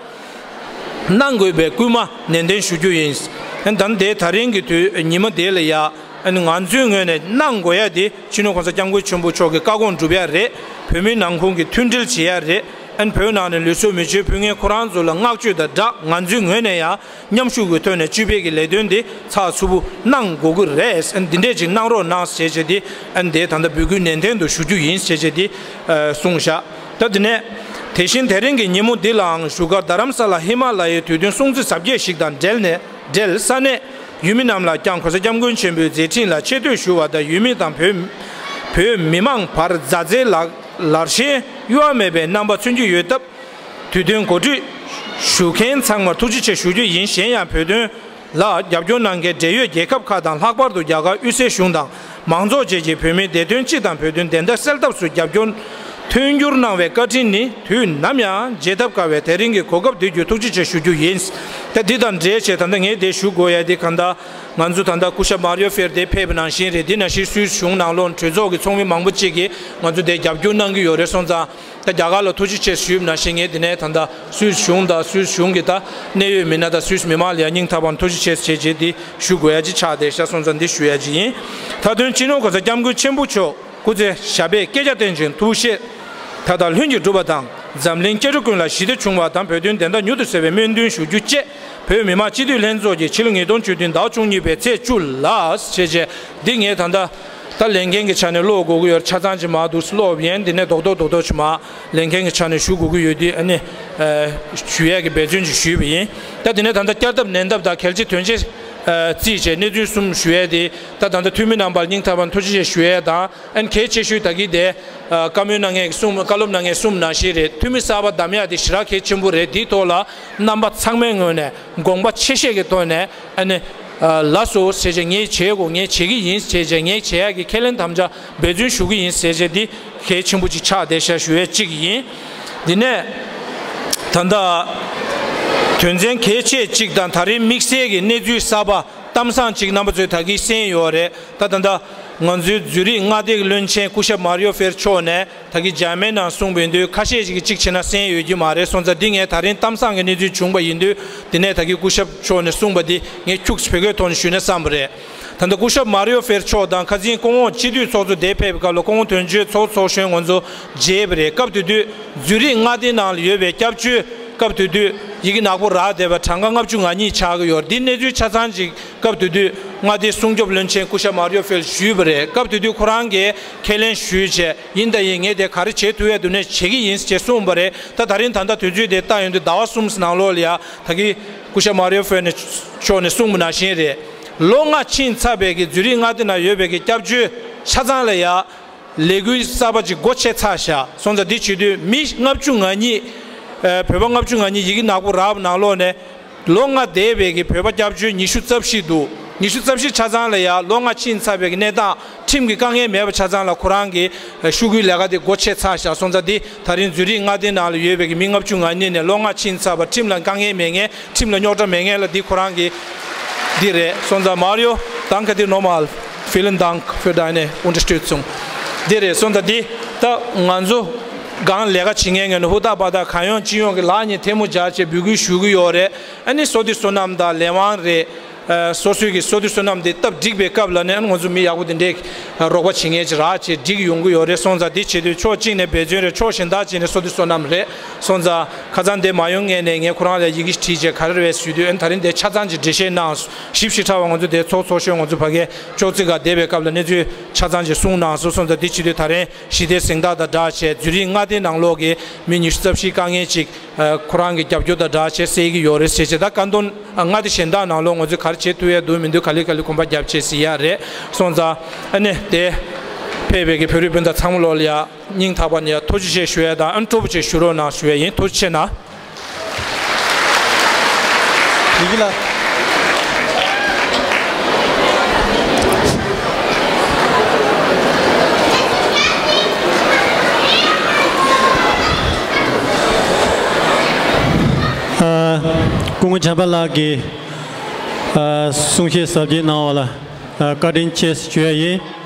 གནང་དགོས་པའི་སྐུལ་མ་ནན་ཏན་ཞུ་རྒྱུ་ཡིན། ཨ་ནི་ད་ལྟའི་ད་རིང་གི་དུས་ཉི་མ་དེ་ལ་ཡ། ཨ་ནི་ང་ཚོའི་ངོས་ནས་གནང་དགོས་ཡ་དེ་སྤྱི་ནོར་གོང་ས་སྐྱབས་མགོན་ཆེན་པོ་མཆོག་གི་བཀའ་དགོངས་སྒྲུབ་ཡ་རེད། བོད་མིའི་ནང་ཁོངས་ཀྱི་མཐུན་སྒྲིལ་བྱེད་ཡ་རེད། ཨ་ནི་བོད་ནང་ནས་ལུས་སྲོག་མེ་མཆོད་ཕུལ་མཁན་ཁོ་རང་ཚོ་ལ་བསྔགས་བརྗོད་དང་སྦྲགས། ང་ཚོའི་ངོས་ནས་ཡང་མཉམ་ཞུགས་ཀྱི་ཐོག་ནས་སྤྱི་པའི་གི་ལས་དོན་དེ་ཚགས་ཚུད་པོ་གནང་དགོས་ཀྱི་རེད། ཨ་ནི་འདི་འདྲས་ཅིག་གནང་རོགས་གནང་ཞེས་བྱས་ཏེ། ཨ་ནི་དེ་ད་ལྟ་འབོད་སྐུལ་ནན་ཏན་དུ་ཞུ་རྒྱུ་ཡིན་ཞེས་བྱས་ཏེ་གསུངས་བཞག་ད་དེ་ནས་དེ་བཞིན་དེ་རིང་གི་ཉིན་མོ་འདི་ལའང་བཞུགས་སྒར་རྡ་རམ་ས་ལ་ཧི་མ་ལ་ཡའི་དུས་སྟོན་སྲུང་བརྩི་གཟབ་རྒྱས་ཤིག་དང་འབྲེལ་ནས། འབྲེལ་ས་གནས་ཡུལ་མི་རྣམས་ལ་ཀྱང་གོང་ས་སྐྱབས་མགོན་ཆེན་པོའི་མཛད་འཕྲིན་ལ་ཆེ་བསྟོད་ཞུ་བ་དང་། ཡུལ་མི་དང་བོད་བོད་མི་མང་བར་མཛའ་བརྩེའི་ལག་ལར་ཞེན་གཡོ་བ་མེད་པའི་རྣམ་པ་མཚོན་གྱི་ཡོད་སྟབས། དུས་སྟོན་གོ་སྒྲིག་ཞུ་མཁན་ཚང་མར་ཐུགས་རྗེ་ཆེ་ཞུ་རྒྱུ་ཡིན། གཞན་ཡང་བོད་དོན་ལ་རྒྱབ་སྐྱོར་གནང་མཁན་འབྲེལ་ཡོད་རྒྱལ་ཁབ་ཁག་དང་། ལྷག་པར་དུ་རྒྱ་གར་དབུས་སའི་གཞུང་དང་མང་ཚོགས་བཅས་ཀྱིས་བོད་མིའི་བདེ་དོན་སྤྱི་དང་བོད་དོན་བདེན་མཐའ་གསལ་ཐབས་སུ་རྒྱབ་སྐྱོར་མཐུན་འགྱུར་གནང་བའི་བཀའ་དྲིན་ནི་དུས་ནམ་ཡང་བརྗེད་ཐབས་དཀའ་བས། དེ་རིང་གི་གོ་སྐབས་འདི་བརྒྱུད་ཐུགས་རྗེ་ཆེ་ཞུ་རྒྱུ་ཡིན། ད་འདི་དང་འབྲེལ་བྱས་ད་ལྟ་ངས་དེ་ཞུ་དགོས་ཡ་དེ་གང་ལྟར་ང་ཚོ་ད་ལྟ་སྐུ་ཞབས་མར་ཡོ་ཕེར་དེ་ཕེབས་པ་ནང་བཞིན་རེད། འདི་ནང་བཞིན་སུད་སི་གཞུང་ནང་ལོགས་གྲོས་ཚོགས་ཀྱི་ཚོགས་མི་མང་པོ་གཅིག་གིས་ང་ཚོ་དེ་རྒྱབ་སྐྱོར་གནང་གི་ཡོད་རེད་སོང་ཙང་། ད་རྒྱ་གར་ལ་ཐུགས་རྗེ་ཆེ་ཞུས་པ་ནང་བཞིན་ངས་དེ་ནས་ད་ལྟ་སུད་སི་གཞུང་དང་སུད་སི་གཞུང་གི་ད་གནད་ཡོད་མི་སྣ་དང་སུད་སི་མི་མང་ལ་ཡང་སྙིང་ཐག་པ་ནས་ཐུགས་རྗེ་ཆེ་ཞེས་བྱས་དེ་ཞུ་དགོས་ཡ་ཅིག་ཆགས་བསྡད་ཤག་སོང་ཙང་འདི་ཞུ་ཡ་ཅིག་ཡིན། མཐའ་དོན་སྤྱི་ནོར་གོང་ས་སྐྱབས་མགོན་ཆེན་པོ་མཆོག་སྐུ་ཚེ་ཞབས་པད་བསྐལ་བརྒྱར་བརྟན་ཅིང་ཐུགས་བཞེད་མཐའ་དག་ལྷུན་གྱིས་འགྲུབ་པ་དང་། འཛམ་གླིང་སྐྱེ་འགྲོ་ཀུན་ལ་ཞི་བདེ་འབྱུང་བ་དང་། བོད་དོན་བདེན་མཐའ་མྱུར་དུ་གསལ་བའི་སྨོན་འདུན་ཞུ་རྒྱུ་བཅས། བོད་མི་མང་སྤྱི་འཐུས་ལྷན་ཚོགས་ཀྱིས་ཕྱི་ལོ་ཉིས་སྟོང་བཅུ་བདུན་ཟླ་བ་བཅུ་གཉིས་པའི་ཚེས་བཅུ་ལ་ཞེས་བྱས་འདི་ངས་ད་ལྟ་ད་ལས་འགན་གྱི་ཆ་ནས་ཀློག་དགོས་ཀྱི་ཡོད། ཆ་ཚང་ཅིག་མར་འདུག་ཀློག་པ་ཡིན། འདི་ནས་རྡོག་རྡོག་རྡོག་རྡོག་ཅིག་མར་ལས་འགན་གྱི་ཆ་ནས་ཞུ་དགོས་ཀྱི་ཡོད་དུས་ཨ་ནི་ཞུ་ཡས་ཀྱི་འབད་བརྩོན་ཅིག་ཞུས་པ་ཡིན། ད་འདི་ནས་ད་ལྟ་བསྐྱར་ལྡབ་ནན་ལྡབ་དང་གལ་ཆེ་དོན་ཆེ་བརྩིས་བྱས་གནས་ཚུལ་གསུམ་ཞུ་ཡས་དེ། ད་ད་ལྟ་འཐུས་མི་རྣམ་པར་སྙིང་ཐག་པ་ནས་ཐུགས་རྗེ་ཆེ་ཞུ་ཡས་དང་། ཨ་ནི་གལ་ཆེ་ཤོས་ད་གིན་དེ་བཀའ་མོལ་གནང་མཁན་གསུམ། བཀའ་སློབ་གནང་མཁན་གསུམ་ནང་བཞིན་རེད། འཐུས་མི་གསར་པ་བདམས་ཡ་དེ་ཞེ་དྲག་གལ་ཆེན་པོ་རེད། དེའི་ཐོག་ལ་རྣམ་པ་ཚང་མའི་ངོས་ནས་དགོངས་པ་ཆེ་བཞེས་ཀྱི་ཐོག་ནས་ཨ་ནི་ལགས་སོ་ཟེར་བྱས་ངས་བྱེད་དགོས། ངས་བྱེད་ཀྱི་ཡིན་ཟེར་བྱས་ངས་བྱེད་ཡག་གི་ཁས་ལེན་དམ་བཅའ་འབད་བརྩོན་ཞུ་གི་ཡིན་ཟེར་བྱས་འདི་གལ་ཆེན་པོ་ཅིག་ཆགས་བསྡད་ཤག་ཞུ་ཡས་གཅིག་ཡིན། འདི་ནས་ད་ལྟ་དོན་ཚན་གལ་ཆེ་གཅིག་དང་ད་རེས་དམིགས་བསལ་གྱི་གནས་ཚུལ་གསར་པ་གཏམ་བཟང་གཅིག་རྣམ་པ་ཚོས་ད་གིན་གསན་ཡོད་རེད། ད་ད་ལྟ་ ང་ཚོའི་འཛུལ་རིགས་མངའ་སྡེའི་བློན་ཆེན་སྐུ་ཞབས་མཱ་རི་ཡོ་ཧྥེར་མཆོག་ནས་ད་གིན་འཇར་མན་ནང་གསུངས་པ་ཡིན་དུས། ཁ་ཤས་ཤིག་གིས་གཅིག་བྱས་ན་གསན་ཡོད་ཀྱི་མ་རེད། སོང་ཙང་འདི་ངས་ད་རིང་གཏམ་བཟང་གི་གནས་ཚུལ་བྱུང་བ་ཡིན་དུས། འདི་ནས་ད་གིན་སྐུ་ཞབས་མཆོག་ནས་གསུངས་པ་འདི་ངས་ཁྱུག་ཙམ་བོད་སྐད་ཐོག་ནས་ཞུས་ན་བསམ་པ་རེད། ད་ལྟ་སྐུ་ཞབས་མཱ་རི་ཡོ་ཧྥེར་མཆོག་དང་ཁ་སང་སྐུ་ངོ་སྤྱི་འཐུས་ཚོགས་གཙོ་དེ་ཕེབས་པའི་སྐབས་ལ་སྐུ་ངོ་དོན་གཅོད་ཚོགས་ཚོགས་གཞོན་ང་ཚོ་མཇལ་བ་རེད། སྐབས་དེ་དུས་འཛུལ་རིགས་མངའ་སྡེའི་ནང་ལ་ཡོད་པའི་སྐྱབས་བཅོལ་སྐབས་དེ་དུས་ཡི་གེ་ནག་པོ་རག་བསྡད་པ་གྲངས་ཀ་ལྔ་བཅུ་ང་གཉིས་ཆགས་ཀྱི་ཡོད་རེད། འདི་གནས་ཚུལ་ཆ་ཚང་ཅིག་སྐབས་དེ་དུས་མངའ་སྡེའི་སྲུང་སྐྱོབ་བློན་ཆེན་སྐུ་ཞབས་མཱ་རི་ཡོ་ཧྥེར་ཞུས་པ་རེད། སྐབས་དེ་དུས་ཁོ་རང་གིས་ཁས་ལེན་ཞུས་བྱས། ཡིན་དང་ཡིན། ངས་དེ་ག་རེ་བྱེད་ཐུབ་ཡ་འདུག་ནས་བྱེད་ཀྱི་ཡིན་ཞེས་གསུངས་པ་རེད། ད་ད་རིང་ད་ལྟ་དུས་ཚོད་དེ་ལྟ་ཡོང་དུས་ཟླ་བ་གསུམ་ནང་ལོགས་ལ་ཡ་ད་གིན་སྐུ་ཞབས་མཱ་རི་ཡོ་ཧྥེར་ནས་མཆོག་ནས་གསུངས་པ་ནང་བཞིན་རེད། ལོ་ལྔ་ཕྱིན་ཚར་བའི་གི་འཛུལ་རིགས་མངའ་སྡེ་ནང་ཡོད་པའི་གི་སྐྱབས་བཅོལ་ཆ་ཚང་ལ་ཡ་ལས་འགུལ་གསར་པ་ཅིག་སྒོ་ཕྱེ་ཚར་ཤག་སོང་ཙང་འདི་བྱེད་དུས་མི་ལྔ་བཅུ་ང་གཉིས། ཨ། བོད་པ་ལྔ་བཅུ་ང་གཉིས་ཡི་གེ་ནག་པོ་རག་པ་ནང་ལོགས་ནས་ལོ་ལྔ་འདས་པའི་གི་བོད་པ་སྐྱབས་བཅོལ་ཉི་ཤུ་རྩ་བཞི་འདུག་ཉི་ཤུ་རྩ་བཞི་ཆ་ཚང་ལ་ཡ་ལོ་ལྔ་ཕྱིན་ཚར་བའི་གི་གནས་སྟངས། ཁྲིམས་ཀྱི་དཀའ་ངལ་མེད་པ་ཆ་ཚང་ལ་ཁོ་རང་གི་ཤོག་གུའི་ལས་ཀ་དེ་སྒོ་ཕྱེ་ཚར་ཤག་སོང་ཙང་འདི་ད་རིང་འཛུལ་རིགས་མངའ་སྡེའི་ནང་ལ་ཡོད་པའི་གི་མི་ལྔ་བཅུ་ང་གཉིས་ནས་ལོ་ལྔ་ཕྱིན་ཚར་བ། ཁྲིམས་ལ་དཀའ་ངལ་མེད་མཁན། ཁྲིམས་ལ་རྙོག་དྲ་མེད་མཁན་ལ་འདི་ཁོ་རང་གི་འདི་རེད། སོང་ཙང་Mario, danke dir nochmal. Vielen Dank für deine Unterstützung. འདི་རེད། སོང་ཙང་འདི་ད་ང་ཚོ་སྒང་ལས་ཀ་བྱེད་མཁན་ངོས་ནས་ཧུར་ཐག་པ་ཐག་གང་ཡོང་ཅི་ཡོང་གི་ལག་གཉིས་ཐལ་མོ་སྦྱར་བྱས་འབོད་སྐུལ་ཞུ་གི་ཡོད་རེད། ཨ་ནི་བསོད་བདེ་བསོད་ནམས་དང་ལས་དབང་རེད། ཨ། སོ་སོའི་གི་བསོད་བདེ་བསོད་ནམས་དེ་སྟབས་འགྲིག་པའི་སྐབས་ལ་ནི་ཨ་ནི་ང་ཚོ་མི་ཡག་པོ་དེ་འདྲས་རོགས་པ་བྱེད་མཁན་ཅིག་རག་བྱས་འགྲིག་ཡོང་གི་ཡོད་རེད། སོང་ཙང་འདི་བྱེད་དུས་ཕྱོགས་གཅིག་ནས་འབད་བརྩོན་རེད། ཕྱོགས་གཞན་དག་ཅིག་ནས་བསོད་བདེ་བསོད་ནམས་རེད། སོང་ཙང་ཁ་སང་དེ་མ་ཡོང་སྔོན་ནས་ངས་ཁོ་རང་ལ་ཡི་གེ་བྲིས་བྱས་ག་རེ་རེད་ཞུས་དུས། ཨ་ནི་ད་རིང་དེ་ཆ་ཚང་ཅིག་འགྲེལ་བཤད་གནང་སོང་། ཞིབ་ཞིབ་ཕྲ་བ་ང་ཚོ་དེ་ཚོགས་ཚོགས་གཞོན་ང་ཚོ་ཕ་གིའི་ཅོག་ཙེ་སྒང་བསྡད་པའི་སྐབས་ལ་གནས་ཚུལ་ཆ་ཚང་ཅིག་གསུངས་གནང་སོང་། སོང་ཙང་འདི་བྱེད་དུས་ད་རིང་ཞི་བདེ་གཟེངས་རྟགས་དང་སྦྲགས་བྱས་འཛུལ་རིགས་མངའ་སྡེའི་ནང་ལོགས་ཀྱི་མི་ཉི་ཤུ་རྩ་བཞིའི་དཀའ་ངལ་ཅིག་ཨ། ཁོ་རང་གི་རྒྱབ་སྐྱོར་དང་སྦྲགས་བྱས་སེལ་གྱི་ཡོད་རེད་ཟེར་བྱས། ད་བཀའ་འདོན། ཨ། མངའ་སྡེ་གཞན་དག་ནང་ལོགས་ང་ཚོས་ག་རེ་བྱེད་ཐུབ་ཡ་འདུག་མི་འདུག་ག་ལེ་ག་ལེ་གོམ་པ་རྒྱབ་བྱས་ཟེར་ཡ་རེད། སོང་ཙང་ཨ་ནི་དེ་ཕེབས་པའི་གི་བོད་རིགས་སྤུན་ཟླ་ཚང་མ་ལོགས་ལ་ཡ་སྙིང་ཐག་པ་ནས་ཡ་ཐུགས་རྗེ་ཆེ་ཞུ་ཡ་དང་། ཨ་ནི་སྤྲོ་པོ་བྱས་བཞུགས་རོགས་གནང་ཞུ་ཡ་ཡིན། ཐུགས་རྗེ་ཆེ་གནང་། ཡི་གེ་ལ། ཨ། སྐུ་ངོ་བྱམས་པ་ལགས་ཀྱིས། ཨ། གསུང་བཤད་གཟབ་རྒྱས་གནང་བ་ལ། ཨ། བཀའ་དྲིན་ཆེ་ཞུ་ཡ་ཡིན།